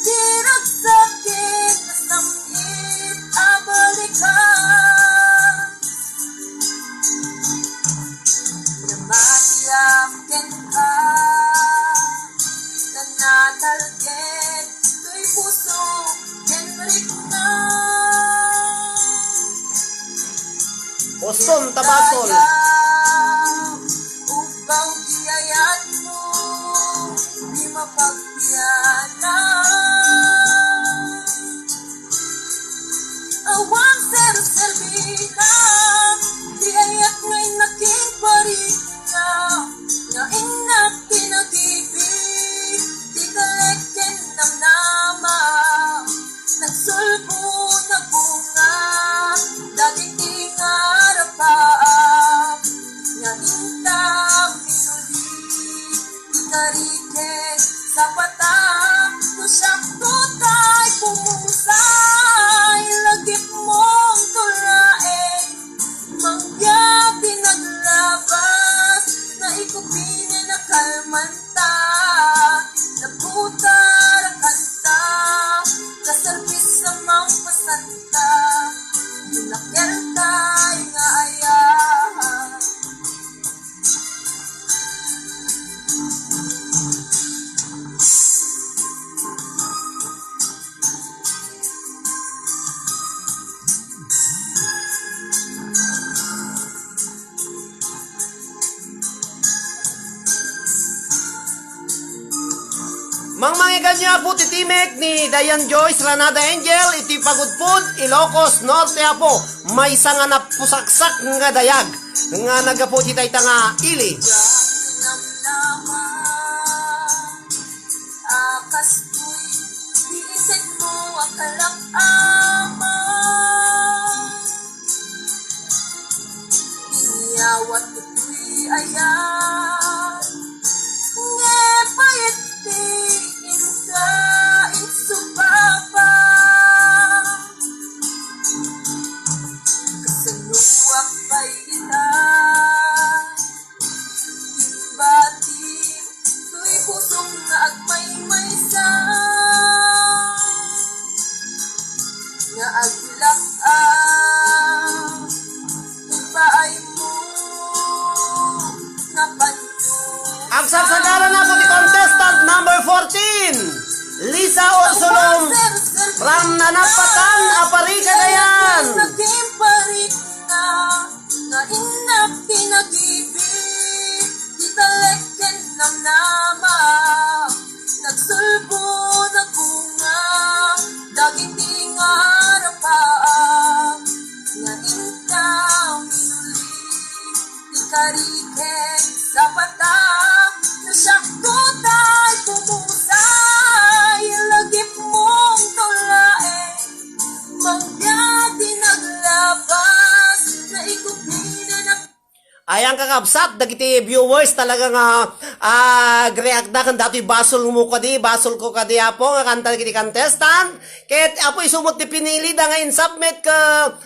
Diragsak ket nasam-it a balikas. Namatiak kenka, ta natalged toy puso ken rikna. Boston, Tabasol. Ubaw di ayan mo, di mapagpianan. Awan serserbi na, di ayat ngay nakiparit na, nga innak ti nagibig, di talek ken namnama. Nagsulbo na bunga, dagiti nga rapaap, nga inta minuli, ikariken, sapata, no siak tutay pumusay, lagip mong tulaen, mangga di naglabas, naikupin na kalman ta, nabutar a kanta, kaservis a mangpasanta, pinakeltay nga ayat. Mangmangikan niyo, Apo, ti timek ni Dayan Joyce Ranada Angel iti Pagudpud, Ilocos Norte, Apo. Maysa nga napusaksak nga dayag nga naggapu ti dayta nga ili. Diak namnama a kastoy ti isekmo a kalak-ama. Inyawat ditoy ayat nga payat ti inka insubaba. Kasaluak pay ita, imbati toy pusok nga agmaymaysa. Nga aglak-am, ipaaymo, napanno. Agsarsagarana ti contestant number fourteen, Lisa Ursulong from Nanapatan, Aparicadayan. Naging parit na, nga innak ti nagibig, di talek ken namnama. Nagsulbo na bunga, dagiti nga rapaap, nga inta minuli. Ikariken, sapata, no siak tutay pumusay, lagip mong tulaen, mangga di naglabas, naikupin na. Ayan, kakabsat, dagiti viewers talaga nga ah, react da kan datoy basol mo kadi, basol ko kadi, Apo, nga kanta dagiti contestant. Ket, Apo, isu met ti pinili da nga insubmit ka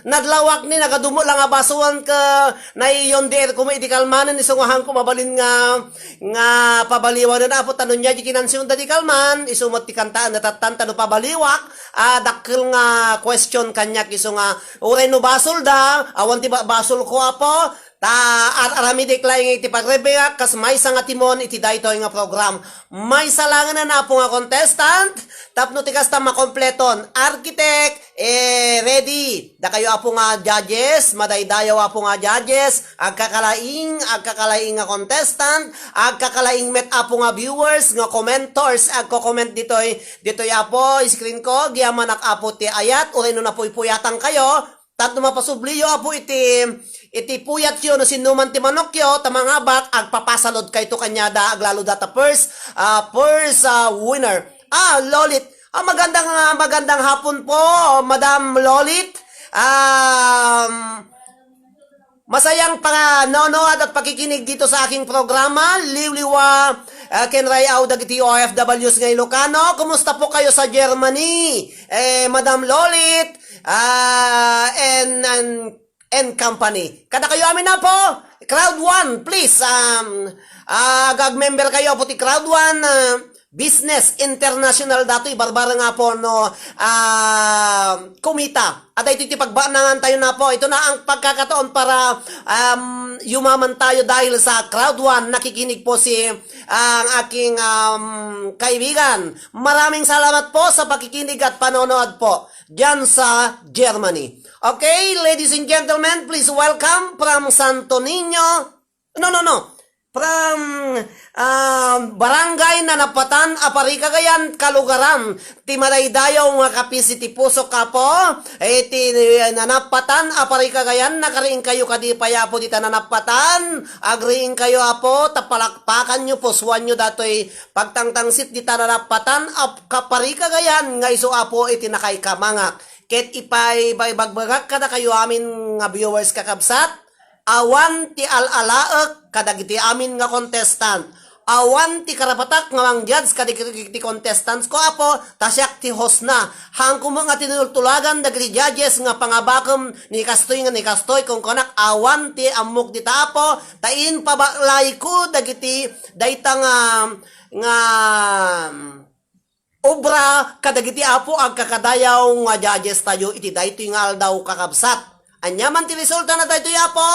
nadlawak ni nagadumo lang nga basoan ka naiyon di erko mo iti kalmanen isu nga hanko mabalin nga nga pabaliwan na, Apo, tano niya di kinansiyon da di kalman, isu met ti kantaan natattan tano pabaliwak, ah, dakkel nga question kaniak isu nga uray no basol da, awan ti ba-, basol ko, Apo, ta ar-aramidek laeng iti pagrebengak kas maysa nga timon iti daytoy nga program. Maysa laengen, Apo, nga contestant, tapno ti kasta makompleton. Architect, eh, ready. Dakayo, Apo, nga judges, madaydayaw, Apo, nga judges, agkakalaing, agkakalaing nga contestant, agkakalaing met, Apo, nga viewers, nga commenters, agko-comment ditoy, ditoy, Apo, screen ko, agyamanak, Apo, ti ayat, uray no napuypuyatan kayo, tapno mapasubliyo, Apo, iti, iti puyatyo no sinnoman ti manokyo, ta mangabak, agpapasalod kayto kaniada, aglalo data first, ah, first, ah, winner. Ah, Lolit. Ah, magandang, ah, magandang hapon po, Madam Lolit. Um, masayang panonood at pakikinig dito sa aking programa, Liwliwa, ah, ken Rayaw dagiti O F Ws nga Ilocano. Kumusta po kayo sa Germany? Eh, Madam Lolit, ah, and, and, and company. Kada kayo amin na po, Crowd One, please, um, ah, gag-member kayo po ti Crowd One, ah, Business International datoy, barbareng, Apo, no, ah, kumita. At ito ti pagbanangan tayo na po. Ito na ang pagkakataon para, um, yumaman tayo dahil sa Crowd One, nakikinig po si, ah, ang aking, um, kaibigan. Maraming salamat po sa pakikinig at panonood po diyan sa Germany. Okay, ladies and gentlemen, please welcome from Santo Niño. No, no, no. From, ah, Barangay Nanapatan, Apari, Cagayan, kalugaran. Ti madaydayaw nga kapisi ti pusok, Apo. Iti, eh, Nanapatan, Apari, Cagayan, nakariingkayo kadi pay, Apo, dita Nanapatan. Agriingkayo, Apo, ta palakpakanyo, pusuanyo datoy pagtangtangsit dita Nanapatan, Ap-, Apari, Cagayan, nga isu, Apo, iti nakaikamangak. Ket ipaibagbagak kadakayo amin nga viewers, kakabsat, awan ti al-alaek kadagiti amin nga contestant. Awan ti karapatak nga mang-judge kadagiti contestants ko, Apo, ta siak ti host na. Haanko met nga tinultulagan dagiti judges nga pangabakem ni kastoy nga ni kastoy, kunkunak, awan ti ammok dita, Apo, ta impabaklayko dagiti dayta nga, nga obra kadagiti, Apo, agkakadayaw nga judges tayo iti daytoy nga aldaw, kakabsat. Ania man ti resulta na daytoy, Apo?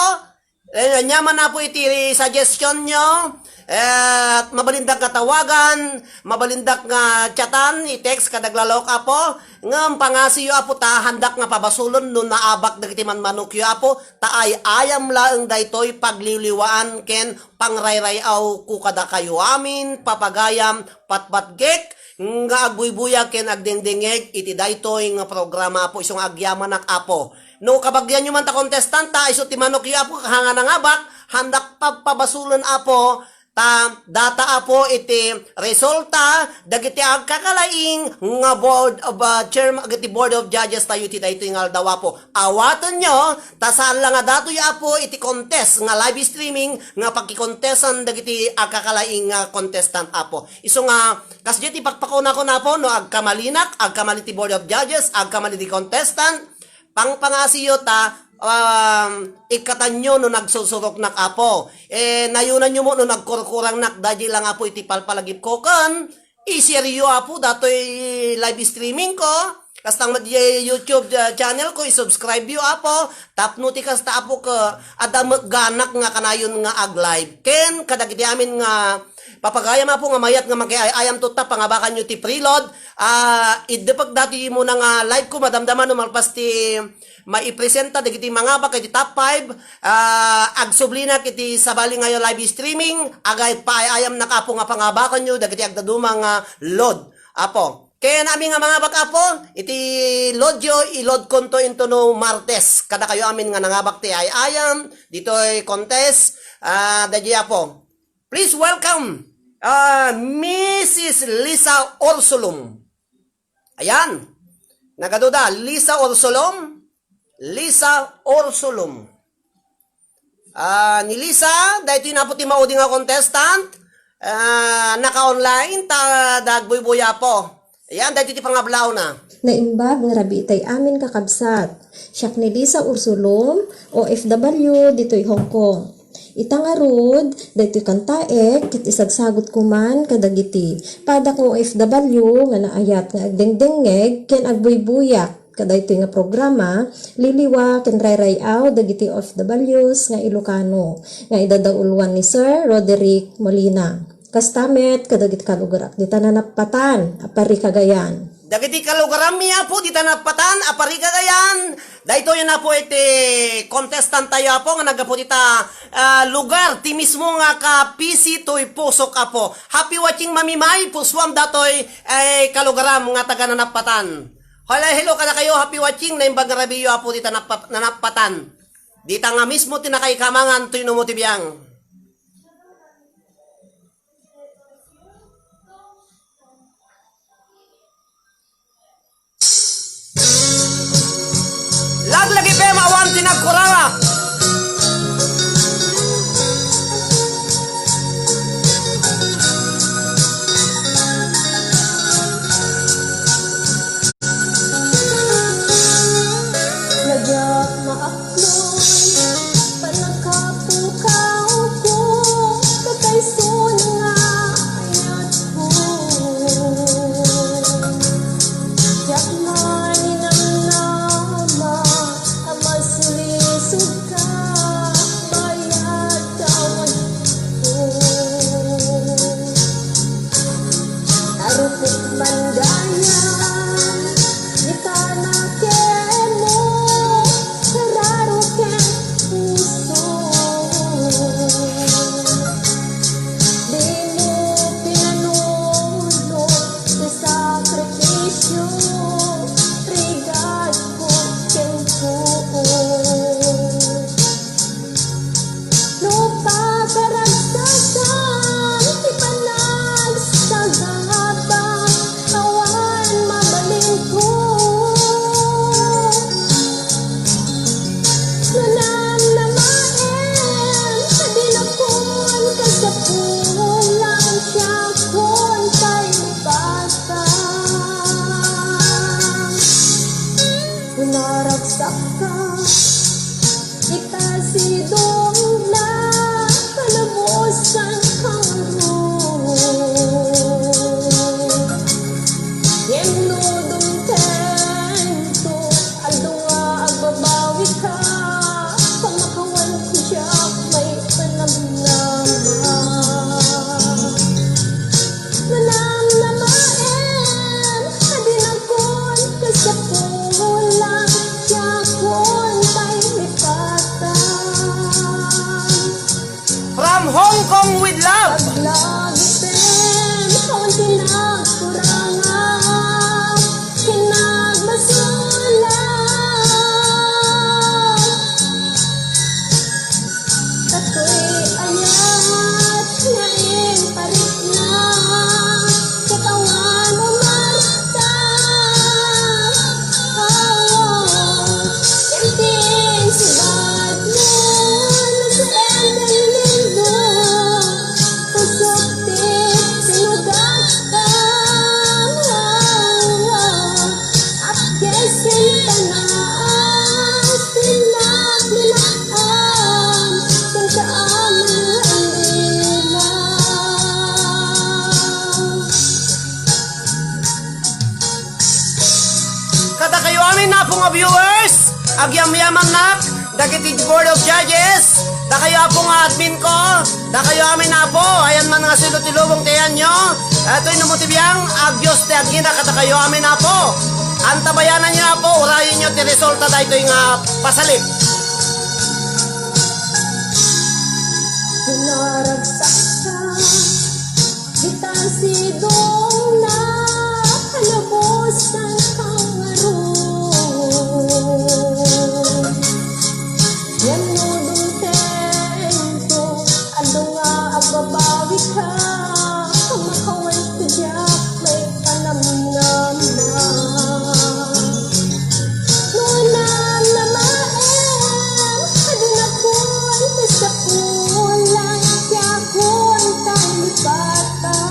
Eh, ania man, Apo, iti suggestion nyo? Eh, mabalindak nga tawagan, mabalindak nga chatan, i-text kadaglalok, Apo. Ngem pangasiyo, Apo, ta haandak nga pabasolon no naabak dagiti manmanokyo, Apo, ta ay-ayam laeng daytoy pagliwliwaan ken pangrayray-awko kadakayo amin, papagayam, patpatgek, nga agbuybuya ken agdengdengngeg iti daytoy nga programa, Apo, isu nga agyamanak, Apo. No kabagianyo man ta contestant, ta isu ti manokyo, Apo, hanga nangabak, haandak pagpabasolon, Apo, ta data, Apo, iti resulta dagiti agkakalaing nga board of, ah, chairman, dagiti board of judges tayo iti daytoy nga aldaw, Apo. Awatenyo, ta saan la nga datoy, Apo, iti contest nga live streaming nga pagkikontesan dagiti agkakalaing nga contestant, Apo. Isu nga, kasdiay ti pakpakunakon, Apo, no agkamalinak, agkamali ti board of judges, agkamali ti contestant, pangpangasiyo ta, um, ikkatanyo no nagsursuroknak, Apo. Eh, nayunanyo mo no nagkurkurangnak, daydi lang, Apo, iti palpalagipko ken i-share-yo, Apo, datoy live streaming ko. Kasta met diay YouTube, ah, channel ko, i-subscribe-yo, Apo. Tapno ti kasta, Apo, ket adda met ganak nga kanayon nga ag-live. Ken kadagiti amin nga papagayam, Apo, nga mayat nga makiay-ayam to ta pangabakanyo ti preload. Ah, iddepek datoy muna nga live ko, madamdama no malpas ti maipresenta dagiti mangabak iti top five, ah, agsublinak iti sabali nga live streaming, agay paay-ayamnak, Apo, nga pangabakanyo dagiti agdaduma nga load, Apo. Ken amin nga mangabak, Apo, iti loadyo, i-loadkonto intono Martes. Kadakayo amin nga nangabak ti ay-ayam, ditoy contest, ah, daydi, Apo. Please welcome, ah, Missus Lisa Orsolom. Ayan. Nagaduda, Lisa Orsolom. Lisa Orsolom. Ah, ni Lisa, daytoy na po ti maudi nga contestant. Ah, naka-online, ta dagbuybuya po. Ayan, daytoy ti pangablawna. Naimbag nga rabii tay amin, kakabsat. Siak ni Lisa Orsolom, O F W, ditoy Hong Kong. Ita ngarud, daytoy kantaek, ket isagsagutko man kadagiti padak nga O F W nga naayat nga agdengdengngeg ken agbuybuya kadaytoy nga programa, liliwa ken rayray-aw dagiti O F Ws nga Ilocano, nga idadauluan ni Sir Roderick Molina. Kasta met kadagiti kalugarak dita Nanapatan, Apari, Cagayan. Dagiti kalugarammi, Apo, dita Nanapatan, Apari, Cagayan. Daytoy na po iti contestant tayo, Apo, nga naggapu dita, ah, lugar, ti mismo nga kapisi toy pusok, Apo. Happy watching, Mami May, pusuam datoy, eh, kalugaram nga taga Nanapatan. Hello, hello kadakayo, happy watching, naimbag nga rabiiyo, Apo, dita Nanappat-, Nanapatan. Dita nga mismo ti nakaikamangan, toy no mo ti biang. Laglag F M, awan ti nagkurara. Lagak maak Noy, panagkapukawko, katayson nga ayatko. Diak maninamnama a masulisog ka, bayat kaawatko. Narupok man gayam, di panakem mo. Idong na kalabusan kanguru. Yem no dumtengto, aldo nga agbabawi ka, pamakawan ko diak may panamnama. Manamnamaem, adinakon kasapulan, diakon tay lipatan. From Hong Kong with love. Aglagipem, awan ti nagkuranga, kinagmasulan. Datoy ayat nga imparitna, ket awan umarta. Aw, kentin sibatmo, no saan nga lindo, pusok ti sinugatkam. Aw, At yes, ken tanaas, pinaklinaan, ken kaaman nga andila. Kadakayo amin, Apo, nga viewers, agyamyamannak dagiti Board of Judges, dakayo, Apo, nga admin ko, dakayo amin, Apo, ayan man nga silo ti lubong ti ayanyo, daytoy no mo ti biang, a Dios ti agina kadakayo amin, Apo. Antabayananyo, Apo, urayonyo ti resulta daytoy nga pasalip. Pinaragsakta, kita sidong na kalabusan kang ngarud. Ngem no dumtengto, adu nga agbabawika, kumakawen ti diak maipanamnama. No namnamaem, adu nakon ti sapulan, ti akon kalipatan.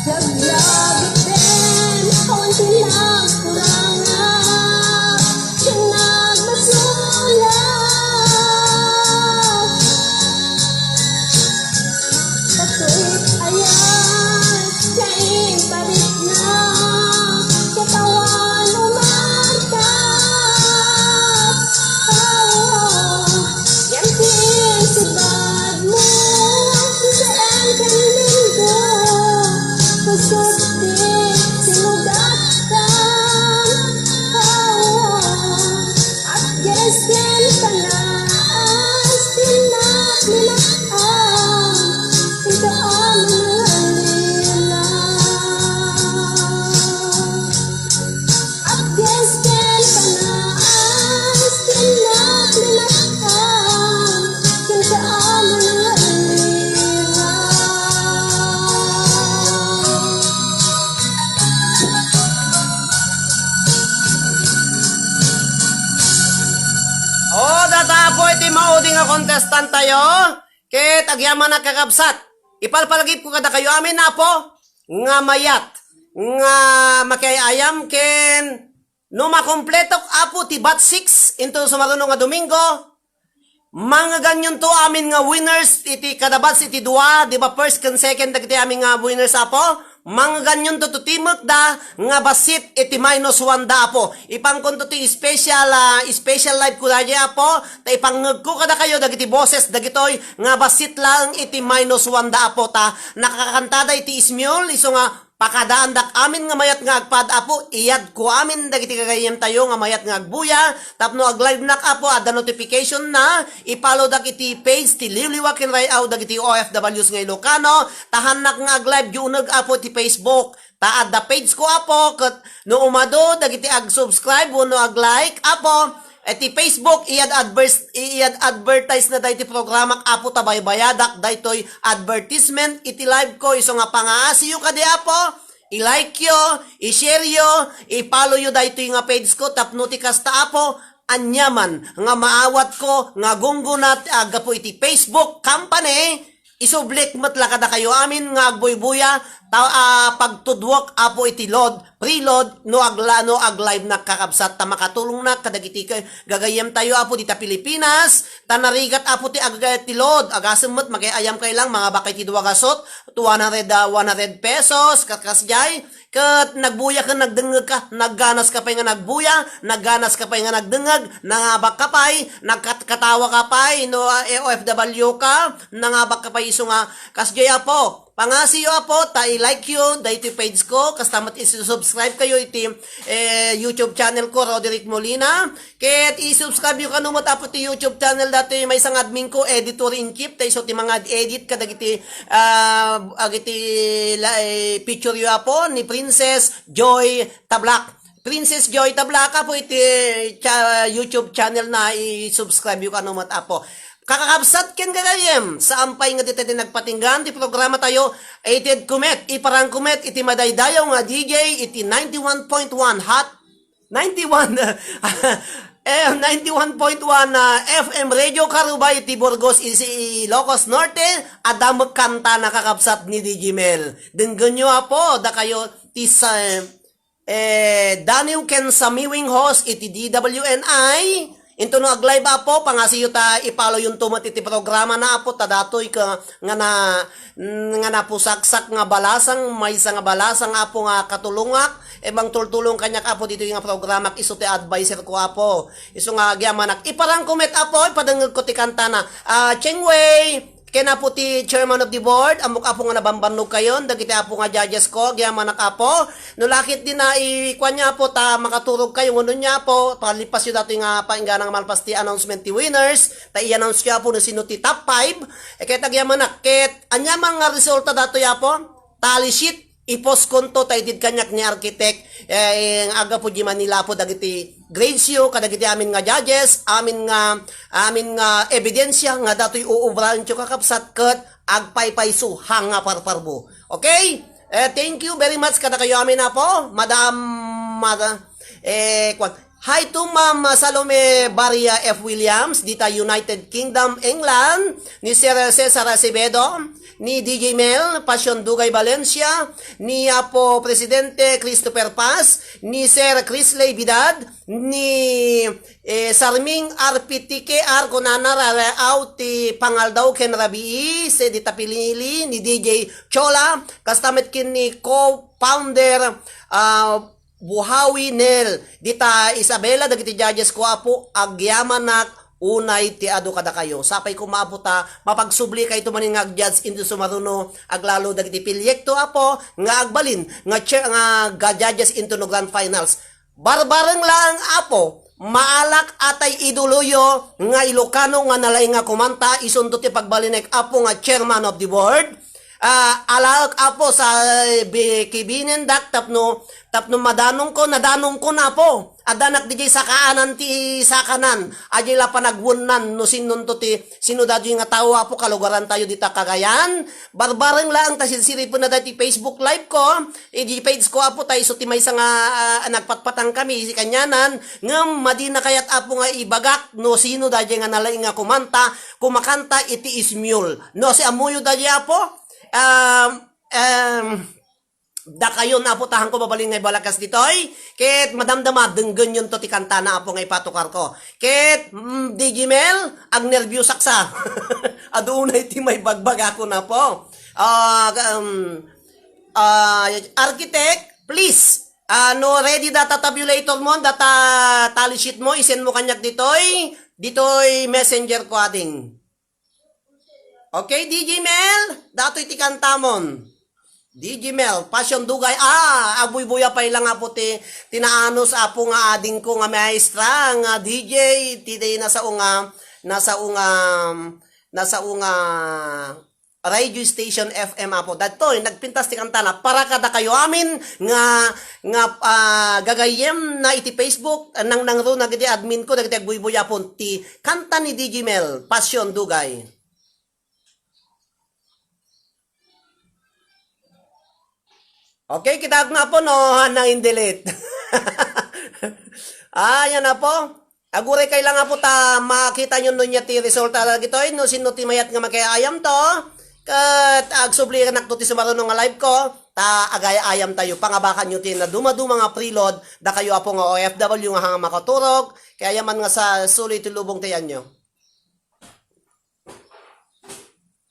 Laglagipem, awan ti nagkurangak, ken nagmasulat. Datoy ayat nga imparitna, ket awan umarta. Ngem ti insibatmo, saan ken lindo, pusot ti sinugatkam. Agges ken tanaas, pinaklinaan, ita a mangalila. Agges ken tanaas, pinaklinaan, ita a mangalila. O, data, Apo, iti maudi nga contestant tayo. Ket agyamanak, kakabsat, ipalpalagipko kadakayo amin, Apo, nga mayat, nga makiay-ayam ken no makompletok, Apo, ti batch six inton sumaruno nga Domingo, mangeganyonto amin nga winners iti kada batch iti dua, di ba, first ken second dagiti amin nga winners, Apo? Mangeganyonto to timekda nga bassit iti minus one da, Apo. Ipankonto ti special, ah, special live ko daydi, Apo. Ta ipangngegko kadakayo dagiti boses dagitoy nga bassit laeng iti minus one da, Apo. Ta nakakantada iti Ismiol, isu nga pakadaandak amin nga mayat nga agpad, Apo. Iyadko amin dagiti gagayyemtayo nga mayat nga agbuya. Tapno aglivenak, Apo, adda notification na. Ipalowdak iti page ti Liwliwa ken Ray-aw dagiti O F Ws nga Ilocano. Ta hannak nga aglive uneg, Apo, iti Facebook. Ta adda page ko, Apo, ket no umadu dagiti ag-subscribe wenno ag-like, Apo, iti Facebook, iyad advers-, iyad advertise na daytoy programak, Apo, ta baybayadak daytoy advertisement iti live ko, isu nga pangaasiyo kadi, Apo, i-like yo, i-share yo, i-follow yo daytoy nga page ko tapno ti kasta, Apo, aniaman nga maawatko nga gungguna ti aggapu iti Facebook company. Isublik met la kadakayo amin nga agbuybuya, ta, a, pagtudwak, Apo, iti load preload no agla-, no ag-live na, kakabsat, ta makatulongnak kadagiti ka-, gagayyemtayo, Apo, dita Pilipinas, ta narigat, Apo, ti ag-, ti load. Agasem met, makiayamka lang, mangabak iti dua gasot, two hundred, ah, one hundred pesos, kat-, kasdiay, ket nagbuya ken nagdengngegka, nagganaska pay nga nagbuya, nagganaska pay nga nagdengngeg, nangabakka pay, nagkat-, katawaka pay, no, ah, O F W ka, nangabakka pay isu nga, kasdiay, Apo, pangasiyo, Apo, ta i-like yo daytoy page ko, kasta met isu-subscribe kayo iti, eh, YouTube channel ko, Roderick Molina. Ket i-subscribe yo kano met, Apo, ti YouTube channel datoy maysa nga admin ko, editor in chief, ta isu ti mangad-edit kadagiti, ah, agiti la-, eh, picture yo, Apo, ni Princess Joy Tablak. Princess Joy Tablak, Apo, iti cha-, YouTube channel na, i-subscribe yo kano met, Apo. Kakakabsat ken gagayyem, saan pay nga dita ti nagpatinggan ti programa tayo, ited kumet, iparang kumet iti madaydayaw nga D J iti ninety-one point one Hot, ninety-one, eh, ninety-one point one, ah, F M Radio Karubay iti Burgos, isi-, Ilocos Norte, adda met kanta, nakakabsat, ni D J Mel. Denggenyo, Apo, dakayo ti sa-, eh, Daniel ken Samiwing host iti D W N I. Into no ag-live, Apo, pangasiyo ta i-follow yonto met iti programa na, Apo, ta datoy ka, nga na, nga napusaksak nga balasang, maysa nga balasang, Apo, nga katulongak, e, mangtultulong kaniak, Apo, ditoy nga programak, isu ti adviser ko, Apo. Isu nga agyamanak. Iparang kumet, Apo, ipadengngeg ko ti kantana. Ah, Cheng Wei, ken Apo ti chairman of the board, ammok, Apo, nga nabambannog kayon, dagiti, Apo, nga judges ko, agyamanak, Apo. No lakit di na ikuan niya, Apo, ta makaturog kayo, ngunu niya, Apo, palipasyo datoy nga paingganang malpas ti announcement ti winners, ta i-announce ko, Apo, no sino ti top five. E, ket agyamanak, ket ania man nga resulta datoy, Apo? Tally sheet, i-post konto ta itid kaniak ni Architect, eh, nga aggapu di Manila, Apo, dagiti grades yo, kadagiti amin nga judges, amin nga, amin nga ebidensya nga datoy uubraenyo, kakabsat, ket agpaypayso nga parparbo. Okay? Eh, thank you very much kadakayo amin, Apo, Madam, Mada-, eh, kwan. Hi to Ma'am Salome Baria F. Williams, dita United Kingdom, England, ni Sir Cesar Acevedo, ni D J Mel, Passion Dugay Valencia, ni Apo Presidente Christopher Paz, ni Sir Crisley Bidad, ni, eh, Sarming R P T K R, kunana, raraaw ti pangaldaw ken rabii, se dita pinili ni D J Chola, kasta met ken ni co-founder, ah, Buhawi Nel, dita Isabela, dagiti judges ko, Apo, agyamanak unay ti adu kadakayo. Sapay koma, Apo, ta mapagsubli kayto manen nga ag-judge into sumaruno, aglalo dagiti proyekto, Apo, nga agbalin, nga chair, nga ga-judges into no grand finals. Barbareng laeng, Apo, maalak atay idoloyo nga Ilocano nga nalaing nga kumanta, isunto ti pagbalinek, Apo, nga chairman of the board. Ah, alaek, Apo, sa bi-, kibinindak tapno, tapno madanongko, nadanongko na, Apo. Addanak didiay sakaanan ti sakanan. Adiay la panagwennan no sinonto ti, sino daytoy nga tao, Apo, kalugaran tayo dita Cagayan. Barbareng laeng ta sirsiripenna daytoy Facebook live ko, iti page ko, Apo, ta isu ti maysa nga, ah, nagpatpatang kami, isi kanianan, ngem madina kayat, Apo, nga ibagak no sino daydiay nga nalaing nga kumanta, kumakanta iti Ismul. No, si ammoyo daydiay, Apo, um, um, dakayon, Apo, ta hanko mabalin nga ibalakas ditoy. Ket madamdama, denggenyonto ti kantana, Apo, nga ipatukar ko. Ket, mm, D J Mel, agnerbiosaksa. Adunay ti maibagbagakon, Apo. Ah, um, ah, Architect, please. Ah, no ready data tabulator mo, data tally sheet mo, isend mo kaniak ditoy, ditoy messenger ko ading. Okay, D J Mel, datoy ti kantamon. D J Mel, Passion Dugay. Ah, agbuybuya pay lang, Apo, ti, ti naanos, Apo, nga adingko nga maestra, nga D J, ti, ti nasao nga, nasao nga, nasao nga radio station F M, Apo. Datoy, nagpintas ti kantana para kadakayo amin nga, nga, ah, gagayyemna iti Facebook, nangnangruna dagiti admin ko, dagiti agbuybuya, Apo, ti kanta ni D J Mel, Passion Dugay. Okay, kitaak na, Apo, no, nang-delete. Ah, yan, Apo. Aguray kay lang, Apo, ta makita nyo no nia ti resulta dagitoy, no sino ti mayat nga makiayam to. Ket agsubli kanak to ti sumaruno nga live ko. Ta agay-ayamtayo, pangabakanyo ti nadumaduma nga preload, dakayo, Apo, nga O F W nga hanga makaturog, kay aya man nga sa sulo iti lubong ti anyo.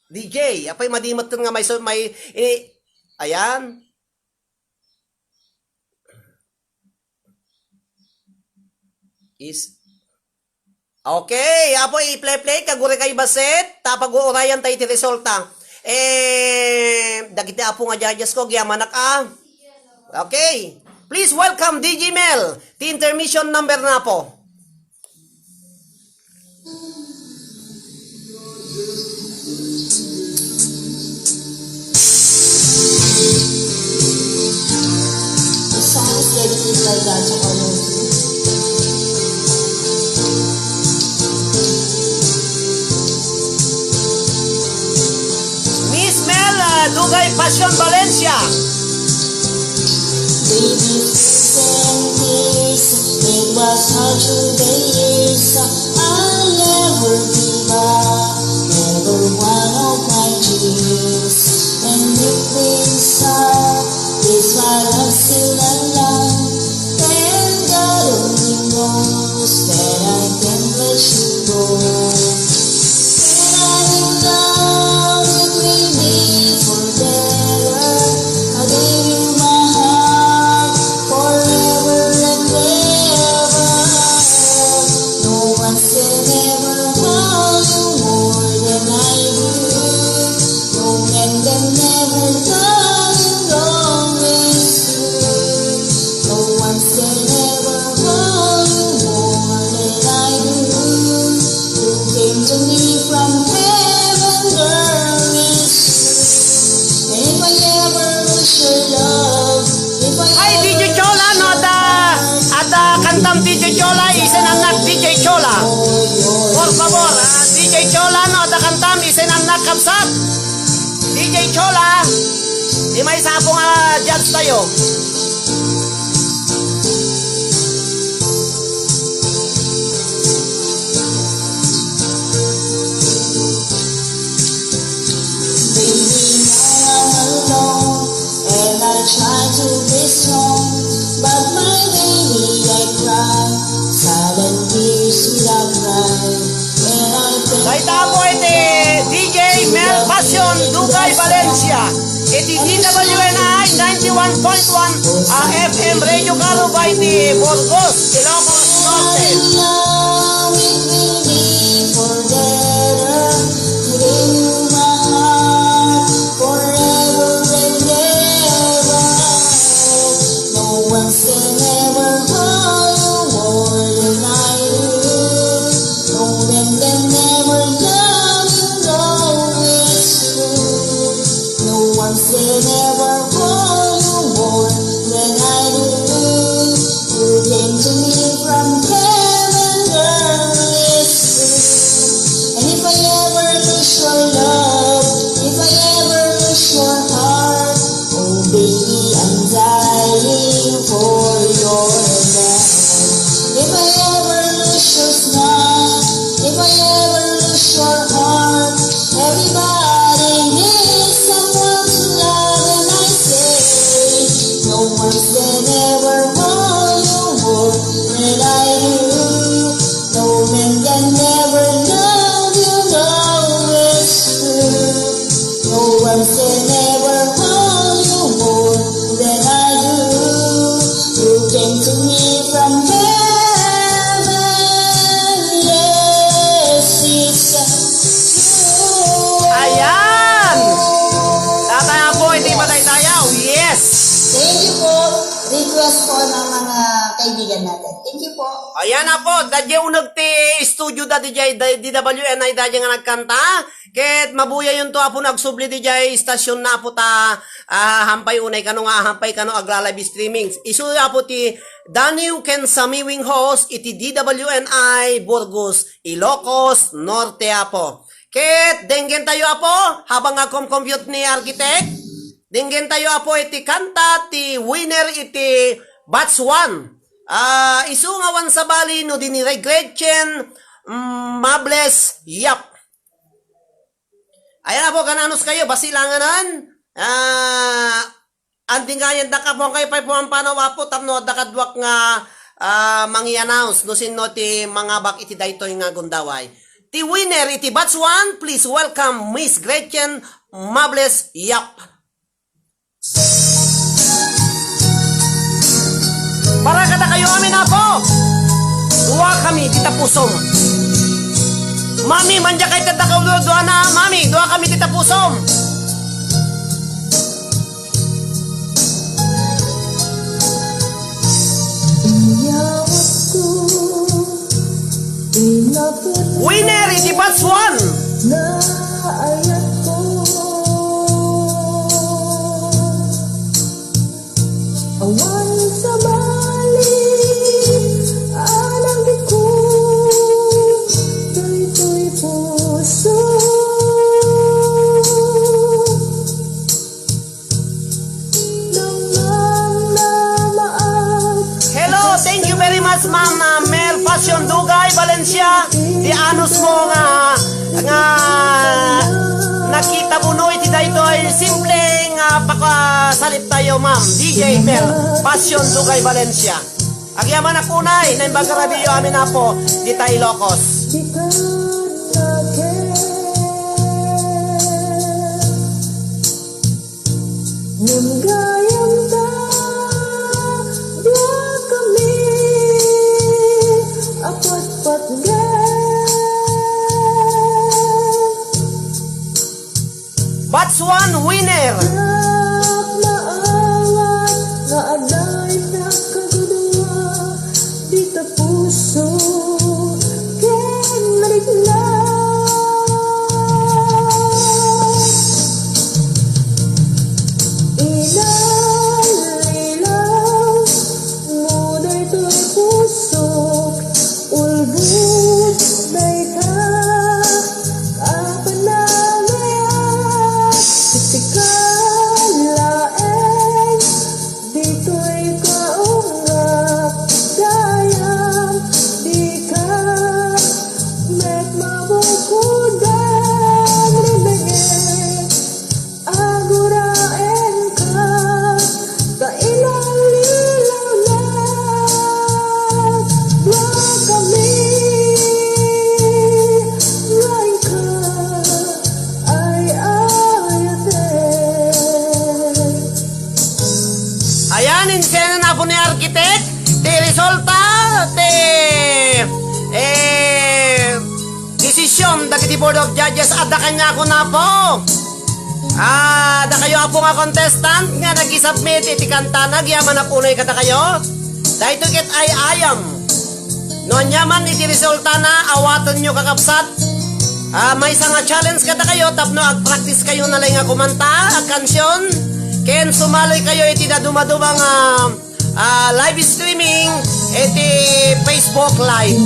D J, apay, madi met nga may, so, may, eh, ayan. Is, okay, Apo, i-play-play, kaguri kay basit, ta pag-uurayan tayo iti resulta. Eh, dagiti Apo nga judges ko, agyamanak, ah. Okay. Please welcome D J Mel, ti intermission number na, Apo. This song is dedicated by Dacha Carlos. Miss Mel, ah, Dugay Passion Valencia. Baby, face and tears, it was hard through the years. I never give up, never one of my dreams. And deep inside, this my love still alive. And God only knows that I can't let you go. When I'm in love, it will be forever. I gave you my heart forever and ever. No one can ever hold you more than I do. No man can ever love you always true. No one can ever hold you more than I do. You came to me from heaven, girl, it's true. And if I ever lose your love, if I Ay, ever D J Chola, no? Adda, adda kantam D J Chola, isenannak D J Chola. Por favor, ah, D J Chola, no? Adda kantam, isenannak, kabsat. D J Chola, di may sapo nga judge tayo. Baby, now I'm alone, and I try to be strong, but my baby, I cry, silent tears without cry, and I think Dayta po iti D J Mel Passion Dugay Valencia, iti D W N I ninety-one point one, ah, F M Radio Carobay ti Burgos, Ilocos Norte. Love, it will be forever. Gave you my heart forever and ever. No one can ever hold you more than I do. No man can ever love you, no, it's true. No one can ever hold you more than I do. You came to me from heaven, girl, it's true. And if I ever lose your love, if I ever lose your heart, oh baby, I'm dying for your love. If I ever lose your smile, if I ever lose your heart, everybody needs someone to love, and I say, no one can ever hold you more than I do. No man can ever love you, no, it's true. No one can ever hold you more than I do. You came to me from heaven, yes, it's true. Ayan! Tatay Apo, hindi matay tayo. Yes! Thank you po. Request po ng mga kaibigan natin. Thank you po. Ayan, Apo, dadya uneg ti studio da D J, da-, D W N I dadya nga nagkanta. Ket mabuyayonto, Apo, no agsubli diay istasyon na, Apo, ta, ah, hampay unay kano nga, hampay kano agla-live streaming. Isu, Apo, ti Daniel ken Samiwing host iti D W N I Burgos, Ilocos Norte, Apo. Ket denggen tayo, Apo, habang nga com-compute ni Architect, denggen tayo, Apo, iti kanta ti winner iti batch one. Ah, isu nga awan sabali no di ni Ray Gretchen, mm, Mables, yap. Ayan, Apo, kananos kayo, basilanganan. Ah, Andingayan daka, puang kay pay puang panaw, Apo, tapno adda kaduak nga, ah, mangi-announce no sinno ti mangabak iti daytoy nga gundaway. Ti winner iti batch one, please welcome Miss Gretchen Mables Yap. Para kadakayo amin, Apo. Dua kami ti tapusom. Mami, mandiay kay tadda ka ulo, dua na, Mami, dua kami ti tapusom. Winner iti batch one. Awan sabali, alang di ko, daytoy puso. Hello, thank you very much, Ma'am, uh, Mel Passion Dugay Valencia. Ti anus mo nga, nga nakita mo no iti daytoy simple nga pakasalip tayo, Ma'am. D J Mel Passion Dugay Valencia. Agyamanak unay, naimbag a rabiyo amin, Apo, dita Ilocos. Ngem gayam ta, dua kami a patpatgek. Batch one winner. Diak maawat nga adda ita kadua, dita puso ken rikna. Inalilaw mo daytoy pusok, ulbod dayta a panagayat. Sika laeng ditoy kaunggak, gayam dika met mabukodang rimenge. Aguraenka ta inalilawna, dua kami nga inka ay-ayaten. Ayan, insenen, Apo, ni Architect, ti resulta, ti, eh, desisyon dagiti Board of Judges. Adda kaniakon, Apo. Ah, dakayo, Apo, nga contestant nga nag-submit iti kantana, agyamanak unay kadakayo. Daytoy ket ay-ayam. No ania man iti resultana, awatenyo, kakabsat. Ah, maysa nga challenge kadakayo tapno agpractice kayo na laeng nga kumanta, agkansion, ken sumali kayo iti dadumaduma nga, ah, live streaming iti Facebook Live.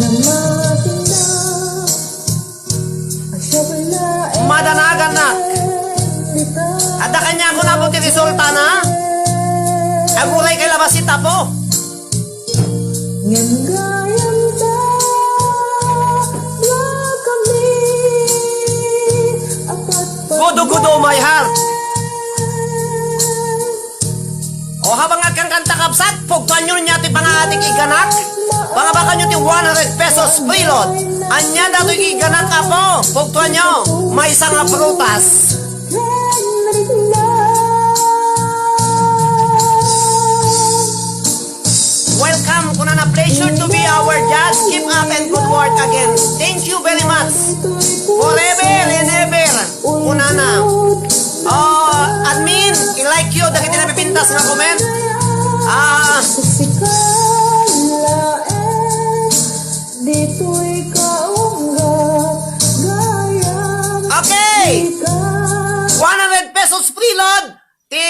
Madanaganak. Adda kaniakon, Apo, ti resultana? Aguray kay labas ita, Apo. Ngem gayam ta, dua kami a patpatgek. Gudo-gudo, my heart. O, habang agkankanta, kabsat, pugtoanyo nia ti pangaatik iganak. Pangabakanyo ti one hundred pesos preload. Ania datoy iganak, Apo? Pugtoanyo. Maysa nga prutas. Welcome, kunana, pleasure to be our judge. Keep up and good work again. Thank you very much. Forever and ever. Kunana. Oh, admin, i-like yo dagiti napipintas nga comment. Ah. Ditoy kaunggak, gayam. Okay. One hundred pesos preload. Ti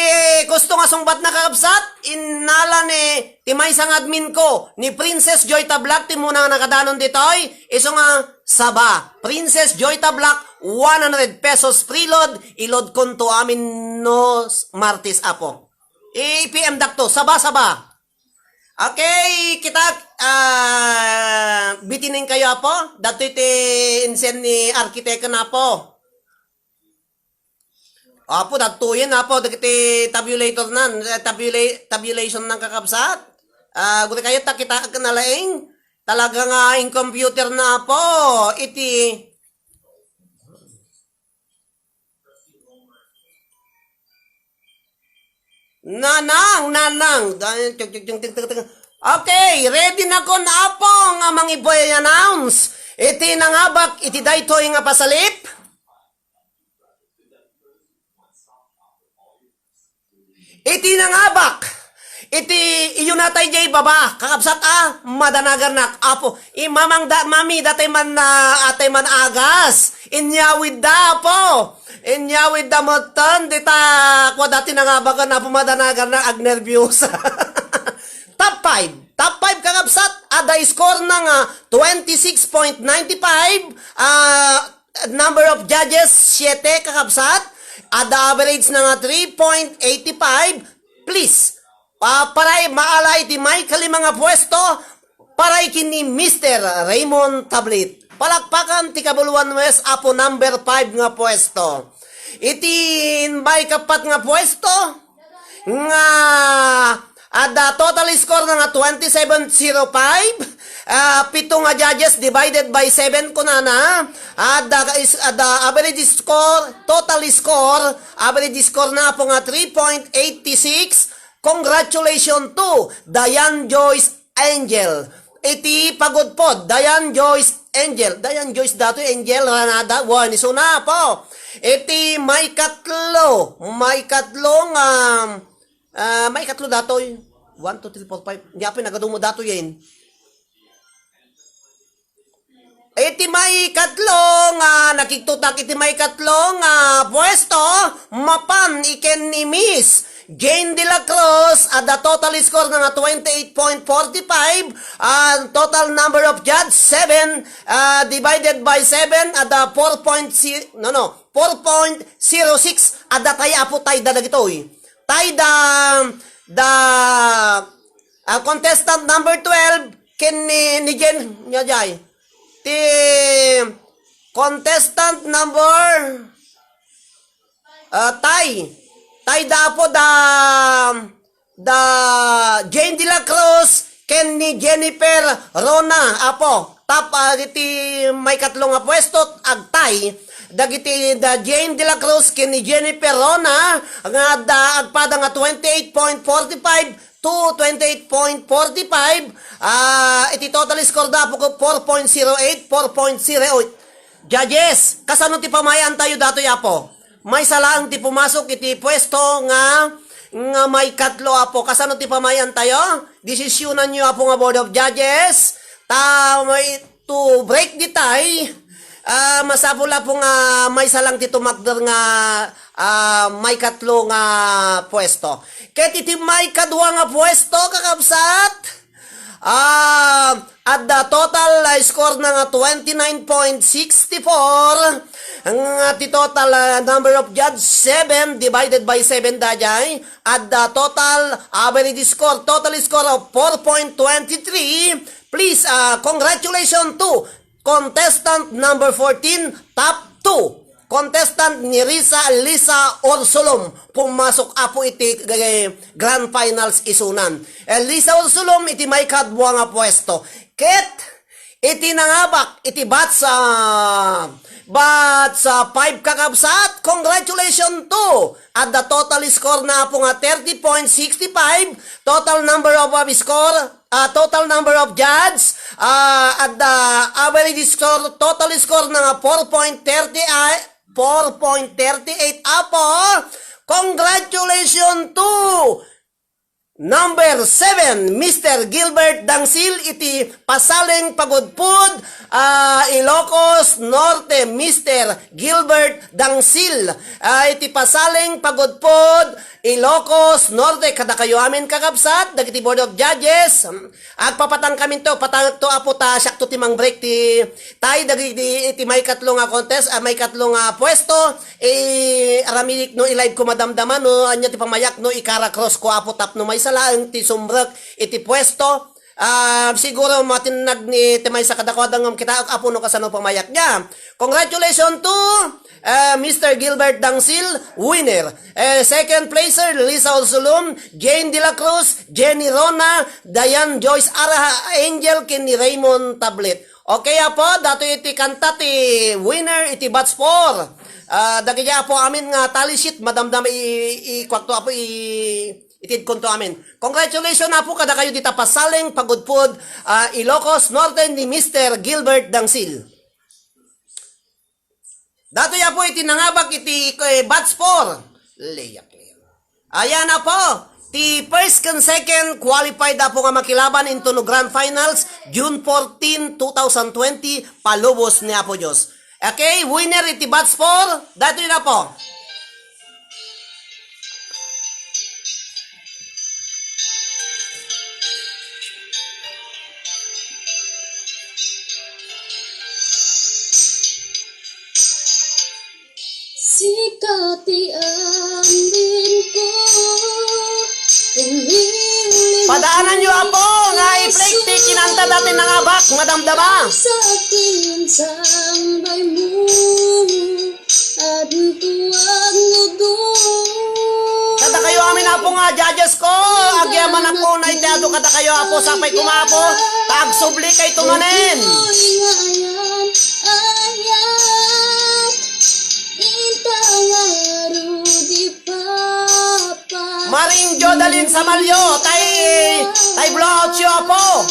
gusto nga sungbatna, kakabsat, innala ni ti maysa nga admin ko, ni Princess Joy Tablac, ti muna nga nakadanon ditoy, isu nga saba. Princess Joy Tablac, one hundred pesos preload, iload konto amin no s-, Martes, Apo. I-P M dakto, saba, saba. Okay, kita, ah, bitinen kayo, Apo. Datoy ti insen ni Architect na, Apo. Apo, dagtoyen, Apo, dagiti tabulator nan, eh, tabula-, tabulation nan, kakabsat. Ah, guri kayo, ta kita ka na laeng. Talaga nga in computer na, Apo. Iti Nanang, nanang. Dahil, tuk, tuk, tuk, tuk, tuk, tuk. Okay, ready na kon, Apo, nga mangiboy announce iti nangabak iti daytoy nga pasalip? Iti nangabak iti iyunatay jay baba, kakabsat a madanagarnak, Apo. Imamang da, mami, datay man na, atay man agas. Inyawid da, Apo. Inyawid da metten, dita, kwa dati nangabakan, Apo, madanagarnak, agnerbios. Top five. Top five, kakabsat, adda score na nga twenty-six point nine five, ah, number of judges, siete, kakabsat. Adda average na nga three point eight five. Please, ah, paray maala iti maikalima nga puesto, paray ken ni Mister Raymond Tablit. Palakpakan ti Cabuluan West, Apo, number five nga puesto. Iti maikappat nga puesto, nga adda total score na nga twenty-seven zero five, ah, pito nga judges divided by seven kunana, adda is, adda average score, total score, average score na, Apo, nga three point eight six. Congratulations to Diane Joyce Angel. Iti pagudpod, Diane Joyce Angel. Diane Joyce datoy, Angel Ranada. Wa, ni suna, Apo. Iti maikatlo, maikatlo nga, ah, maikatlo datoy. One, two, three, four, five. Di apay nagadumo datoy yan. Iti maikatlo nga nakigtutak, iti maikatlo nga puesto, mapan iken ni Miss Jane de la Cruz, adda total score na nga twenty-eight point forty-five, ah, total number of judge, seven, ah, divided by seven, adda four point zero, no, no, four point zero six, adda tay, Apo, tayda dagitoy. Tayda, da, ah, contestant number twelve, ken ni, ni Jen, nga jay. Ti contestant number, ah, tay. Tayda, Apo, da, da Jane de la Cruz ken ni Jennifer Rona, Apo. Top, ah, iti maikatlo nga puesto, agtay dagiti da Jane de la Cruz ken ni Jennifer Rona nga adda agpada nga twenty-eight point forty-five to twenty-eight point forty-five, ah, iti total score da, Apo, four point zero eight, four point zero eight. Judges, kasano ti pamayaantayo datoy, Apo? Maysa laeng ti pumasok iti puesto nga, nga maikatlo, Apo. Kasano ti pamayaantayo? Desisyonanyo, Apo, nga Board of Judges. Ta, may, to break the tie, ah, masapul, Apo, nga maysa lang ti tumakder nga, ah, maikatlo nga puesto. Ket iti maikadua nga puesto, kakabsat, ah, adda total, ah, score na nga twenty-nine point six four, nga ti total, ah, number of judge, seven divided by seven daydiay, adda total average score, total score of four point twenty-three. Please, ah, congratulations to contestant number fourteen, top two. Contestant ni Risa Lisa Orsolom, pumasok, Apo, iti, eh, grand finals isunan. Eh, Lisa Orsolom iti maikadua nga puesto. Ket iti nangabak iti batch, ah, batch, ah, five, kakabsat, congratulations to. Adda total score na, Apo, nga thirty point six five, total number of, ah, score, ah, total number of judge, ah, adda average score, total score na nga four point thirty, ah, four point thirty-eight, Apo. Congratulations to number seven, Mister Gilbert Dangsil, iti Pasaleng Pagudpud, ah, Ilocos Norte, Mister Gilbert Dangsil, ah, iti Pasaleng Pagudpud, Ilocos Norte. Kadakayo amin, kakabsat, dagiti Board of Judges, agpapatangkaminto, patangekto, Apo, ta siakto ti mang-break ti tie dagiti, iti maikatlo nga contest, ah, maikatlo nga puesto. Eh, aramidek no i-live ko madamdama, no ania ti pamayak, no ikara-cross ko, Apo, tapno maysa laeng ti sumrek iti puesto. Ah, siguro matinnag ni ti maysa kadakuada ngem kitaek, Apo, no kasano pamayakda. Congratulations to, ah, Mister Gilbert Dangsil, winner. Eh, second placer, Lisa Ursulum, Jane de la Cruz, Jenny Rona, Diane Joyce Araha, Angel ken ni Raymond Tablet. Okay, Apo, datoy iti kanta ti winner iti batch four. Ah, dagiti Apo amin nga tally sheet, madamdama i, i, kuakto, Apo, i, itidkonto amin. Congratulations, Apo, kadakayo dita pasaleng pagudpod, ah, Ilocos Norte ni Mister Gilbert Dangsil. Datoy, Apo, iti nangabak iti, eh, batch four. Leyak. Ayan, Apo, ti first ken second qualified, Apo, nga makilaban into no grand finals, June fourteen, two thousand twenty, palubos ni Apo Dios. Okay, winner iti batch four, datoy na, Apo. Sika ti amin ko. Padaananyo, Apo, nga i-play ti kinanta dati nangabak, madamdama. Sa akin sambay mo, adtuan mo do. Kadakayo amin, Apo, nga judges ko, agyamanak ko na iti adu kadakayo, Apo, sapay koma, Apo, ta agsubli kay tumanen. Ayan, ayan, inta nga rudi papa. Maring Jodalyn Samalio, tay, tay blowout yo, Apo.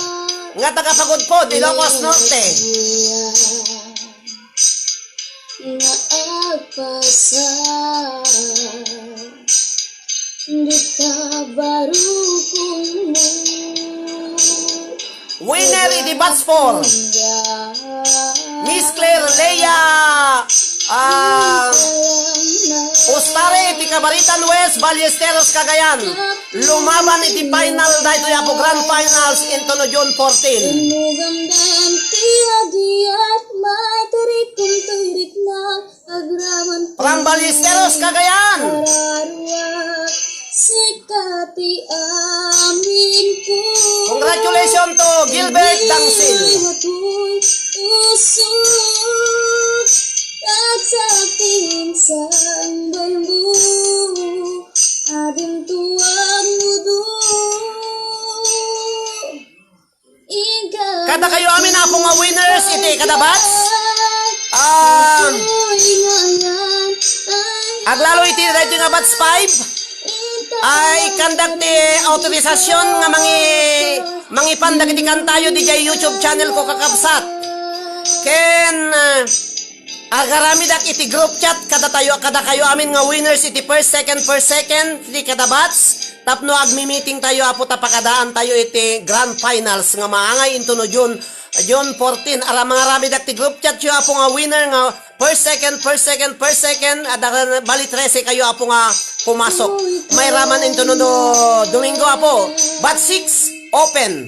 Nga taga Pagudpod, Ilocos Norte. Nga agpasa, dita barukong mo. Winner iti batch four, Miss Claire Lea, ah, Ustare iti Cabaritan West, Ballesteros, Cagayan. Lumaban iti final daytoy, Apo, grand finals into no June fourteen. Inugamdan ti agiyat, maitirikom ti rikna. Agraman. From Ballesteros, Cagayan. Araruak, sika ti amin ko. Congratulations to Gilbert Dangsil. Matoy usok, tagsa ti insang balbo, ading tuang mudo. Kadakayo amin, Apo, nga winners iti kada batch. Um, aglalo iti daytoy nga batch five, I conduct ti autorisasyon nga mangi-, mangipan dagiti kantayo didiay YouTube channel ko, kakabsat. Ken, uh, Agaramidak iti group chat kadatayo, kadakayo amin nga winners iti first, second, first, second, iti kada batch. Tapno agmi-meeting tayo, Apo, ta pakadaan tayo iti grand finals nga maangay into no June, June fourteen. Ara, mangaramidak ti group chat yo, Apo, nga winner nga first, second, first, second, first, second. Ada, bali trese kayo, Apo, nga pumasok. Mairaman into no, no Domingo, Apo. Batch six, open.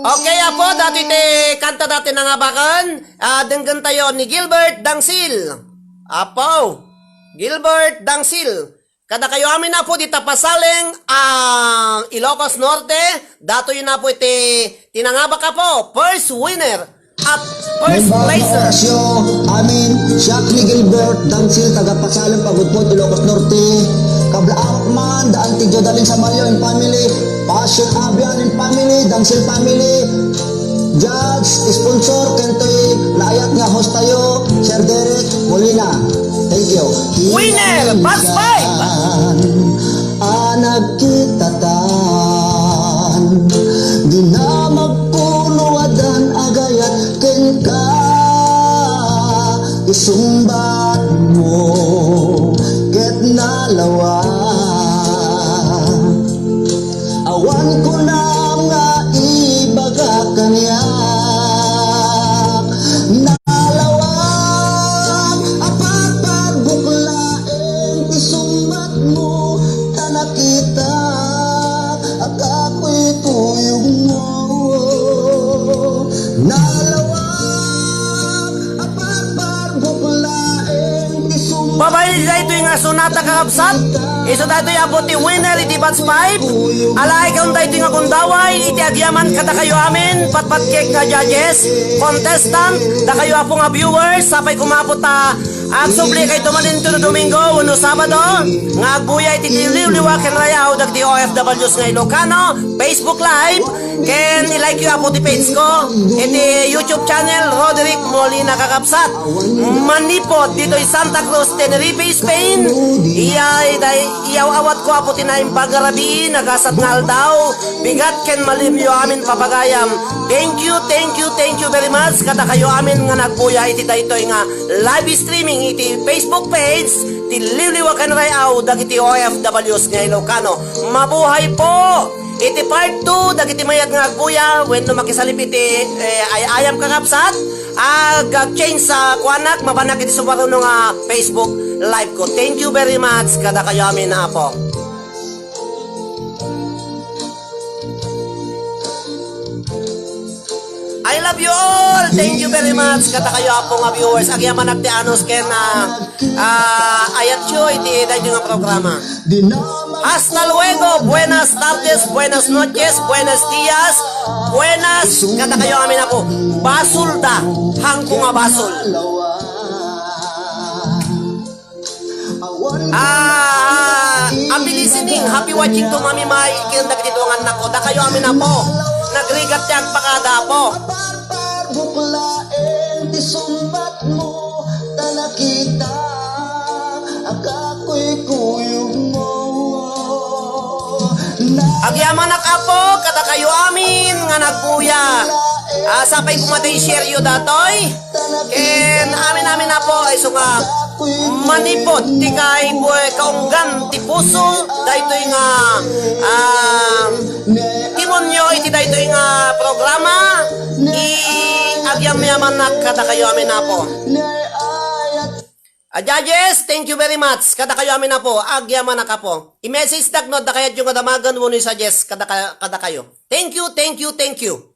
Okay, Apo, dati ti kanta dati nangabakan. Ah, denggen tayo ni Gilbert Dangsil. Apo, Gilbert Dangsil. Kadakayo amin, Apo, dita pasaleng, ah, Ilocos Norte. Datoy na, Apo, iti tinangabak, Apo. First winner at first placer. Orasyo, amin, siak ni Gilbert Dangsil, taga Pasaleng, Pagudpod, Ilocos Norte. Kablaak man, daan ti Jodalyn Samalio and family, Passion Abian and family, Dangsil family. Judge, sponsor, ken toy naayat nga host tayo, Sir Derek Molina. Thank you. Winner, batch five. A nagkitatan, dinamagko no addan agayat kenka. Isungbat mo ket nalawa. Awan kunam nga ibaga kaniak, nalawag a pagpagbukla, eng ti sungbatmo, ta nakitak a kakuy tuyogmo. Nalawag a pagpagbukla, eng ti sungbatmo. Babaen daytoy nga sonata, kakabsat. Isu daytoy, Apo, ti winner iti batch five. Alaen daytoy nga gundaway iti agyaman kadakayo amin, patpatgek nga judges, contestant, dakayo, Apo, nga viewers, sapay koma, Apo, ta agsubli kayto manen iti Domingo wenno Sabado nga agbuya iti liwliwa ken rayaw dagiti O F Ws nga Ilocano, Facebook Live, ken i-like yo, Apo, ti page ko iti YouTube channel, Roderick Molina Kakabsat. Manipud ditoy Santa Cruz, Tenerife, Spain. Iyay, day, iyaw-awat ko, Apo, ti naimbag nga rabii, nagasat nga aldaw, bigat ken malimyo amin papagayam. Thank you, thank you, thank you very much kadakayo amin nga nagbuya iti daytoy nga live streaming iti Facebook page ti Liwliwa ken Rayaw dagiti O F Ws nga Ilocano. Mabuhay po! Iti part two, dagiti mayat nga agbuya wenno makisalip iti, eh, ay-ayam, kakabsat, ag-, ag-change sa kuanak, mabanak iti sumaruno nga Facebook Live ko. Thank you very much kadakayo amin, Apo. I love you all! Thank you very much kadakayo, Apo, nga viewers. Agyamanak ti anus ken, ah, ah, ayatyo iti daytoy nga programa. Hasta luego, buenas tardes, buenas noches, buenos dias, buenas, kadakayo amin, Apo. Basolda, haanko nga basol. Ah, happy listening, happy watching to Mami Mai, ken dagiti duangan nako. Dakayo amin, Apo. Nagrigat ti agpakada, Apo. Bukla, eh, ti sumbat mo, ta nakita, akakuykuyog mo. Agyamanak, Apo, kadakayo amin nga nagbuya. Ah, sapay koma ta i-share yo datoy. Ken amin-amin, Apo, isu nga manipud ti kay-, kaunggan ti puso, daytoy nga, ah, timonyo iti daytoy nga programa, i-, agyamanak kadakayo amin, Apo. Ah, judges, thank you very much. Kadakayo amin, Apo. Agyamanak, Apo. I-message dak no adda kayatyo nga damagen wenno i-suggest kadaka-, kadakayo. Thank you, thank you, thank you.